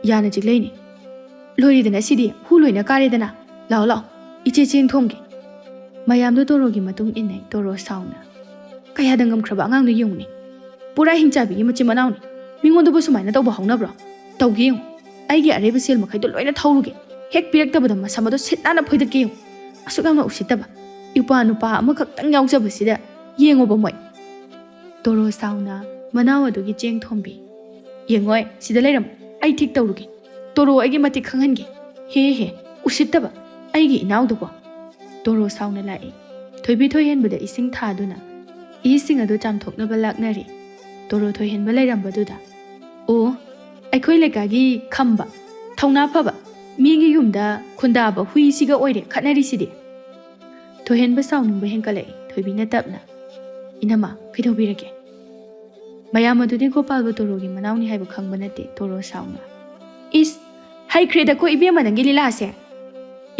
"ꯌꯥꯅ ꯆꯤꯛꯂꯛꯏꯅꯤ꯫ ꯂꯣꯏꯔꯦꯗꯅ ꯁꯤꯗꯤ, ꯍꯨ ꯂꯣꯏꯅ ꯀꯥꯔꯦꯗꯅ꯫ ꯂꯥꯛꯑꯣ, ꯂꯥꯛꯑꯣ, ꯏꯆꯦ ꯆꯦꯡ ꯊꯣꯝꯒꯦ꯫" ꯃꯌꯥꯝꯗꯣ ꯇꯣꯔꯣꯒꯤ ꯃꯇꯨꯡ ꯏꯟꯅꯩ꯫ ꯇꯣꯔꯣ ꯁꯥꯎꯅ, "ꯀꯌꯥꯗ ꯉꯝꯈ꯭ꯔꯕ ꯑꯉꯥꯡꯗꯣ ꯌꯦꯡꯉꯨꯅꯦ꯫ ꯄꯨꯔꯥ ꯍꯤꯡꯆꯥꯕꯤꯒꯤ ꯃꯆꯤꯟ ꯃꯅꯥꯎꯅꯤ꯫ ꯃꯤꯉꯣꯟꯗꯕꯨ ꯁꯨꯃꯥꯏꯅ ꯇꯧꯕ ꯍꯧꯅꯕ꯭ꯔꯣ? ꯇꯧꯒꯦ ꯌꯦꯡꯉꯨ꯫ ꯑꯩꯒꯤ ꯑꯔꯩꯕ ꯁꯦꯜ ꯃꯈꯩꯗꯣ ꯂꯣꯏꯅ ꯊꯧꯔꯨꯒꯦ꯫ ꯍꯦꯛ ꯄꯤꯔꯛꯇꯕꯗ ꯃꯁꯝ ꯑꯗꯣ ꯁꯤꯠ ꯅꯥꯟꯅ ꯐꯣꯏꯗꯠꯀꯦ ꯌꯦꯡꯉꯨ꯫ ꯑꯁꯨꯛ ꯌꯥꯝꯅ ꯎꯁꯤꯠꯇꯕ ꯏꯄ꯭ꯋꯥ ꯅꯨꯄꯥ ꯑꯃꯈꯛꯇꯪ ꯌꯥꯎꯖꯕꯁꯤꯗ ꯌꯦꯡꯉꯣꯕ ꯃꯣꯏ꯫" ꯇꯣꯔꯣ ꯁꯥꯎꯅ ꯃꯅꯥꯎ ꯑꯗꯨꯒꯤ ꯆꯦꯡ ꯊꯣꯝꯕꯤ꯫ "ꯌꯦꯡꯉꯣꯏ, ꯁꯤꯗ ꯂꯩꯔꯝꯃꯨ꯫ ꯑꯩ ꯊꯤꯛ ꯇꯧꯔꯨꯒꯦ꯫ ꯇꯣꯔꯣ ꯑꯩꯒꯤ ꯃꯇꯤꯛ ꯈꯪꯍꯟꯒꯦ꯫ ꯍꯦ ꯍꯦ, ꯎꯁꯤꯠꯇꯕ, ꯑꯩꯒꯤ ꯏꯅꯥꯎꯗꯨꯕꯣ꯫" ꯇꯣꯔꯣ ꯁꯥꯎꯅ ꯂꯥꯛꯏ꯫ ꯊꯣꯏꯕꯤ ꯊꯣꯏꯍꯦꯟꯕꯗ ꯏꯁꯤꯡ ꯊꯥꯗꯨꯅ ꯏꯁꯤꯡ ꯑꯗꯨ ꯆꯥꯝꯊꯣꯛꯅꯕ ꯂꯥꯛꯅꯔꯤ꯫ ꯇꯣꯔꯣ ꯊꯣꯏꯍꯦꯟꯕ ꯂꯩꯔꯝꯕꯗꯨꯗ, "ꯑꯣ, ꯑꯩꯈꯣꯏ ꯂꯩꯀꯥꯏꯒꯤ ꯈꯝꯕ, ꯊꯧꯅꯥ ꯐꯕ, ꯃꯤꯒꯤ ꯌꯨꯝꯗ ꯈꯨꯟꯗꯥꯕ ꯍꯨꯏꯁꯤꯒ ꯑꯣꯏꯔꯦ ꯈꯠꯅꯔꯤꯁꯤꯗꯤ꯫" ꯊꯣꯏꯍꯦꯟꯕ ꯁꯥꯎꯅꯤꯡꯕ ꯍꯦꯟꯀꯠꯂꯛꯏ꯫ ꯊꯣꯏꯕꯤꯅ ꯇꯞꯅ, "ꯏꯅꯝꯃ, ꯀꯩꯗꯧꯕꯤꯔꯒꯦ?" ꯃꯌꯥꯝ ꯑꯗꯨꯗꯤ ꯒꯣꯄꯥꯜꯒ ꯇꯣꯔꯣꯒꯤ ꯃꯅꯥꯎꯅꯤ ꯍꯥꯏꯕ ꯈꯪꯕ ꯅꯠꯇꯦ꯫ ꯇꯣꯔꯣ ꯁꯥꯎꯅ, "ꯏꯁ, ꯍꯩꯈ꯭ꯔꯦꯗꯀꯣ ꯏꯕꯦꯝꯃ ꯅꯪꯒꯤ ꯂꯤꯂꯥꯁꯦ꯫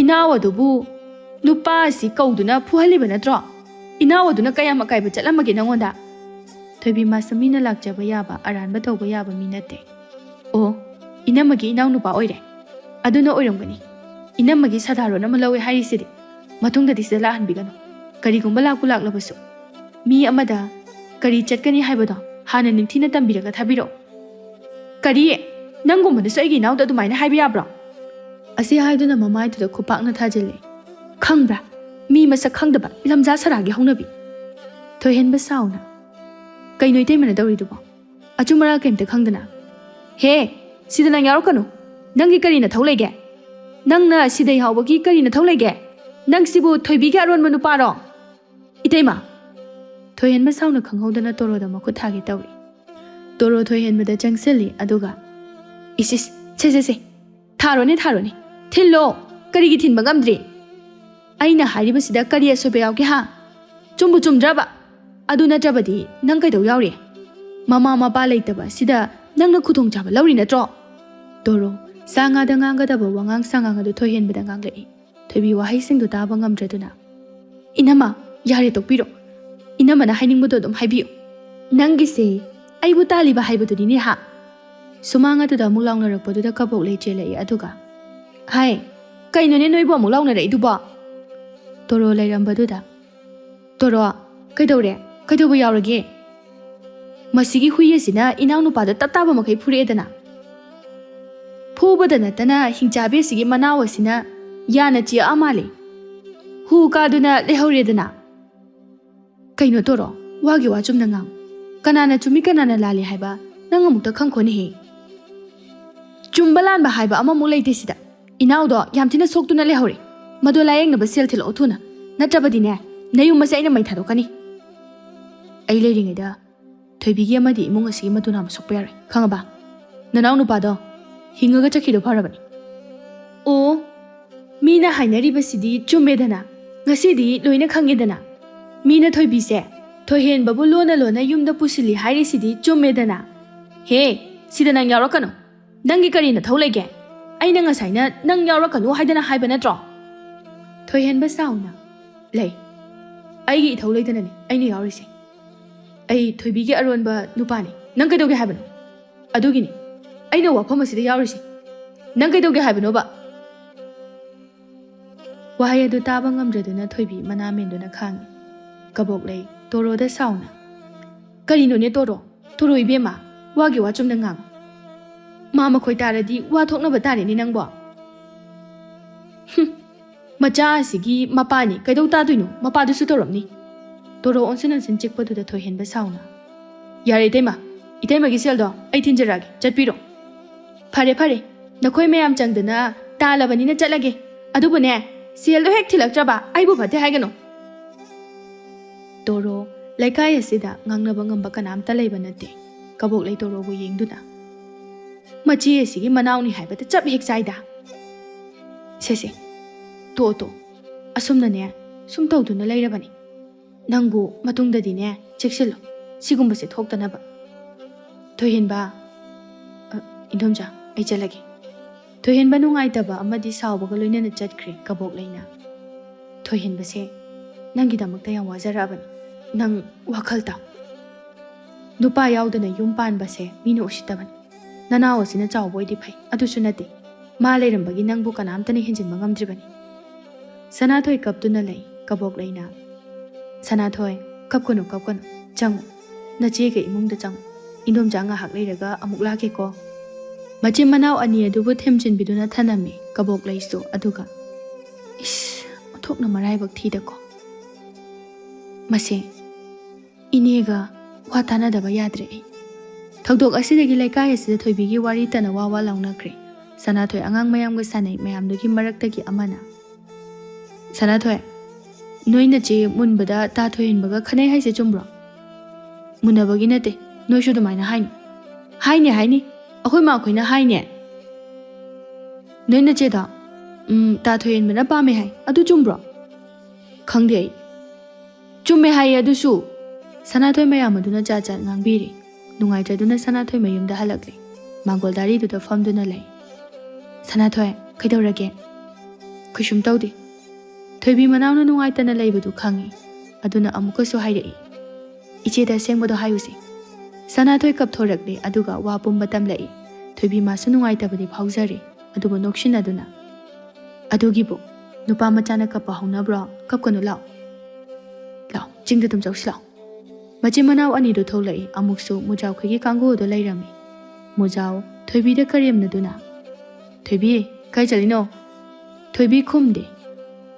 ꯏꯅꯥꯎ ꯑꯗꯨꯕꯨ ꯅꯨꯄꯥ ꯑꯁꯤ ꯀꯧꯗꯨꯅ ꯐꯨꯍꯜꯂꯤꯕ ꯅꯠꯇ꯭ꯔꯣ? ꯏꯅꯥꯎ ꯑꯗꯨꯅ ꯀꯌꯥꯝ ꯑꯀꯥꯏꯕ ꯆꯠꯂꯝꯃꯒꯦ ꯅꯪꯉꯣꯟꯗ?" ꯊꯣꯏꯕꯤ ꯃꯥꯁꯨ ꯃꯤꯅ ꯂꯥꯛꯆꯕ ꯌꯥꯕ, ꯑꯔꯥꯟꯕ ꯇꯧꯕ ꯌꯥꯕ ꯃꯤ ꯅꯠꯇꯦ꯫ "ꯑꯣ, ꯏꯅꯝꯃꯒꯤ ꯏꯅꯥꯎ ꯅꯨꯄꯥ ꯑꯣꯏꯔꯦ꯫ ꯑꯗꯨꯅ ꯑꯣꯏꯔꯝꯒꯅꯤ꯫ ꯏꯅꯝꯃꯒꯤ ꯁꯥꯗꯥꯔꯣꯟ ꯑꯃ ꯂꯧꯋꯦ ꯍꯥꯏꯔꯤꯁꯤꯗꯤ꯫ ꯃꯇꯨꯡꯗꯗꯤ ꯁꯤꯗ ꯂꯥꯛꯍꯟꯕꯤꯒꯅꯨ꯫ ꯀꯔꯤꯒꯨꯝꯕ ꯂꯥꯛꯄꯨ ꯂꯥꯛꯂꯕꯁꯨ, ꯃꯤ ꯑꯃꯗ ꯀꯔꯤ ꯆꯠꯀꯅꯤ ꯍꯥꯏꯕꯗꯣ ꯍꯥꯟꯅ ꯅꯤꯡꯊꯤꯅ ꯇꯝꯕꯤꯔꯒ ꯊꯥꯕꯤꯔꯛꯎ꯫" "ꯀꯔꯤ? ꯅꯪꯒꯨꯝꯕꯅꯁꯨ ꯑꯩꯒꯤ ꯏꯅꯥꯎꯗ ꯑꯗꯨꯃꯥꯏꯅ ꯍꯥꯏꯕ ꯌꯥꯕ꯭ꯔꯣ?" ꯑꯁꯤ ꯍꯥꯏꯗꯨꯅ ꯃꯃꯥꯏꯗꯨꯗ ꯈꯨꯄꯥꯛꯅ ꯊꯥꯖꯤꯜꯂꯦ꯫ "ꯈꯪꯕ꯭ꯔꯥ? ꯃꯤ ꯃꯁꯛ ꯈꯪꯗꯕ, ꯂꯝꯖꯥ ꯁꯔꯥꯒꯤ ꯍꯧꯅꯕꯤ꯫" ꯊꯣꯏꯍꯦꯟꯕ ꯁꯥꯎꯅ, "ꯀꯩꯅꯣ ꯏꯇꯩꯃꯅ ꯇꯧꯔꯤꯗꯨꯕꯣ? ꯑꯆꯨꯝ ꯑꯔꯥꯟ ꯀꯩꯝꯇ ꯈꯪꯗꯅ꯫ ꯍꯦ, ꯁꯤꯗ ꯅꯪ ꯌꯥꯎꯔꯛꯀꯅꯨ꯫ ꯅꯪꯒꯤ ꯀꯔꯤ ꯅꯊꯧ ꯂꯩꯒꯦ? ꯅꯪꯅ ꯁꯤꯗ ꯌꯥꯎꯕꯒꯤ ꯀꯔꯤ ꯅꯊꯧ ꯂꯩꯒꯦ? ꯅꯪ ꯁꯤꯕꯨ ꯊꯣꯏꯕꯤꯒꯤ ꯑꯔꯣꯟꯕ ꯅꯨꯄꯥꯔꯣ? ꯏꯇꯩꯃ!" ꯊꯣꯏꯍꯦꯟꯕ ꯁꯥꯎꯅ ꯈꯪꯍꯧꯗꯅ ꯇꯣꯔꯣꯗ ꯃꯈꯨꯠ ꯊꯥꯒꯦ ꯇꯧꯏ꯫ ꯇꯣꯔꯣ ꯊꯣꯏꯍꯦꯟꯕꯗ ꯆꯪꯁꯤꯜꯂꯤ, ꯑꯗꯨꯒ, "ꯏꯁ, ꯏꯁ, ꯁꯦ, ꯁꯦ, ꯁꯦ, ꯊꯥꯔꯣꯅꯦ, ꯊꯥꯔꯣꯅꯦ, ꯊꯤꯜꯂꯣ꯫ ꯀꯔꯤꯒꯤ ꯊꯤꯟꯕ ꯉꯝꯗ꯭ꯔꯤ? ꯑꯩꯅ ꯍꯥꯏꯔꯤꯕꯁꯤꯗ ꯀꯔꯤ ꯑꯁꯣꯏꯕ ꯌꯥꯎꯒꯦ, ꯍꯥ? ꯆꯨꯝꯕꯨ ꯆꯨꯝꯗ꯭ꯔꯕ?" ꯑꯗꯨ ꯅꯠꯇ꯭ꯔꯕꯗꯤ ꯅꯪ ꯀꯩꯗꯧ ꯌꯥꯎꯔꯤ? ꯃꯃꯥ ꯃꯄꯥ ꯂꯩꯇꯕ ꯑꯁꯤꯗ ꯅꯪꯅ ꯈꯨꯗꯣꯡꯆꯥꯕ ꯂꯧꯔꯤ ꯅꯠꯇ꯭ꯔꯣ? ꯇꯣꯔꯣ, ꯆꯥ ꯉꯥꯗ ꯉꯥꯡꯒꯗꯕ ꯋꯥꯉꯥꯡ ꯁꯉꯥꯡ ꯑꯗꯨ ꯊꯣꯏꯍꯦꯟꯕꯗ ꯉꯥꯡꯂꯛꯏ꯫ ꯊꯣꯏꯕꯤ ꯋꯥꯍꯩꯁꯤꯡꯗꯨ ꯇꯥꯕ ꯉꯝꯗ꯭ꯔꯗꯨꯅ, "ꯏꯅꯝꯃ, ꯌꯥꯔꯦ, ꯇꯣꯛꯄꯤꯔꯣ꯫ ꯏꯅꯝꯃꯅ ꯍꯥꯏꯅꯤꯡꯕꯗꯣ ꯑꯗꯨꯝ ꯍꯥꯏꯕꯤꯌꯨ꯫ ꯅꯪꯒꯤꯁꯦ ꯑꯩꯕꯨ ꯇꯥꯜꯂꯤꯕ ꯍꯥꯏꯕꯗꯨꯅꯤꯅꯦ ꯍꯥ?" ꯁꯨꯃꯥꯡ ꯑꯗꯨꯗ ꯑꯃꯨꯛ ꯂꯥꯎꯅꯔꯛꯄꯗꯨꯗ ꯀꯕꯣꯛꯂꯩ ꯆꯦꯜꯂꯛꯏ, ꯑꯗꯨꯒ, "ꯍꯥꯏ, ꯀꯩꯅꯣꯅꯦ ꯅꯣꯏꯕꯨ ꯑꯃꯨꯛ ꯂꯥꯎꯅꯔꯛꯏꯗꯨꯕꯣ?" ꯇꯣꯔꯣ ꯂꯩꯔꯝꯕꯗꯨꯗ, "ꯇꯣꯔꯣ, ꯀꯩꯗꯧꯔꯦ? ꯀꯩꯗꯧꯕ ꯌꯥꯎꯔꯒꯦ? ꯃꯁꯤꯒꯤ ꯍꯨꯏ ꯑꯁꯤꯅ ꯏꯅꯥꯎꯅꯨꯄꯥꯗ ꯇꯞ ꯇꯥꯕ ꯃꯈꯩ ꯐꯨꯔꯛꯑꯦꯗꯅ꯫ ꯐꯨꯕꯗ ꯅꯠꯇꯅ ꯍꯤꯡꯆꯥꯕꯤ ꯑꯁꯤꯒꯤ ꯃꯅꯥꯎ ꯑꯁꯤꯅ ꯌꯥꯅ ꯆꯤꯛꯑ ꯃꯥꯜꯂꯦ꯫ ꯍꯨ ꯀꯥꯗꯨꯅ ꯂꯩꯍꯧꯔꯦꯗꯅ꯫ ꯀꯩꯅꯣ ꯇꯣꯔꯣ, ꯋꯥꯒꯤ ꯋꯥ ꯆꯨꯝꯅ ꯉꯥꯡ꯫ ꯀꯅꯥꯅ ꯆꯨꯝꯃꯤ ꯀꯅꯥꯅ ꯂꯥꯜꯂꯤ ꯍꯥꯏꯕ ꯅꯪ ꯑꯃꯨꯛꯇ ꯈꯪꯈꯣꯅꯦꯍꯦ꯫ ꯆꯨꯝꯕ ꯂꯥꯟꯕ ꯍꯥꯏꯕ ꯑꯃꯃꯨꯛ ꯂꯩꯇꯦ ꯁꯤꯗ꯫ ꯏꯅꯥꯎꯗꯣ ꯌꯥꯝ ꯊꯤꯅ ꯁꯣꯛꯇꯨꯅ ꯂꯩꯍꯧꯔꯦ꯫ ꯃꯗꯣ ꯂꯥꯌꯦꯡꯅꯕ ꯁꯦꯜ ꯊꯤꯜꯂꯛꯑꯣ ꯊꯨꯅ꯫ ꯅꯠꯇ꯭ꯔꯕꯗꯤꯅꯦ, ꯅꯌꯨꯝ ꯑꯁꯦ ꯑꯩꯅ ꯃꯩ ꯊꯥꯗꯣꯛꯀꯅꯤ꯫ ꯑꯩ ꯂꯩꯔꯤꯉꯩꯗ ꯊꯣꯏꯕꯤꯒꯤ ꯑꯃꯗꯤ ꯏꯃꯨꯡ ꯑꯁꯤꯒꯤ ꯃꯇꯨ ꯅꯥꯝꯃ ꯁꯣꯛꯄ ꯌꯥꯔꯣꯏ, ꯈꯪꯉꯕ? ꯅꯅꯥꯎ ꯅꯨꯄꯥꯗꯣ ꯍꯤꯡꯉꯒ ꯆꯠꯈꯤꯗꯣ ꯐꯔꯕꯅꯤ꯫ ꯑꯣ, ꯃꯤꯅ ꯍꯥꯏꯅꯔꯤꯕꯁꯤꯗꯤ ꯆꯨꯝꯃꯦꯗꯅ, ꯉꯁꯤꯗꯤ ꯂꯣꯏꯅ ꯈꯪꯉꯦꯗꯅ꯫ ꯃꯤꯅ ꯊꯣꯏꯕꯤꯁꯦ ꯊꯣꯏꯍꯦꯟꯕꯕꯨ ꯂꯣꯟꯅ ꯂꯣꯟꯅ ꯌꯨꯝꯗ ꯄꯨꯁꯤꯜꯂꯤ ꯍꯥꯏꯔꯤꯁꯤꯗꯤ ꯆꯨꯝꯃꯦꯗꯅ꯫ ꯍꯦ, ꯁꯤꯗ ꯅꯪ ꯌꯥꯎꯔꯛꯀꯅꯨ꯫ ꯅꯪꯒꯤ ꯀꯔꯤ ꯅꯊꯧ ꯂꯩꯒꯦ? ꯑꯩꯅ ꯉꯁꯥꯏꯅ ꯅꯪ ꯌꯥꯎꯔꯛꯀꯅꯨ ꯍꯥꯏꯗꯅ ꯍꯥꯏꯕ ꯅꯠꯇ꯭ꯔꯣ? ꯊꯣꯏꯍꯦꯟꯕ ꯁꯥꯎꯅ, "ꯂꯩ꯫ ꯑꯩꯒꯤ ꯏꯊꯧ ꯂꯩꯗꯅꯅꯦ ꯑꯩꯅ ꯌꯥꯎꯔꯤꯁꯦ꯫ ꯑꯩ ꯊꯣꯏꯕꯤꯒꯤ ꯑꯔꯣꯟꯕ ꯅꯨꯄꯥꯅꯤ꯫ ꯅꯪ ꯀꯩꯗꯧꯒꯦ ꯍꯥꯏꯕꯅꯣ? ꯑꯗꯨꯒꯤꯅꯤ ꯑꯩꯅ ꯋꯥꯐꯝ ꯑꯁꯤꯗ ꯌꯥꯎꯔꯤꯁꯦ꯫ ꯅꯪ ꯀꯩꯗꯧꯒꯦ ꯍꯥꯏꯕꯅꯣꯕ?" ꯋꯥꯍꯩ ꯑꯗꯨ ꯇꯥꯕ ꯉꯝꯗ꯭ꯔꯗꯨꯅ ꯊꯣꯏꯕꯤ ꯃꯅꯥ ꯃꯦꯟꯗꯨꯅ ꯈꯥꯡꯉꯤ꯫ ꯀꯕꯣꯛꯂꯩ ꯇꯣꯔꯣꯗ ꯁꯥꯎꯅ, "ꯀꯔꯤꯅꯣꯅꯦ ꯇꯣꯔꯣ? ꯇꯣꯔꯣ ꯏꯕꯦꯝꯃ, ꯋꯥꯒꯤ ꯋꯥ ꯆꯨꯝꯅ ꯉꯥꯡꯉꯨ꯫ ꯃꯥ ꯃꯈꯣꯏ ꯇꯥꯔꯗꯤ ꯋꯥ ꯊꯣꯛꯅꯕ ꯇꯥꯔꯦꯅꯦ ꯅꯪꯕꯣ꯫ ꯍꯨꯝ, ꯃꯆꯥ ꯑꯁꯤꯒꯤ ꯃꯄꯥꯅꯤ, ꯀꯩꯗꯧ ꯇꯥꯗꯣꯏꯅꯣ? ꯃꯄꯥꯗꯨꯁꯨ ꯇꯧꯔꯝꯅꯤ꯫" ꯇꯣꯔꯣ ꯑꯣꯟꯁꯤꯟ ꯑꯣꯟꯁꯤꯟ ꯆꯤꯛꯄꯗꯨꯗ ꯊꯣꯏꯍꯦꯟꯕ ꯁꯥꯎꯅ, "ꯌꯥꯔꯦ ꯏꯇꯩꯃ, ꯏꯇꯩꯃꯒꯤ ꯁꯦꯜꯗꯣ ꯑꯩ ꯊꯤꯟꯖꯔꯛꯑꯒꯦ, ꯆꯠꯄꯤꯔꯣ꯫ ꯐꯔꯦ ꯐꯔꯦ, ꯅꯈꯣꯏ ꯃꯌꯥꯝ ꯆꯪꯗꯅ ꯇꯥꯜꯂꯕꯅꯤꯅ ꯆꯠꯂꯒꯦ꯫ ꯑꯗꯨꯕꯨꯅꯦ, ꯁꯦꯜꯗꯣ ꯍꯦꯛ ꯊꯤꯜꯂꯛꯇ꯭ꯔꯕ ꯑꯩꯕꯨ ꯐꯠꯇꯦ ꯍꯥꯏꯒꯅꯨ꯫" ꯇꯣꯔꯣ, ꯂꯩꯀꯥꯏ ꯑꯁꯤꯗ ꯉꯥꯡꯅꯕ ꯉꯝꯕ ꯀꯅꯥꯝꯇ ꯂꯩꯕ ꯅꯠꯇꯦ꯫ ꯀꯕꯣꯛꯂꯩ ꯇꯣꯔꯣꯕꯨ ꯌꯦꯡꯗꯨꯅ, "ꯃꯆꯦ ꯑꯁꯤꯒꯤ ꯃꯅꯥꯎꯅꯤ ꯍꯥꯏꯕꯗ ꯆꯞ ꯍꯦꯛ ꯆꯥꯏꯗ꯫ ꯁꯦꯁꯦ, ꯇꯣꯛꯑꯣ ꯇꯣꯛꯑꯣ, ꯑꯁꯨꯝꯅꯅꯦ ꯁꯨꯝ ꯇꯧꯗꯨꯅ ꯂꯩꯔꯕꯅꯤ꯫ ꯅꯪꯕꯨ ꯃꯇꯨꯡꯗꯗꯤꯅꯦ, ꯆꯦꯛꯁꯤꯜꯂꯨ, ꯁꯤꯒꯨꯝꯕꯁꯦ ꯊꯣꯛꯇꯅꯕ꯫ ꯊꯣꯏꯍꯦꯟꯕ, ꯑ, ꯏꯟꯗꯣꯝꯆꯥ, ꯑꯩ ꯆꯠꯂꯒꯦ꯫ ꯊꯣꯏꯍꯦꯟꯕ ꯅꯨꯡꯉꯥꯏꯇꯕ ꯑꯃꯗꯤ ꯁꯥꯎꯕꯒ ꯂꯣꯏꯅꯅ ꯆꯠꯈ꯭ꯔꯦ ꯀꯕꯣꯛꯂꯩꯅ꯫ ꯊꯣꯏꯍꯦꯟꯕꯁꯦ ꯅꯪꯒꯤꯗꯃꯛꯇ ꯌꯥꯝ ꯋꯥꯖꯔꯛꯑꯕꯅꯤ꯫ ꯅꯪ ꯋꯥꯈꯜ ꯇꯥꯎ꯫ ꯅꯨꯄꯥ ꯌꯥꯎꯗꯅ ꯌꯨꯝ ꯄꯥꯟꯕꯁꯦ ꯃꯤꯅ ꯎꯁꯤꯠꯇꯕꯅꯤ꯫ ꯅꯅꯥꯎ ꯑꯁꯤꯅ ꯆꯥꯎꯕ ꯑꯣꯏꯗꯤ ꯐꯩ, ꯑꯗꯨꯁꯨ ꯅꯠꯇꯦ꯫ ꯃꯥ ꯂꯩꯔꯝꯕꯒꯤ ꯅꯪꯕꯨ ꯀꯅꯥꯝꯇꯅ ꯍꯦꯟꯖꯤꯟꯕ ꯉꯝꯗ꯭ꯔꯤꯕꯅꯤ꯫ ꯁꯅꯥꯊꯣꯏ ꯀꯞꯇꯨꯅ ꯂꯩ꯫ ꯀꯕꯣꯛꯂꯩꯅ, "ꯁꯅꯥꯊꯣꯏ, ꯀꯞꯀꯅꯨ, ꯀꯞꯀꯅꯨ꯫ ꯆꯪꯉꯨ꯫ ꯅꯆꯦꯒ ꯏꯃꯨꯡꯗ ꯆꯪꯉꯨ꯫ ꯏꯟꯗꯣꯝꯆꯥ ꯉꯥꯏꯍꯥꯛ ꯂꯩꯔꯒ ꯑꯃꯨꯛ ꯂꯥꯛꯀꯦꯀꯣ?" ꯃꯆꯤꯟ ꯃꯅꯥꯎ ꯑꯅꯤ ꯑꯗꯨꯕꯨ ꯊꯦꯝꯖꯤꯟꯕꯤꯗꯨꯅ ꯊꯅꯝꯃꯤ ꯀꯕꯣꯛꯂꯩꯁꯨ꯫ ꯑꯗꯨꯒ, "ꯏꯁ, ꯑꯣꯟꯊꯣꯛꯅ ꯃꯔꯥꯏꯕꯛ ꯊꯤꯗꯀꯣ꯫ ꯃꯁꯦ, ꯏꯅꯦꯒ ꯋꯥ ꯇꯥꯅꯗꯕ ꯌꯥꯗ꯭ꯔꯦ ꯑꯩ꯫ ꯊꯧꯗꯣꯛ ꯑꯁꯤꯗꯒꯤ ꯂꯩꯀꯥꯏ ꯑꯁꯤꯗ ꯊꯣꯏꯕꯤꯒꯤ ꯋꯥꯔꯤ ꯇꯅꯋꯥ ꯋꯥ ꯂꯥꯎꯅꯈ꯭ꯔꯦ꯫ ꯁꯅꯥꯊꯣꯏ ꯑꯉꯥꯡ ꯃꯌꯥꯝꯒ ꯁꯥꯟꯅꯩ꯫ ꯃꯌꯥꯝꯗꯨꯒꯤ ꯃꯔꯛꯇꯒꯤ ꯑꯃꯅ, "ꯁꯅꯥꯊꯣꯏ, ꯅꯣꯏ ꯅꯆꯦ ꯃꯨꯟꯕꯗ ꯇꯥ ꯊꯣꯏꯍꯦꯟꯕꯒ ꯈꯠꯅꯩ ꯍꯥꯏꯁꯦ ꯆꯨꯝꯕ꯭ꯔꯣ?" "ꯃꯨꯟꯅꯕꯒꯤ ꯅꯠꯇꯦ, ꯅꯣꯏꯁꯨ ꯑꯗꯨꯃꯥꯏꯅ ꯍꯥꯏꯅꯨ꯫" "ꯍꯥꯏꯅꯦ, ꯍꯥꯏꯅꯤ꯫ ꯑꯩꯈꯣꯏ ꯃꯥꯈꯣꯏꯅ ꯍꯥꯏꯅꯦ꯫" "ꯅꯣꯏ ꯅꯆꯦꯗꯣ, ꯎꯝ, ꯇꯥ ꯊꯣꯏꯍꯦꯟꯕꯅ ꯄꯥꯝꯃꯦ ꯍꯥꯏ꯫ ꯑꯗꯨ ꯆꯨꯝꯕ꯭ꯔꯣ?" "ꯈꯪꯗꯦ ꯑꯩ꯫" "ꯆꯨꯝꯃꯦ ꯍꯥꯏꯌꯦ ꯑꯗꯨꯁꯨ꯫" ꯁꯅꯥꯊꯣꯏ ꯃꯌꯥꯝ ꯑꯗꯨꯅ ꯖꯥꯠ ꯖꯥꯠ ꯉꯥꯡꯕꯤꯔꯤ꯫ ꯅꯨꯡꯉꯥꯏꯇ꯭ꯔꯗꯨꯅ ꯁꯅꯥꯊꯣꯏ ꯃꯌꯨꯝꯗ ꯍꯜꯂꯛꯂꯦ꯫ ꯃꯥꯡꯒꯣꯜ ꯗꯥꯔꯤꯗꯨꯗ ꯐꯝꯗꯨꯅ ꯂꯩ꯫ "ꯁꯅꯥꯊꯣꯏ, ꯀꯩꯗꯧꯔꯒꯦ?" "ꯀꯩꯁꯨꯝ ꯇꯧꯗꯦ꯫" ꯊꯣꯏꯕꯤ ꯃꯅꯥꯎꯅ ꯅꯨꯡꯉꯥꯏꯇꯅ ꯂꯩꯕꯗꯨ ꯈꯪꯉꯤ꯫ ꯑꯗꯨꯅ ꯑꯃꯨꯛꯀꯁꯨ ꯍꯥꯏꯔꯛꯏ, "ꯏꯆꯦꯗ ꯑꯁꯦꯡꯕꯗꯣ ꯍꯥꯏꯌꯨꯁꯦ꯫" ꯁꯅꯥꯊꯣꯏ ꯀꯞꯊꯣꯔꯛꯂꯦ, ꯑꯗꯨꯒ ꯋꯥ ꯄꯨꯝꯕ ꯇꯝꯂꯛꯏ꯫ ꯊꯣꯏꯕꯤ ꯃꯥꯁꯨ ꯅꯨꯡꯉꯥꯏꯇꯕꯗꯤ ꯐꯥꯎꯖꯔꯤ, ꯑꯗꯨꯕꯨ ꯅꯣꯛꯁꯤꯟꯅꯗꯨꯅ, "ꯑꯗꯨꯒꯤꯕꯨ ꯅꯨꯄꯥ ꯃꯆꯥꯅ ꯀꯞꯄ ꯍꯧꯅꯕ꯭ꯔꯣ? ꯀꯞꯀꯅꯨ, ꯂꯥꯛꯑꯣ꯫ ꯂꯥꯛꯑꯣ, ꯆꯤꯡꯗ ꯑꯗꯨꯝ ꯆꯧꯁꯤ ꯂꯥꯛꯑꯣ꯫" ꯃꯆꯤꯟ ꯃꯅꯥꯎ ꯑꯅꯤꯗꯨ ꯊꯣꯛꯂꯛꯏ꯫ ꯑꯃꯨꯛꯁꯨ ꯃꯨꯖꯥꯎꯈꯣꯏꯒꯤ ꯀꯥꯡꯒꯨ ꯑꯗꯨ ꯂꯩꯔꯝꯃꯤ꯫ ꯃꯨꯖꯥꯎ ꯊꯣꯏꯕꯤꯗ ꯀꯔꯦꯝꯅꯗꯨꯅ, "ꯊꯣꯏꯕꯤ, ꯀꯥꯏ ꯆꯠꯂꯤꯅꯣ?" ꯊꯣꯏꯕꯤ ꯈꯨꯝꯗꯦ꯫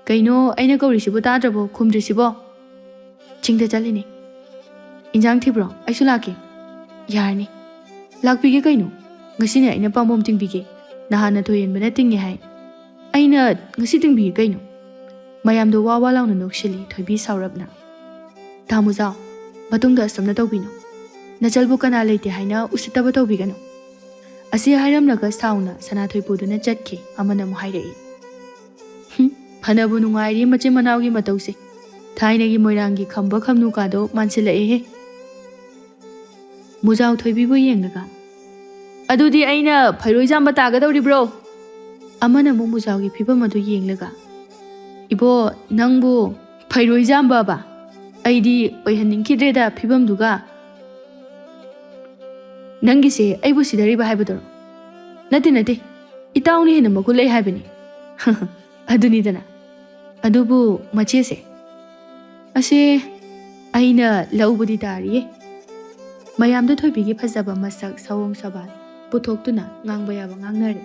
"ꯀꯩꯅꯣ, ꯑꯩꯅ ꯀꯧꯔꯤꯁꯤꯕꯨ ꯇꯥꯗ꯭ꯔꯕꯣ? ꯈꯨꯝꯗ꯭ꯔꯤꯁꯤꯕꯣ?" "ꯆꯤꯡꯗ ꯆꯠꯂꯤꯅꯦ꯫" "ꯏꯟꯖꯥꯡ ꯊꯤꯕ꯭ꯔꯣ? ꯑꯩꯁꯨ ꯂꯥꯛꯀꯦ꯫" "ꯌꯥꯔꯅꯤ꯫" "ꯂꯥꯛꯄꯤꯒꯦ ꯀꯩꯅꯣ? ꯉꯁꯤꯅꯦ ꯑꯩꯅ ꯄꯥꯝꯕꯣꯝ ꯇꯤꯡꯕꯤꯒꯦ꯫ ꯅꯍꯥꯟꯅ ꯊꯣꯏꯍꯦꯟꯕꯅ ꯇꯤꯡꯉꯦ ꯍꯥꯏ꯫ ꯑꯩꯅ ꯉꯁꯤ ꯇꯤꯡꯕꯤꯒꯦ ꯀꯩꯅꯣ?" ꯃꯌꯥꯝꯗꯣ ꯋꯥ ꯋꯥ ꯂꯥꯎꯅ ꯅꯣꯛꯁꯤꯜꯂꯤ꯫ ꯊꯣꯏꯕꯤ ꯁꯥꯎꯔꯞꯅ, "ꯇꯥ ꯃꯨꯖꯥꯎ, ꯃꯇꯨꯡꯗ ꯑꯁꯨꯝꯅ ꯇꯧꯕꯤꯅꯨ꯫ ꯅꯆꯜꯕꯨ ꯀꯅꯥ ꯂꯩꯇꯦ ꯍꯥꯏꯅ ꯎꯁꯤꯠꯇꯕ ꯇꯧꯕꯤꯒꯅꯨ꯫" ꯑꯁꯤ ꯍꯥꯏꯔꯝꯂꯒ ꯁꯥꯎꯅ ꯁꯅꯥꯊꯣꯏ ꯄꯨꯗꯨꯅ ꯆꯠꯈꯤ꯫ ꯑꯃꯅ ꯑꯃꯨꯛ ꯍꯥꯏꯔꯛꯏ, "ꯍꯨꯝ, ꯐꯅꯕꯨ ꯅꯨꯡꯉꯥꯏꯔꯤ ꯃꯆꯤꯟ ꯃꯅꯥꯎꯒꯤ ꯃꯇꯧꯁꯦ꯫ ꯊꯥꯏꯅꯒꯤ ꯃꯣꯏꯔꯥꯡꯒꯤ ꯈꯝꯕ ꯈꯝꯅꯨꯀꯥꯗꯣ ꯃꯥꯟꯁꯤꯜꯂꯛꯑꯦꯍꯦ꯫ ꯃꯨꯖꯥꯎ ꯊꯣꯏꯕꯤꯕꯨ ꯌꯦꯡꯂꯒ, "ꯑꯗꯨꯗꯤ ꯑꯩꯅ ꯐꯩꯔꯣꯏ ꯆꯥꯝꯕ ꯇꯥꯒꯗꯧꯔꯤꯕ꯭ꯔꯣ?" ꯑꯃꯅ ꯑꯃꯨꯛ ꯃꯨꯖꯥꯎꯒꯤ ꯐꯤꯕꯝ ꯑꯗꯨ ꯌꯦꯡꯂꯒ, "ꯏꯕꯣ, ꯅꯪꯕꯨ ꯐꯩꯔꯣꯏ ꯆꯥꯝꯕꯕ? ꯑꯩꯗꯤ ꯑꯣꯏꯍꯟꯅꯤꯡꯈꯤꯗ꯭ꯔꯦꯗ ꯐꯤꯕꯝꯗꯨꯒ꯫ ꯅꯪꯒꯤꯁꯦ ꯑꯩꯕꯨ ꯁꯤꯗꯔꯤꯕ ꯍꯥꯏꯕꯗꯨꯔꯣ?" "ꯅꯠꯇꯦ, ꯅꯠꯇꯦ, ꯏꯇꯥꯎꯅ ꯍꯦꯟꯅ ꯃꯒꯨꯟ ꯂꯩ ꯍꯥꯏꯕꯅꯤ꯫" "ꯑꯗꯨꯅꯤꯗꯅ꯫ ꯑꯗꯨꯕꯨ ꯃꯆꯦꯁꯦ?" "ꯑꯁꯦ, ꯑꯩꯅ ꯂꯧꯕꯗꯤ ꯇꯥꯔꯤꯌꯦ꯫" ꯃꯌꯥꯝꯗ ꯊꯣꯏꯕꯤꯒꯤ ꯐꯖꯕ ꯃꯁꯛ, ꯁꯑꯣꯡ ꯁꯕꯥꯜ ꯄꯨꯊꯣꯛꯇꯨꯅ ꯉꯥꯡꯕ ꯌꯥꯕ ꯉꯥꯡꯅꯔꯦ꯫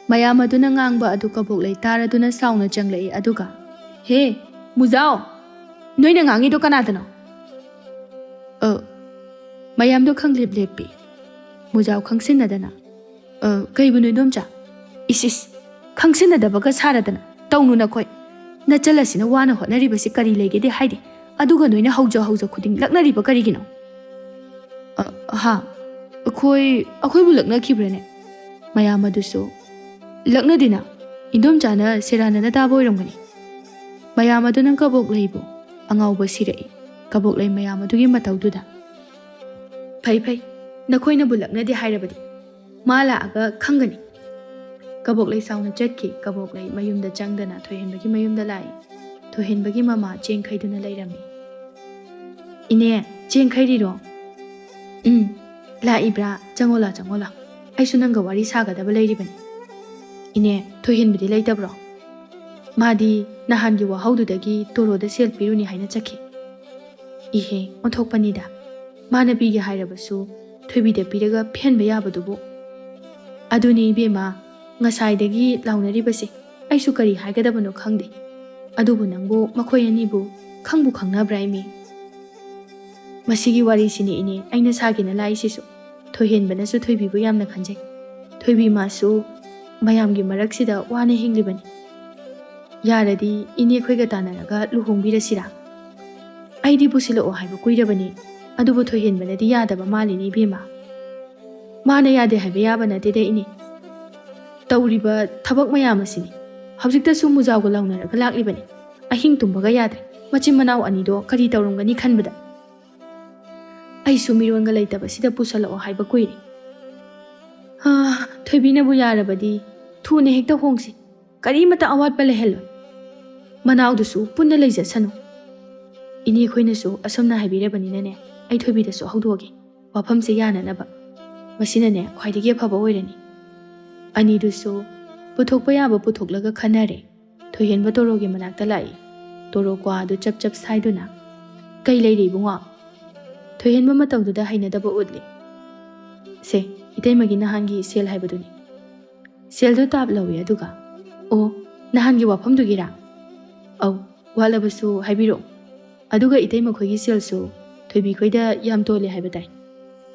ꯃꯌꯥꯝ ꯑꯗꯨꯅ ꯉꯥꯡꯕ ꯑꯗꯨ ꯀꯕꯣꯛꯂꯩ ꯇꯥꯔꯗꯨꯅ ꯁꯥꯎꯅ ꯆꯪꯂꯛꯏ, ꯑꯗꯨꯒ, "ꯍꯦ, ꯃꯨꯖꯥꯎ, ꯅꯣꯏꯅ ꯉꯥꯡꯉꯤꯗꯣ ꯀꯅꯥꯗꯅꯣ?" "ꯑ," ꯃꯌꯥꯝꯗꯣ ꯈꯪꯂꯦꯞ ꯂꯦꯞꯄꯤ꯫ ꯃꯨꯖꯥꯎ ꯈꯪꯁꯤꯟꯅꯗꯅ, "ꯑ, ꯀꯩꯕꯨꯅꯣ, ꯏꯟꯗꯣꯝꯆꯥ? ꯏꯁ, ꯏꯁ, ꯈꯪꯁꯤꯟꯅꯗꯕꯒ ꯁꯥꯔꯗꯅ꯫ ꯇꯧꯅꯨ ꯅꯈꯣꯏ꯫ ꯅꯆꯜ ꯑꯁꯤꯅ ꯋꯥꯅ ꯍꯣꯠꯅꯔꯤꯕꯁꯤ ꯀꯔꯤ ꯂꯩꯒꯦꯗꯤ ꯍꯥꯏꯗꯦ, ꯑꯗꯨꯒ ꯅꯣꯏꯅ ꯍꯧꯖ ꯍꯧꯖ ꯈꯨꯗꯤꯡ ꯂꯛꯅꯔꯤꯕ ꯀꯔꯤꯒꯤꯅꯣ?" "ꯑ, ꯍꯥ? ꯑꯩꯈꯣꯏ, ꯑꯩꯈꯣꯏꯕꯨ ꯂꯛꯅꯈꯤꯕ꯭ꯔꯅꯦ?" ꯃꯌꯥꯝ ꯑꯗꯨꯁꯨ, "ꯂꯛꯅꯗꯦꯅ, ꯏꯟꯗꯣꯝꯆꯥꯅ ꯁꯦꯔꯥꯟꯅꯅ ꯇꯥꯕ ꯑꯣꯏꯔꯝꯒꯅꯤ꯫" ꯃꯌꯥꯝ ꯑꯗꯨꯅ ꯀꯕꯣꯛꯂꯩꯕꯨ ꯑꯉꯥꯎꯕ ꯁꯤꯔꯛꯏ꯫ ꯀꯕꯣꯛꯂꯩ ꯃꯌꯥꯝ ꯑꯗꯨꯒꯤ ꯃꯇꯧꯗꯨꯗ, "ꯐꯩ, ꯐꯩ, ꯅꯈꯣꯏꯅꯕꯨ ꯂꯛꯅꯗꯦ ꯍꯥꯏꯔꯕꯗꯤ꯫ ꯃꯥ ꯂꯥꯛꯑꯒ ꯈꯪꯒꯅꯤ꯫" ꯀꯕꯣꯛꯂꯩ ꯁꯥꯎꯅ ꯆꯠꯈꯤ꯫ ꯀꯕꯣꯛꯂꯩ ꯃꯌꯨꯝꯗ ꯆꯪꯗꯅ ꯊꯣꯏꯍꯦꯟꯕꯒꯤ ꯃꯌꯨꯝꯗ ꯂꯥꯛꯏ꯫ ꯊꯣꯏꯍꯦꯟꯕꯒꯤ ꯃꯃꯥ ꯆꯦꯡ ꯈꯩꯗꯨꯅ ꯂꯩꯔꯝꯃꯤ꯫ "ꯏꯅꯦ, ꯆꯦꯡ ꯈꯩꯔꯤꯔꯣ?" "ꯎꯝ, ꯂꯥꯛꯏꯕ꯭ꯔꯥ? ꯆꯪꯉꯣ ꯂꯥ, ꯆꯪꯉꯣ ꯂꯥ꯫ ꯑꯩꯁꯨ ꯅꯪꯒ ꯋꯥꯔꯤ ꯁꯥꯒꯗꯕ ꯂꯩꯔꯤꯕꯅꯤ꯫" "ꯏꯅꯦ, ꯊꯣꯏꯍꯦꯟꯕꯗꯤ ꯂꯩꯇꯕ꯭ꯔꯣ?" "ꯃꯥꯗꯤ ꯅꯍꯥꯟꯒꯤ ꯋꯥꯍꯧꯗꯨꯗꯒꯤ ꯇꯣꯔꯣꯗ ꯁꯦꯜ ꯄꯤꯔꯨꯅꯤ ꯍꯥꯏꯅ ꯆꯠꯈꯤ꯫" "ꯏꯍꯦ, ꯑꯣꯟꯊꯣꯛꯄꯅꯤꯗ꯫ ꯃꯥꯅ ꯄꯤꯒꯦ ꯍꯥꯏꯔꯕꯁꯨ ꯊꯣꯏꯕꯤꯗ ꯄꯤꯔꯒ ꯐꯦꯟꯕ ꯌꯥꯕꯗꯨꯕꯨ꯫" "ꯑꯗꯨꯅꯤ ꯏꯕꯦꯝꯃ, ꯉꯁꯥꯏꯗꯒꯤ ꯂꯥꯎꯅꯔꯤꯕꯁꯦ꯫ ꯑꯩꯁꯨ ꯀꯔꯤ ꯍꯥꯏꯒꯗꯕꯅꯣ ꯈꯪꯗꯦ꯫ ꯑꯗꯨꯕꯨ ꯅꯪꯕꯨ ꯃꯈꯣꯏ ꯑꯅꯤꯕꯨ ꯈꯪꯕꯨ ꯈꯪꯅꯕ꯭ꯔꯥ ꯏꯃꯦ?" "ꯃꯁꯤꯒꯤ ꯋꯥꯔꯤꯁꯤꯅꯤ ꯏꯅꯦ ꯑꯩꯅ ꯁꯥꯒꯦꯅ ꯂꯥꯛꯏꯁꯤꯁꯨ꯫ ꯊꯣꯏꯍꯦꯟꯕꯅꯁꯨ ꯊꯣꯏꯕꯤꯕꯨ ꯌꯥꯝꯅ ꯈꯟꯖꯩ꯫ ꯊꯣꯏꯕꯤ ꯃꯥꯁꯨ ꯃꯌꯥꯝꯒꯤ ꯃꯔꯛꯁꯤꯗ ꯋꯥꯅ ꯍꯤꯡꯂꯤꯕꯅꯤ꯫ ꯌꯥꯔꯗꯤ ꯏꯅꯦ ꯈꯣꯏꯒ ꯇꯥꯟꯅꯔꯒ ꯂꯨꯍꯣꯡꯕꯤꯔꯁꯤꯔꯥ?" "ꯑꯩꯗꯤ ꯄꯨꯁꯤꯜꯂꯛꯑꯣ ꯍꯥꯏꯕ ꯀꯨꯏꯔꯕꯅꯤ꯫ ꯑꯗꯨꯕꯨ ꯊꯣꯏꯍꯦꯟꯕꯅꯗꯤ ꯌꯥꯗꯕ ꯃꯥꯜꯂꯤꯅꯦ ꯏꯕꯦꯝꯃ꯫" "ꯃꯥꯅ ꯌꯥꯗꯦ ꯍꯥꯏꯕ ꯌꯥꯕ ꯅꯠꯇꯦꯗ ꯏꯅꯦ꯫ ꯇꯧꯔꯤꯕ ꯊꯕꯛ ꯃꯌꯥꯝ ꯑꯁꯤꯅꯤ꯫ ꯍꯧꯖꯤꯛꯇꯁꯨ ꯃꯨꯖꯥꯎꯒ ꯂꯥꯎꯅꯔꯒ ꯂꯥꯛꯂꯤꯕꯅꯤ꯫ ꯑꯍꯤꯡ ꯇꯨꯝꯕꯒ ꯌꯥꯗ꯭ꯔꯦ꯫ ꯃꯆꯤꯟ ꯃꯅꯥꯎ ꯑꯅꯤꯗꯣ ꯀꯔꯤ ꯇꯧꯔꯝꯒꯅꯤ ꯈꯟꯕꯗ꯫ ꯑꯩꯁꯨ ꯃꯤꯔꯣꯟꯒ ꯂꯩꯇꯕꯁꯤꯗ ꯄꯨꯁꯜꯂꯛꯑꯣ ꯍꯥꯏꯕ ꯀꯨꯏꯔꯦ꯫ ꯍꯥ, ꯊꯣꯏꯕꯤꯅꯕꯨ ꯌꯥꯔꯕꯗꯤ ꯊꯨꯅ ꯍꯦꯛꯇ ꯍꯣꯡꯁꯤ, ꯀꯔꯤꯃꯇ ꯑꯋꯥꯠꯄ ꯂꯩꯍꯜꯂꯣꯏ꯫ ꯃꯅꯥꯎꯗꯨꯁꯨ ꯄꯨꯟꯅ ꯂꯩꯖꯁꯅꯨ꯫ ꯏꯅꯦ ꯈꯣꯏꯅꯁꯨ ꯑꯁꯨꯝꯅ ꯍꯥꯏꯕꯤꯔꯕꯅꯤꯅꯅꯦ, ꯑꯩ ꯊꯣꯏꯕꯤꯗꯁꯨ ꯍꯧꯗꯣꯛꯑꯒꯦ꯫ ꯋꯥꯐꯝꯁꯦ ꯌꯥꯅꯅꯕ꯫ ꯃꯁꯤꯅꯅꯦ ꯈ꯭ꯋꯥꯏꯗꯒꯤ ꯑꯐꯕ ꯑꯣꯏꯔꯅꯤ꯫ ꯑꯅꯤꯗꯨꯁꯨ ꯄꯨꯊꯣꯛꯄ ꯌꯥꯕ ꯄꯨꯊꯣꯛꯂꯒ ꯈꯟꯅꯔꯦ꯫ ꯊꯣꯏꯍꯦꯟꯕ ꯇꯣꯔꯣꯒꯤ ꯃꯅꯥꯛꯇ ꯂꯥꯛꯏ꯫ ꯇꯣꯔꯣ ꯀ꯭ꯋꯥꯗꯨ ꯆꯞ ꯆꯞ ꯁꯥꯏꯗꯨꯅ, "ꯀꯩ ꯂꯩꯔꯦ ꯏꯕꯨꯡꯉꯣ?" ꯊꯣꯏꯍꯦꯟꯕ ꯃꯇꯧꯗꯨꯗ ꯍꯩꯅꯗꯕ ꯎꯠꯂꯤ꯫ "ꯁꯦ, ꯏꯇꯩꯃꯒꯤ ꯅꯍꯥꯟꯒꯤ ꯁꯦꯜ ꯍꯥꯏꯕꯗꯨꯅꯤ꯫" ꯁꯦꯜꯗꯨ ꯇꯥꯞ ꯂꯧꯏ ꯑꯗꯨꯒ, "ꯑꯣ, ꯅꯍꯥꯟꯒꯤ ꯋꯥꯐꯝꯗꯨꯒꯤꯔꯥ?" "ꯑꯧ, ꯋꯥꯠꯂꯕꯁꯨ ꯍꯥꯏꯕꯤꯔꯛꯑꯣ꯫ ꯑꯗꯨꯒ ꯏꯇꯩꯃꯈꯣꯏꯒꯤ ꯁꯦꯜꯁꯨ ꯊꯣꯏꯕꯤꯈꯣꯏꯗ ꯌꯥꯝ ꯇꯣꯜꯂꯦ ꯍꯥꯏꯕ ꯇꯥꯏ꯫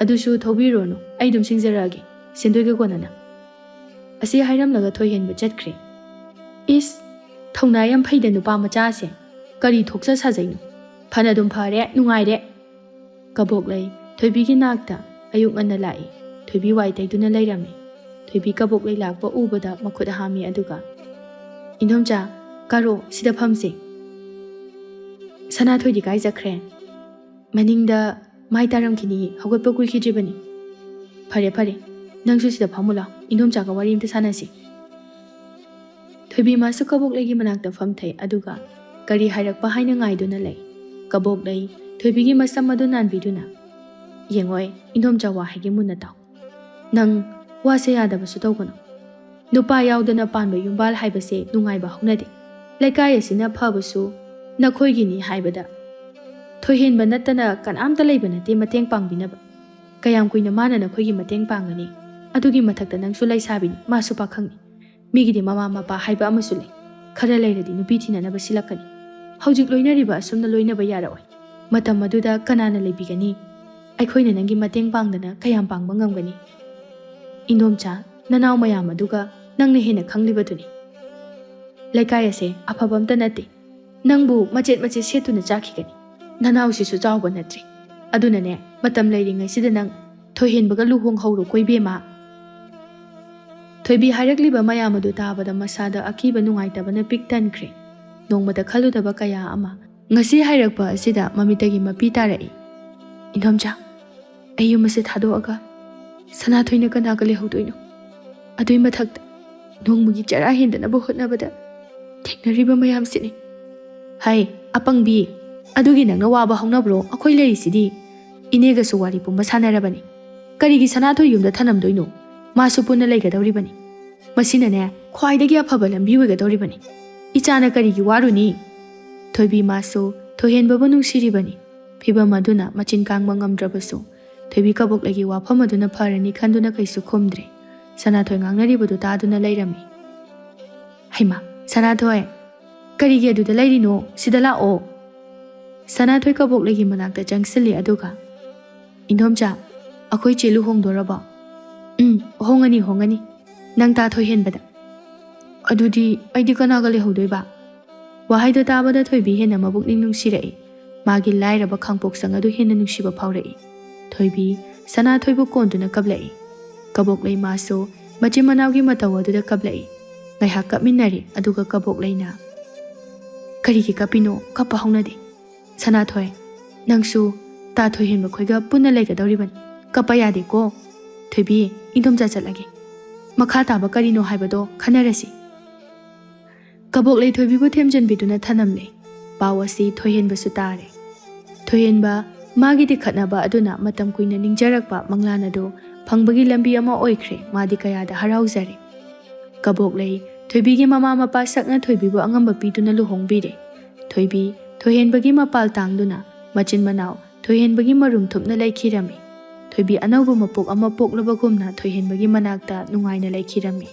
ꯑꯗꯨꯁꯨ ꯊꯧꯕꯤꯔꯨꯔꯅꯨ, ꯑꯩ ꯑꯗꯨꯝ ꯁꯤꯡꯖꯔꯛꯑꯒꯦ, ꯁꯦꯟꯗꯣꯏꯒ ꯀꯣꯟꯅꯅ꯫" ꯑꯁꯤ ꯍꯥꯏꯔꯝꯂꯒ ꯊꯣꯏꯍꯦꯟꯕ ꯆꯠꯈ꯭ꯔꯦ꯫ "ꯏꯁ, ꯊꯧꯅꯥ ꯌꯥꯝ ꯐꯩꯗ ꯅꯨꯄꯥ ꯃꯆꯥꯁꯦ, ꯀꯔꯤ ꯊꯣꯛꯆ ꯁꯥꯖꯩꯅꯣ? ꯐꯅ ꯑꯗꯨꯝ ꯐꯔꯦ, ꯅꯨꯡꯉꯥꯏꯔꯦ꯫" ꯀꯕꯣꯛꯂꯩ ꯊꯣꯏꯕꯤꯒꯤ ꯅꯥꯛꯇ ꯑꯌꯨꯛ ꯉꯟꯅ ꯂꯥꯛꯏ꯫ ꯊꯣꯏꯕꯤ ꯋꯥꯏ ꯇꯩꯗꯨꯅ ꯂꯩꯔꯝꯃꯤ꯫ ꯊꯣꯏꯕꯤ ꯀꯕꯣꯛꯂꯩ ꯂꯥꯛꯄ ꯎꯕꯗ ꯃꯈꯨꯠ ꯍꯥꯝꯃꯤ ꯑꯗꯨꯒ, "ꯏꯟꯗꯣꯝꯆꯥ, ꯀꯥꯔꯣ, ꯁꯤꯗ ꯐꯝꯁꯦ꯫" "ꯁꯅꯥꯊꯣꯏꯗꯤ ꯀꯥꯏ ꯆꯠꯈ꯭ꯔꯦ?" "ꯃꯅꯤꯡꯗ ꯃꯥꯏ ꯇꯥꯔꯝꯈꯤꯅꯤ, ꯍꯧꯒꯠꯄ ꯀꯨꯏꯈꯤꯗ꯭ꯔꯤꯕꯅꯤ꯫" "ꯐꯔꯦ, ꯐꯔꯦ, ꯅꯪꯁꯨ ꯁꯤꯗ ꯐꯝꯃꯨ ꯂꯥꯎ, ꯏꯟꯗꯣꯝꯆꯥꯒ ꯋꯥꯔꯤ ꯑꯝꯇ ꯁꯥꯟꯅꯁꯤ꯫" ꯊꯣꯏꯕꯤ ꯃꯥꯁꯨ ꯀꯕꯣꯛꯂꯩꯒꯤ ꯃꯅꯥꯛꯇ ꯐꯝꯊꯩ, ꯑꯗꯨꯒ ꯀꯔꯤ ꯍꯥꯏꯔꯛꯄ ꯍꯥꯏꯅ ꯉꯥꯏꯗꯨꯅ ꯂꯩ꯫ ꯀꯕꯣꯛꯂꯩ ꯊꯣꯏꯕꯤꯒꯤ ꯃꯁꯝ ꯑꯗꯨ ꯅꯥꯟꯕꯤꯗꯨꯅ, "ꯌꯦꯡꯉꯣꯏ, ꯏꯟꯗꯣꯝꯆꯥ ꯋꯥ ꯍꯥꯏꯒꯦ ꯃꯨꯟꯅ ꯇꯥꯎ꯫ ꯅꯪ ꯋꯥꯁꯦ ꯌꯥꯗꯕꯁꯨ ꯇꯧꯒꯅꯨ꯫ ꯅꯨꯄꯥ ꯌꯥꯎꯗꯅ ꯄꯥꯟꯕ ꯌꯨꯝꯕꯥꯜ ꯍꯥꯏꯕꯁꯦ ꯅꯨꯡꯉꯥꯏꯕ ꯍꯧꯅꯗꯦ꯫ ꯂꯩꯀꯥꯏ ꯑꯁꯤꯅ ꯐꯕꯁꯨ ꯅꯈꯣꯏꯒꯤꯅꯤ ꯍꯥꯏꯕꯗ ꯊꯣꯏꯍꯦꯟꯕ ꯅꯠꯇꯅ ꯀꯅꯥꯝꯇ ꯂꯩꯕ ꯅꯠꯇꯦ ꯃꯇꯦꯡ ꯄꯥꯡꯕꯤꯅꯕ꯫ ꯀꯌꯥꯝ ꯀꯨꯏꯅ ꯃꯥꯅ ꯅꯈꯣꯏꯒꯤ ꯃꯇꯦꯡ ꯄꯥꯡꯒꯅꯤ? ꯑꯗꯨꯒꯤ ꯃꯊꯛꯇ ꯅꯪꯁꯨ ꯂꯩꯁꯥꯕꯤꯅꯤ, ꯃꯥꯁꯨ ꯄꯥꯈꯪꯅꯤ꯫ ꯃꯤꯒꯤꯗꯤ ꯃꯃꯥ ꯃꯄꯥ ꯍꯥꯏꯕ ꯑꯃꯁꯨ ꯂꯩ꯫ ꯈꯔ ꯂꯩꯔꯗꯤ ꯅꯨꯄꯤ ꯊꯤꯅꯅꯕ ꯁꯤꯜꯂꯛꯀꯅꯤ꯫ ꯍꯧꯖꯤꯛ ꯂꯣꯏꯅꯔꯤꯕ ꯑꯁꯨꯝꯅ ꯂꯣꯏꯅꯕ ꯌꯥꯔꯛꯑꯣꯏ꯫ ꯃꯇꯝ ꯑꯗꯨꯗ ꯀꯅꯥꯅ ꯂꯩꯕꯤꯒꯅꯤ? ꯑꯩꯈꯣꯏꯅ ꯅꯪꯒꯤ ꯃꯇꯦꯡ ꯄꯥꯡꯗꯅ ꯀꯌꯥꯝ ꯄꯥꯡꯕ ꯉꯝꯒꯅꯤ? ꯏꯟꯗꯣꯝꯆꯥ, ꯅꯅꯥꯎ ꯃꯌꯥꯝ ꯑꯗꯨꯒ ꯅꯪꯅ ꯍꯦꯟꯅ ꯈꯪꯂꯤꯕꯗꯨꯅꯤ꯫ ꯂꯩꯀꯥꯏ ꯑꯁꯦ ꯑꯐꯕ ꯑꯝꯇ ꯅꯠꯇꯦ꯫ ꯅꯪꯕꯨ ꯃꯆꯦꯠ ꯃꯆꯦꯠ ꯁꯦꯠꯇꯨꯅ ꯆꯥꯈꯤꯒꯅꯤ꯫ ꯅꯅꯥꯎꯁꯤꯁꯨ ꯆꯥꯎꯕ ꯅꯠꯇ꯭ꯔꯤ꯫ ꯑꯗꯨꯅꯅꯦ, ꯃꯇꯝ ꯂꯩꯔꯤꯉꯩꯁꯤꯗ ꯅꯪ ꯊꯣꯏꯍꯦꯟꯕꯒ ꯂꯨꯍꯣꯡꯍꯧꯔꯣꯀꯣ ꯏꯕꯦꯝꯃ꯫" ꯊꯣꯏꯕꯤ ꯍꯥꯏꯔꯛꯂꯤꯕ ꯃꯌꯥꯝ ꯑꯗꯨ ꯇꯥꯕꯗ ꯃꯁꯥꯗ ꯑꯀꯤꯕ ꯅꯨꯡꯉꯥꯏꯇꯕꯅ ꯄꯤꯛ ꯊꯟꯈ꯭ꯔꯦ꯫ ꯅꯣꯡꯃꯇ ꯈꯜꯂꯨꯗꯕ ꯀꯌꯥ ꯑꯃ ꯉꯁꯤ ꯍꯥꯏꯔꯛꯄ ꯑꯁꯤꯗ ꯃꯃꯤꯠꯇꯒꯤ ꯃꯄꯤ ꯇꯥꯔꯛꯏ꯫ "ꯏꯟꯗꯣꯝꯆꯥ, ꯑꯩ ꯌꯨꯝ ꯑꯁꯤ ꯊꯥꯗꯣꯛꯑꯒ ꯁꯅꯥꯊꯣꯏꯅ ꯀꯅꯥꯒ ꯂꯩꯍꯧꯗꯣꯏꯅꯣ? ꯑꯗꯨꯏ ꯃꯊꯛꯇ ꯅꯣꯡꯃꯒꯤ ꯆꯔꯥ ꯍꯦꯟꯗꯅꯕ ꯍꯣꯠꯅꯕꯗ ꯊꯦꯡꯅꯔꯤꯕ ꯃꯌꯥꯝꯁꯤꯅꯤ꯫" "ꯍꯥꯏ, ꯑꯄꯪꯕꯤ, ꯑꯗꯨꯒꯤ ꯅꯪꯅ ꯋꯥꯕ ꯍꯧꯅꯕ꯭ꯔꯣ? ꯑꯩꯈꯣꯏ ꯂꯩꯔꯤꯁꯤꯗꯤ꯫ ꯏꯅꯦꯒꯁꯨ ꯋꯥꯔꯤ ꯄꯨꯝꯕ ꯁꯥꯟꯅꯔꯕꯅꯤ꯫ ꯀꯔꯤꯒꯤ ꯁꯅꯥꯊꯣꯏ ꯌꯨꯝꯗ ꯊꯅꯝꯗꯣꯏꯅꯣ? ꯃꯥꯁꯨ ꯄꯨꯟꯅ ꯂꯩꯒꯗꯧꯔꯤꯕꯅꯤ꯫ ꯃꯁꯤꯅꯅꯦ, ꯈ꯭ꯋꯥꯏꯗꯒꯤ ꯑꯐꯕ ꯂꯝꯕꯤ ꯑꯣꯏꯒꯗꯧꯔꯤꯕꯅꯤ꯫ ꯏꯆꯥꯅ ꯀꯔꯤꯒꯤ ꯋꯥꯔꯨꯅꯤ?" ꯊꯣꯏꯕꯤ ꯃꯥꯁꯨ ꯊꯣꯏꯍꯦꯟꯕꯕꯨ ꯅꯨꯡꯁꯤꯔꯤꯕꯅꯤ꯫ ꯐꯤꯚꯝ ꯑꯗꯨꯅ ꯃꯆꯤꯟ ꯀꯥꯡꯕ ꯉꯝꯗ꯭ꯔꯕꯁꯨ, ꯊꯣꯏꯕꯤ ꯀꯕꯣꯛꯂꯩꯒꯤ ꯋꯥꯐꯝ ꯑꯗꯨꯅ ꯐꯔꯅꯤ ꯈꯟꯗꯨꯅ ꯀꯩꯁꯨ ꯈꯨꯝꯗ꯭ꯔꯦ꯫ ꯁꯅꯥꯊꯣꯏ ꯉꯥꯡꯅꯔꯤꯕꯗꯨ ꯇꯥꯗꯨꯅ ꯂꯩꯔꯝꯃꯤ꯫ "ꯍꯩꯃꯥ, ꯁꯅꯥꯊꯣꯏ, ꯀꯔꯤꯒꯤ ꯑꯗꯨꯗ ꯂꯩꯔꯤꯅꯣ? ꯁꯤꯗ ꯂꯥꯛꯑꯣ꯫" ꯁꯅꯥꯊꯣꯏ ꯀꯕꯣꯛꯂꯩꯒꯤ ꯃꯅꯥꯛꯇ ꯆꯪꯁꯤꯜꯂꯤ, ꯑꯗꯨꯒ, "ꯏꯟꯗꯣꯝꯆꯥ, ꯑꯩꯈꯣꯏ ꯆꯦ ꯂꯨꯍꯣꯡꯗꯣꯔꯕꯣ?" "ꯎꯝ, ꯍꯣꯡꯉꯅꯤ, ꯍꯣꯡꯉꯅꯤ꯫ ꯅꯪ ꯇꯥ ꯊꯣꯏꯍꯦꯟꯕꯗ꯫" "ꯑꯗꯨꯗꯤ ꯑꯩꯗꯤ ꯀꯅꯥꯒ ꯂꯩꯍꯧꯗꯣꯏꯕ?" ꯋꯥꯍꯩꯗꯣ ꯇꯥꯕꯗ ꯊꯣꯏꯕꯤ ꯍꯦꯟꯅ ꯃꯕꯨꯛꯅꯤꯡ ꯅꯨꯡꯁꯤꯔꯛꯏ꯫ ꯃꯥꯒꯤ ꯂꯥꯏꯔꯕ ꯈꯥꯡꯄꯣꯛꯁꯪ ꯑꯗꯨ ꯍꯦꯟꯅ ꯅꯨꯡꯁꯤꯕ ꯐꯥꯎꯔꯛꯏ꯫ ꯊꯣꯏꯕꯤ ꯁꯅꯥꯊꯣꯏꯕꯨ ꯀꯣꯟꯗꯨꯅ ꯀꯞꯂꯛꯏ꯫ ꯀꯕꯣꯛꯂꯩ ꯃꯥꯁꯨ ꯃꯆꯤꯟ ꯃꯅꯥꯎꯒꯤ ꯃꯇꯧ ꯑꯗꯨꯗ ꯀꯞꯂꯛꯏ꯫ ꯉꯥꯏꯍꯥꯛ ꯀꯞꯃꯤꯟꯅꯔꯦ, ꯑꯗꯨꯒ ꯀꯕꯣꯛꯂꯩꯅ, "ꯀꯔꯤꯒꯤ ꯀꯞꯄꯤꯅꯣ? ꯀꯞꯄ ꯍꯧꯅꯗꯦ꯫ ꯁꯅꯥꯊꯣꯏ, ꯅꯪꯁꯨ ꯇꯥ ꯊꯣꯏꯍꯦꯟꯕ ꯈꯣꯏꯒ ꯄꯨꯟꯅ ꯂꯩꯒꯗꯧꯔꯤꯕꯅꯤ꯫ ꯀꯞꯄ ꯌꯥꯗꯦꯀꯣ꯫ ꯊꯣꯏꯕꯤ, ꯏꯟꯗꯣꯝꯆꯥ ꯆꯠꯂꯒꯦ꯫ ꯃꯈꯥ ꯇꯥꯕ ꯀꯔꯤꯅꯣ ꯍꯥꯏꯕꯗꯣ ꯈꯟꯅꯔꯁꯤ꯫" ꯀꯕꯣꯛꯂꯩ ꯊꯣꯏꯕꯤꯕꯨ ꯊꯦꯝꯖꯤꯟꯕꯤꯗꯨꯅ ꯊꯅꯝꯂꯦ꯫ ꯄꯥꯎ ꯑꯁꯤ ꯊꯣꯏꯍꯦꯟꯕꯁꯨ ꯇꯥꯔꯦ꯫ ꯊꯣꯏꯍꯦꯟꯕ, ꯃꯥꯒꯤ ꯇꯤꯈꯠꯅꯕ ꯑꯗꯨꯅ ꯃꯇꯝ ꯀꯨꯏꯅ ꯅꯤꯡꯖꯔꯛꯄ ꯃꯪꯂꯥꯟ ꯑꯗꯨ ꯐꯪꯕꯒꯤ ꯂꯝꯕꯤ ꯑꯃ ꯑꯣꯏꯈ꯭ꯔꯦ꯫ ꯃꯥꯗꯤ ꯀꯌꯥꯗ ꯍꯔꯥꯎꯖꯔꯦ꯫ ꯀꯕꯣꯛꯂꯩ ꯊꯣꯏꯕꯤꯒꯤ ꯃꯃꯥ ꯃꯄꯥ ꯁꯛꯅ ꯊꯣꯏꯕꯤꯕꯨ ꯑꯉꯝꯕ ꯄꯤꯗꯨꯅ ꯂꯨꯍꯣꯡꯕꯤꯔꯦ꯫ ꯊꯣꯏꯕꯤ ꯊꯣꯏꯍꯦꯟꯕꯒꯤ ꯃꯄꯥꯜ ꯇꯥꯡꯗꯨꯅ ꯃꯆꯤꯟ ꯃꯅꯥꯎ ꯊꯣꯏꯍꯦꯟꯕꯒꯤ ꯃꯔꯨꯝ ꯊꯨꯞꯅ ꯂꯩꯈꯤꯔꯝꯃꯤ꯫ ꯊꯣꯏꯕꯤ ꯑꯅꯧꯕ ꯃꯄꯣꯛ ꯑꯃ ꯄꯣꯛꯂꯕꯒꯨꯝꯅ ꯊꯣꯏꯍꯦꯟꯕꯒꯤ ꯃꯅꯥꯛꯇ ꯅꯨꯡꯉꯥꯏꯅ ꯂꯩꯈꯤꯔꯝꯃꯤ꯫